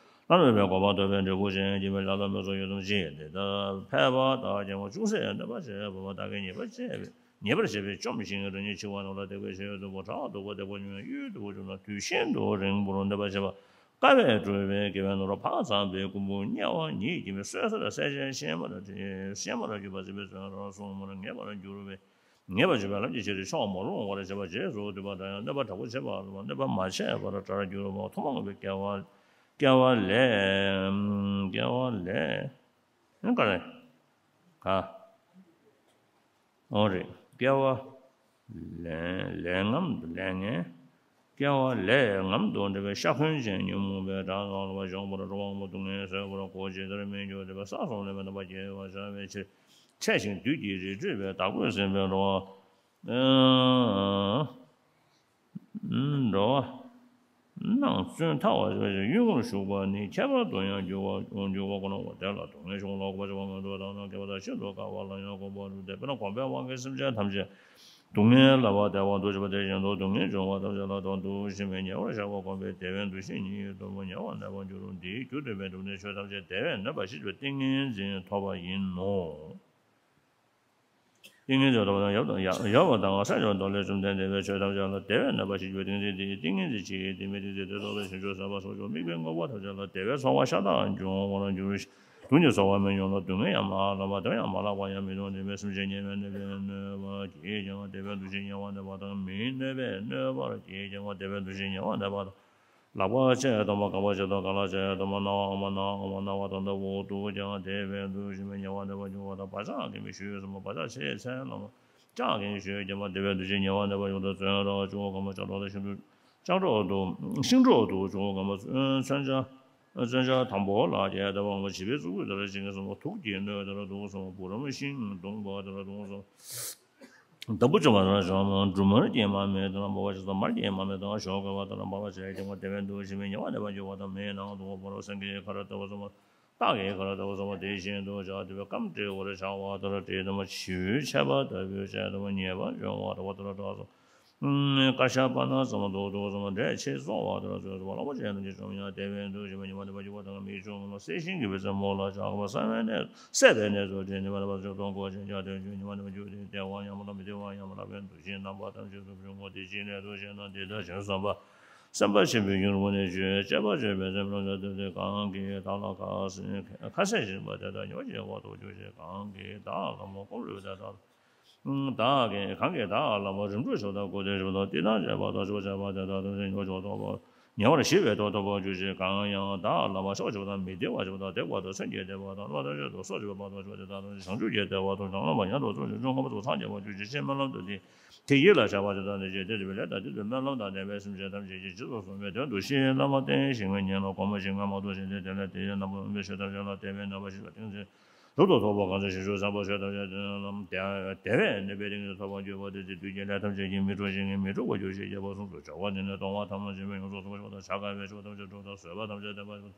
ལ་གནོད་པའི་གོམས་པ་ཐོབ་པའི་འབྲས་བུ་ཅན་གྱི་མི་ལ་ལ་མི་སོགས་ཡོད་དམ་ཅི། འདི་ལྟར་ཕལ་པ་དག་ཀྱང་ཅུང་ཟད་གནོད་པ་བྱེད་པ་བདག་གིས་ཉེས་པ་བྱས་པས་ཉེས་པར་བྱས་པས་བཅོམ་ཞིང་རང་ཉིད་འཆི་བ་རྣམས་ལ་དད་པའི་ཤེས་ཡོན་དུ་བོ་ཁྲག་འདུག་པ་དད་པ་ཉུང་བས་གཡུལ་དུ་བོ་བཅུག་ན་དུས་ཤིན་ཏུ་རིང་པོར་གནོད་པ་བྱེད་པ། དཀའ་བས་གྲུབ་པའི་དགེ་བའི་ནོར་བུ་འཕགས་བསམ་པའི་རྐུན་པོ་དམྱལ་བ་ཉིད་ཀྱི་མི་གསོད་སར་བསད་བྱས་གཤེད་མར་བསྐྱུར་བ་གསོད་པར་གྱུར་པ་ཟིན་པའི་ཚེ་རང་སྲུང་མར་ངེས་པར་འགྱུར་བས། ངེས་པར་འགྱུར་བའི་ལམ་གྱི་ཕྱིར་ཕྱོགས་མ་རུང་བར་བྱེད་པ་རྗེས་སུ་མཐུན་པ་དང་ཡང་གནོད་པ་དྲག་པོ་བྱེད་པ་ལ་གནོད་པ་མ་བྱས་པར་དགྲར་གྱུར་པ་ཐུན་མོང་གི་སྐྱེ་བ་སྐྱེ་བ་ལས་སྐྱེ་བ་ལས་ཨང་ག་རེ་ག་འོ་རེད། སྐྱེ་བ་ལས་ལས་ངན་ལས་ངན། སྐྱེ་བ་ལས་ངན་དུ་འདྲེན་པའི་ཤ་འཁོན་ཅན་ཉོན་མོངས་པའི་དགྲ་ལ་སློབ་པ་སྦྱོང་བར་འགྲོ་བ་དངོས་པོ་སྡུག་བསྔལ་བཟོད་པར་གོ། ཇི་ལྟར་སྨན་གྱི་འདོད་པས་ས་གསུམ་ལས་མི་འདའ་བར་སྐྱེ་བར་བྱ་བའི་ཕྱིར། འཕྲལ་ཞིང་བདུད་ཀྱི་རིས་བྲོས་པའི་བདག་པོས་ཟིན་པའི་འགྲོ་བ། འགྲོ་བ། སྣང་བཙོན་ཐལ་བ་གཡུལ་ངོར་ཞུགས་པ་ནི་ཁྱད་པར་དུ་ཡང་འགྱུར་བ་འགྱུར་བ་ཀུན་སློང་གོ། དེ་ལ་སྡུག་བསྔལ་ཆུང་ལ་གོམས་པ་ཆེ་བ་མངོན་དུ་བཏང་ན་བསྐལ་པ་དང་ཤིན་ཏུ་དཀའ་བ་ལ་ཡང་གོམས་པར་འགྱུར་ཏེ། དཔེར་ན་གོམས་པའི་དབང་གིས་སེམས་ཅན་ཐམས་ཅད་སྡུག་བསྔལ་ལ་བ་བདེ་བ་འདུ་བྱེད་པ་དེ་བཞིན་དུ་སྡུག་བསྔལ་འབྱུང་བ་ཐམས་ཅད་ལ་དོན་དུ་གཞན་མི་ཉེ་བར་བཞག་པ་གོམས་པས་བདེ་བའི་འདུ་ཤེས་ཉིད་དུ་མ་ཉེ་བར་གནས་པར་འགྱུར་རོ། འདིའི་རྒྱུ་སྟོན་པའི་སྒྲུབ་གནས་ཆོས་ཐམས་ཅད་བདེ་བས་གནོད་པ་ཞི་བྱེད་པའི་ཏིང་ངེ་འཛིན་ཐོབ་པ་ཡིན་ནོ། ཏིང་ངེ་འཛིན་ཐོབ་པ་དང་ཡབ་དང་ཡབ་ཡབ་པ་དང་སངས་རྒྱས་མདོ་ལས་བཅོམ་ལྡན་འདས་པའི་ཆོས་ཐམས་ཅད་ལ་བདེ་བས་གནོད་པ་ཞི་བྱེད་པའི་ཏིང་འཛིན་དེ་ཡི་ཏིང་ངེ་འཛིན་གྱིས་དེ་མི་ཏིང་འཛིན་དེ་རྟོགས་པའི་བྱང་ཆུབ་སེམས་དཔའ་སོགས་ཀྱང་དམིགས་པའི་དངོས་པོ་ཐམས་ཅད་ལ་བདེ་བའི་ཚོར་བ་ཤ་སྟག་འབྱུང་བར་འགྱུར་ཞིང་། དུག་ནི་ཚོར་བ་མི་མྱོང་ལ། སྡུག་བསྔལ་ཡང་མ་ལངས་པ། དེ་ཡང་མ་ལགས་པ་ཡང་མི་མཐོང་། ནད་མེད་སེམས་ཅན་ཉེ་བར་གནོད་པས་གནོད་པར་བགྱིད་ཀྱང་། དེ་བས་འདུ་ཤེས་ཉེ་བར་གནོད་པ་དང་། མིའི་གནོད་པས་གནོད་པར་བགྱིད་ཀྱང་། དེ་བས་འདུ་ཤེས་ཉེ་བར་གནོད་པ་དང་། ལག་པ་ཆད་སྡོམ་པ། རྐང་པ་ཆད་སྡོམ། རྐང་ལག་ཆད་སྡོམ་པ། རྣ་བ་འོ་མ་ན་འོ་མ་ན་བ་དང་། ལྟ་བུ་འདུག་ཀྱང་། དེ་བས་འདུ་ཤེས་ཉེ་བར་གནོད་པར་འགྱུར་བ་དང་། བག་ཆགས་ཀྱིས་མི་ཞུ་གསུངས་པ། བག་ཆགས་ཆེས་ཚད་ལ་མ། ལྕགས་ཀྱིས་ཞུ་བྱེད་པ། དེ་བས་འདུ་ཤེས་ཉེ་བར་གནོད་པར་འགྱུར་ཏོ། བཙོན་རར་བཅུག་གམ། ལྕགས་སྒྲོག་དང་ཤིང་སྒྲོག་ལྕགས་སྒྲོག་དང་ཤིང་སྒྲོག་ཏུ་བཅུག་གམ། མཚོན་ཆ་མཚོན་ཆ་དམ་པོ་ལ་བརྒྱན་ཏེ་འོང་བ། བྱིས་པའི་གཙུག་ཕུད་ལྟར་བྱིང་གསུངས་པ། དུག་གིས་གནོད་དེ་ལ་དུག་གསུངས་པ། བུ་རམ་ཤིང་བརྡུངས་པ་དེ་ལ་བརྡུངས་གསུངས་པ། འདམ་བུ་བཅོམ་པ་ལྟར་བཅོམ། འབྲུ་མར་གྱིས་མར་མེད་དེ་ལ། འབར་བ་ཆེ་ས་མར་གྱིས་མར་མེད་དེ་ལ། ཞོ་བཀོལ་བ་ལྟར་འབར་བར་བྱེད་ཀྱང་། དེ་བས་འདུ་ཤེས་མི་ཉེ་བར་གནོད་པར་འགྱུར་བ་དང་། མེའི་ནང་དུ་བོར་བ། སེང་གེའི་ཁར་ལྟ་བུ་གསུངས་པ། སྟག་གི་ཁར་ལྟ་བུ་གསུངས་པ། དེ་བཞིན་དུ་བྱ། དེ་བས་རྐངམ་བྲེགས་པར་བྱ་བ་ལྟར་བྲེགས་ཏེ་མ། བྱིའུའི་ཆད་པ་ལྟ་བུས་བྱས་ཏེ་མ། ཉེས་པར་སྦྱོང་བ་ལྟ་བུ་ལྟར་བསྒྲགས་སོ། ཀ་ཤ་པ་ན་ཙམ་དུ་དུག་གསུངས་པ། འབྲས་ཆེས་བཙོག་པ་ལྟར་བཙོག་གསུངས་པ། ལོག་པར་བྱས་ན་ཅི་བྱུང་ཡང་། དེ་བས་འདུ་ཤེས་མི་ཉེ་བར་གནོད་པར་འགྱུར་བ་དང་། མིའི་ཆུང་ངུ་ལ་གསེར་ཞུན་གྱིས་བུད་ཚད་མོ་ལ་ཆགས་པ། བསད་པའི་གནས། བསད་པའི་གནས་སུ་བྲེགས་ནས་མ་ཐར་པ་ཆུ་དོང་བརྐོས་ཤིང་བཅག་སྟེ་བཅུག་ཉེ་བར་གནོད་པར་འགྱུར་ཏེ། བདེ་བ་ཡང་མ་ལགས་མི་བདེ་བ་ཡང་མ་ལགས་པས་འདུ་ཤེས་རྣམ་པ་ཐམས་ཅད་དུ་བྱུང་ངོ་། དེ་ཅིའི་སླད་དུ་ཞེ་ན། འདི་ལྟར་བྱུང་བསམ་པ། སེམས་དཔའ་ཆེན་པོའི་ཁྱུང་རུས་ནས་བྱོན། དཔྱད་པ་བརྗོད་པའི་སེམས་རང་ལ་ལྟོས་ཏེ། གང་གིས་བདག་ལ་ཁ་ཟས་ཁ་ཟས་བྱིན་པ་དེ་དག་ཉོ་བྱེད་དབང་དུ་འགྱུར་ཞིང་། གང་གིས་བདག་ལ་མོ་སྐོམ་རུས་དེ་དག་བདག་གིས་གང་གིས་བདག་ལ་མོ་རིམ་གྲོ་བྱེད་པ་དང་། གོས་ཐུང་བྱེད་པ་དང་། བསྟི་སྟང་བྱེད་པ་དང་། ཆོས་འཆད་པ་དེ་དག་ཐམས་ཅད་ཉོ་ཆོག་ཐོབ་པ། ཉེ་བར་ཞི་བའི་ཐོབ་ཐོབ་པར་འགྱུར་ཞིང་། གང་ཡང་བདག་ལ་མ་ཆོག་བྱེད་པ་དང་། མི་བདེ་བ་བྱེད་པ་དང་། བརྡེག་པ་དང་། སེམས་ཀྱི་བདེ་བ་དང་། བློ་ཐམས་ཅད་དུ་སྲོག་གཅོད་པ་དང་། ཆོས་དེ་དག་ཐམས་ཅད་བྱང་ཆུབ་ཀྱི་བདེ་བ་དང་། བྱང་ལམ་པ་ཉམས་སུ་བླང་ཞིང་། བཅོམ་ལྔ་པ་ཚོགས་ཐམས་ཅད་པར་འགྱུར་ཞིང་། ཕྱིར་སྨོན་ལམ་དུ་བསྟན་ཏེ། ཡིད་ལ་བྱ་བ་དེ་དག་ནི་བྱེད། དེ་ལྟ་བུའི་ལས་དང་དེ་ལྟ་བུའི་སྨོན་ལམ་དང་ལྡན་པའི་སེམས་ཅན་ཐམས་ཅད་ཀྱིས་རྗེས་སུ་བཟུང་བའི་དོན་དུ་ཤེས་རྣམ་པར་བསྟན་ཞིང་ཉོན་ལ་གོམས་ཤིང་ངལ་མ་ཐོགས་ཤིང་། དེ་ལས་དེའི་རྣམ་པར་སྨིན་པའི་ཆོས་ཐམས་ཅད་ལ་དད་པས་གནོད་པ་ཞི་བ་ཏིང་འཛིན་རབ་ཏུ་ཐོབ་པ་གང་ཞིག་ཞིང་བཅུ་གསུམ་པ་ཆོས་ཐམས་ཅད་དོན་ལམ་དེ་བས་གནོད་པའི་ཏིང་འཛིན་ཐོབ་པར་གྱུར་པ་དེ་ཚེ་དུས་ཀྱི་ལས་ཐམས་ཅད་ཀྱིས་མི་འགྲུབ་ཤིང་མི་འགྲུབ་པར་འགྱུར་ཞེས་བརྗོད་པ་གསུངས་སོ། བྱ་བ་འདི་ནི་གཏོང་བ་ཐ་མ་ཕྱིན་པ་ཡོངས་སུ་རྫོགས་པར་ཤོག་དང་། བྱ་དཀའ་བའི་ཆོས་ཐམས་ཅད་སྒྲུབ་པ་དང་། བཟོད་པ་ཐམས་ཅད་ལྡན་པར་ཤོག་དང་།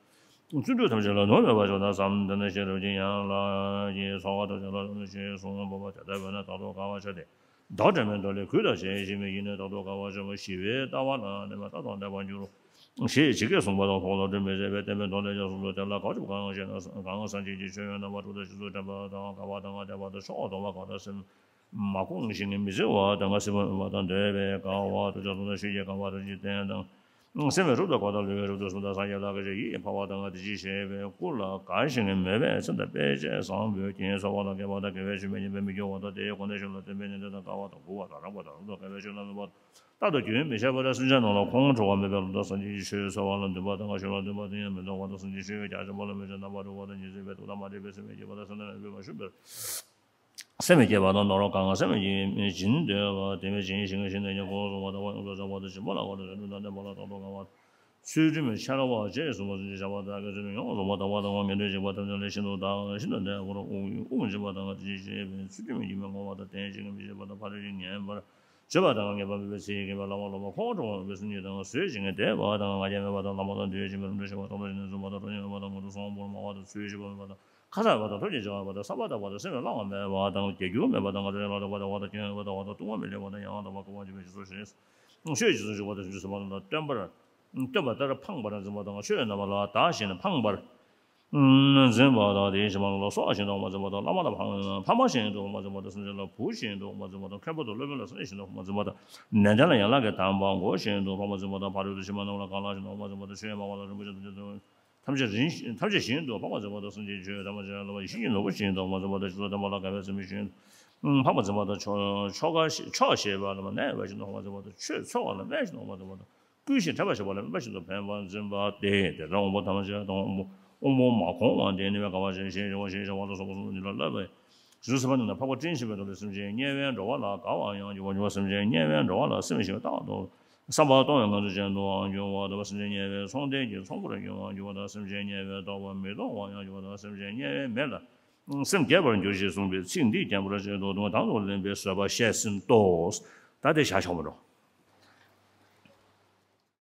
བརྩོན་འགྲུས་ཐམས་ཅད་ལ་ནོར་མེད་པར་ཤོག་དང་བསམ། འདི་ནི་ཤེས་རབ་ཀྱི་ཡན་ལག་གི་ཚོགས་པ་ཐམས་ཅད་ལ་རག་ལས་ཤིང་གསུངས་པ་དེ་ལྟ་བས་ན་བདག་ཏུ་དགའ་བར་བྱ་སྟེ། བདག་འདྲ་མིན་བདག་ལས་གུས་དང་བྱས་ཤིང་མི་གཞན་ནི་བདག་ཏུ་དགའ་བར་བྱ་བ་ཞི་བའི་ལྟ་བ་ལ་གནས་པ་ལྟ་དང་ལྡན་པར་འགྱུར་རོ། ཞེས་ཇི་སྐད་གསུངས་པ་དང་། ལྷག་ལུས་སྒྲིབ་མེད་ཟད་པའི་བསྟན་པའི་མདོ་ལས་ཀྱང་གསུངས་སོ། དེ་ལ་དགག་བྱ་གང་ཞེ་ན། གང་སངས་རྒྱས་ཀྱི་ཆོས་ཡང་རྣམ་པ་དྲུག་དང་། རྗེས་སུ་དྲན་པ་དང་དགའ་བ་དང་དད་པ་དང་། ཆོས་འོག་སྟོང་པ་གང་དག་སེམས་མ་བསྒོམས་ཤིང་མི་བརྩི་བ་དང་། སྲིད་པ་མོས་པ་དང་འདོད་པའི་དགའ་བ་དང་། ཕྱོགས་གསུམ་དང་ཆོས་ཀྱི་དགའ་བ་དང་། འཇིག་རྟེན་དང་། སེམས་ཀྱི་རབ་ཏུ་དགའ་བ་དང་། ལུས་ཀྱི་རབ་ཏུ་གསུམ་དང་། སངས་རྒྱས་ལ་དགའ་ཞིང་ཡིད་ཕངས་པ་དང་། དེ་ཅིའི་ཕྱིར་ཞེས་པའི་སྐུ་ལ་དགའ་ཞིང་མོས་པས་སེམས་དང་དཔེ་བྱད་བཟང་པོས་བརྒྱན། ཚོར་བ་དང་བརྒྱད་པ་དང་། དགེ་བའི་ཆོས་མི་སྙན་པས་མི་སྐྱོ་བ་དང་། དེའི་གོ་གནས་ཤིན་ཏུ་བརྟན་པའི་གནས་འདི་དང་། དགའ་བ་དང་མགུ་བ་དང་རངས་པ་དང་། རབ་ཏུ་དགའ་བའི་ཆོས་རྣམས་མེད་པ་དང་། རྟག་ཏུ་རྒྱུན་མི་འཆད་པར་སེམས་ཅན་རྣམས་ལ་ཁོང་ཁྲོ་བ་མེད་པའི་བློ་དང་། སངས་རྒྱས་ཀྱི་ཆོས་ཚོར་བ་ལ་འདུན་པ་དང་། ཆོས་ལ་འདུན་པ་དེ་ཡང་མི་གཏོང་བ་དང་། སེམས་ཀྱི་ཤེས་ཡོན་རྒྱ་ཆེན་པོ་ལ་མོས་ཤིང་། རྣམ་པར་གྲོལ་བ་དང་། ཉེར་འཚོའི་དོན་དམ་པར་འདྲེས་པའི་སེམས་ཀྱིས་བསྐྱེད་པ་དང་། སེམས་ལ་འདུན་པ་ཞུགས་པའི་སེམས་མི་སྐྱེ་བ་དང་། ནོར་གང་སེམས་ཀྱིས་བྱིན་འདོད་པ་དེ་བས་བྱིན་ཞིང་གཞན་དོན་གྱི་གོ་བཟུང་བ་དང་། ཡོངས་སུ་གཅོད་པ་དང་། སྦྱིན་པ་ལ་དགའ་བ་དང་། བརྩོན་འགྲུས་དང་ལྡན་པ་ལ་རྟག་ཏུ་དགའ་བ། ཚུལ་ཁྲིམས་འཆལ་བ་བཅས་སུ་མ་སོང་ཞིང་བྱ་བ་དག་གི་ཚུལ་ཁྲིམས་ཡོངས་སུ་རྫོགས་པ་དང་། བ་དང་བ་ངན་འགྲོའི་འཇིགས་པ་ཐམས་ཅད་ལས་ཤིན་ཏུ་འདའ་ཤིན་ཏུ་འདའ་བར་དབུགས་འབྱིན་པ་དང་། དེ་ཅིའི་ཕྱིར་ཞེས་པའི་ཚུལ་ཁྲིམས་ཀྱིས་མི་ངོམས་པ་དང་། བསྟེན་ཞིང་མི་བྱེད་པ་དང་། ཕ་རོལ་ཕྱིན་ཉན་པར་བྱེད་པ་དང་། ངེས་པ་མེད་པའི་ཚིག་གིས་སྐྱེ་བ་ལ་བར་ལོག་པ། ཁོང་ཁྲོ་བ་མེད་པའི་སེམས་ཀྱིས་དང་། བཟོད་ཅིང་དད་པ་དང་། ང་རྒྱལ་མེད་པ་དང་། བླ་མ་དང་འདུ་ཤེས་མེད་པར་འདུ་ཤེས་པ་དང་། བློ་ཅན་ནི་བརྫུན་པ་དང་། གྲོགས་ཉེས་མེད་པ་དང་། ངོ་སྤྲོད་སོང་པོར་སྨྲ་བ་དང་། ཚུལ་ཞིབ་པ་མེད་པ་དང་། ཁ་ཚ་བ་དང་། ཐབས་ཀྱིས་བྱ་བ་དང་། བསམ་པ་དག་པ་དང་། སེམས་ལ་གླགས་པ་མེད་པ་དང་། རྒྱལ་འགྱུར་མེད་པ་དང་། ང་རྒྱལ་ལ་སོགས་པ་དང་། བ་དང་སྐྱོན་མེད་པ་དང་། བ་དང་ལྟུང་བ་མི་སླུ་བ་དང་། ཡང་དག་པར་རྐང་པར་འཇུག་པའི་རྗེས་སུ་ཞེས། ཆོས་རྗེས་སུ་འཇུག་པ་དང་། རྗེས་སུ་བ་དང་སྟོན་པར་སྟོན་པ་ལྟར་ཕངས་པར་འཛིན་པ་དང་། ཆོས་རྣམ་པ་ལ་བདག་གཞན་ཕངས་པར་འཛིན་པ་དང་། དེའི་ཕྱི་མ་རྣམས་ལ་སྲོག་བཞིན་དུ་ཕངས་པར་འཛིན་པ་དང་། བླ་མ་ལ་ཕངས་ཕ་མ་བཞིན་དུ་ཕངས་པར་འཛིན་པ་དང་། སེམས་ཅན་ལ་བུ་བཞིན་དུ་ཕངས་པར་འཛིན་པ་དང་། མཁན་པོ་དང་སློབ་དཔོན་ལ་སེམས་བཞིན་དུ་ཕངས་པར་འཛིན་པ་དང་། ནན་ཏན་ལ་ཡན་ལག་གི་དམ་པ་མགོ་བཞིན་དུ་ཕངས་པར་འཛིན་པ་དང་། ཕ་རོལ་ཏུ་ཕྱིན་པ་རྣམས་ལ་གང་ལགས་བཞིན་དུ་ཕངས་པར་འཛིན་པ་དང་། ཆོས་མང་བ་ལ་རིན་པོ་ཆེ་དང་། ཐམས་ཅད་རིན་ཐམས་ཅད་བཞིན་དུ་ཕངས་པར་འཛིན་པ་དང་། སེམས་ཅན་ཆོས་ཐམས་ཅད་ལ་ཡིད་བཞིན་གྱི་ནོར་བུ་བཞིན་དུ་ཕངས་པར་འཛིན་པ་དང་། རྗེས་སུ་བསྟན་པ་ལ་དགའ་བའི་སེམས་བཞིན་ཕངས་པར་འཛིན་པ་དང་། ཆོ་ཆོ་ག་ཆོག་ཤེས་པ་ལ་གནས་པ་བཞིན་དུ་ཕངས་པར་འཛིན་པ་དང་། ཆོས་འཚོལ་བ་ལ་གནས་བཞིན་དུ་ཕངས་པར་འཛིན་པ་དང་། བསྐུལ་ཞིང་ཁྲེལ་བ་བྱེད་པ་ལ་དམན་པ་བཞིན་དུ་ཕངས་པར་འཛིན་པ་སྟེ། དེ་ལྟར་དབང་པོ་ཐམས་ཅད་དང་། དབང་པོ་དབང་པོ་མ་གོང་བ་དེ་ནི་མེད་པར་དགའ་བ་ཅན་ཞེས་བྱ་བ་ཞེས་བྱ་བ་ལ་སོགས་པ་གསུངས་པ་འདི་ལ་སློབ་པའི་རྗེས་སུ་བསྟན་པ་ནི་འཕགས་པ་སྤྲིན་ཆེན་པོའི་མདོ་ལས། སེམས་ཅན་དམྱལ་བའི་འགྲོ་བ་ལ་དགའ་བར་ཡང་འགྱུར་བ་འགྱུར་བ། སེམས་ཅན་དམྱལ་བའི་འགྲོ་བ་ལ་སེམས་ཤིང་རྟག་ཏུ་བསམ་པ་གཏོང་བའི་ངང་ཚུལ་ཅན་དུའང་འགྱུར་བ་དང་། སེམས་ཅན་དམྱལ་བའི་ཚོང་རྟེན་གྱི་ཚོང་པར་ཡང་འགྱུར་བ་དང་། སེམས་ཅན་དམྱལ་བའི་ལྟོ་བ་མི་གཏོང་བར་ཡང་འགྱུར་བ་དང་། སེམས་ཅན་དམྱལ་བའི་མེ་ལ་སེམས་བསྐྱལ་བར་འགྱུར་ཞེས་གསུངས་པའི་ཚིག་འདིས་མཁན་པོ་རབ་བྱེད་དུ་དང་དུ་ལེན་པའི་བཟོད་པ་བཤད་ཟིན་ཏོ། ད་དེ་བཞག་ཆོག་མི་འགྲོ།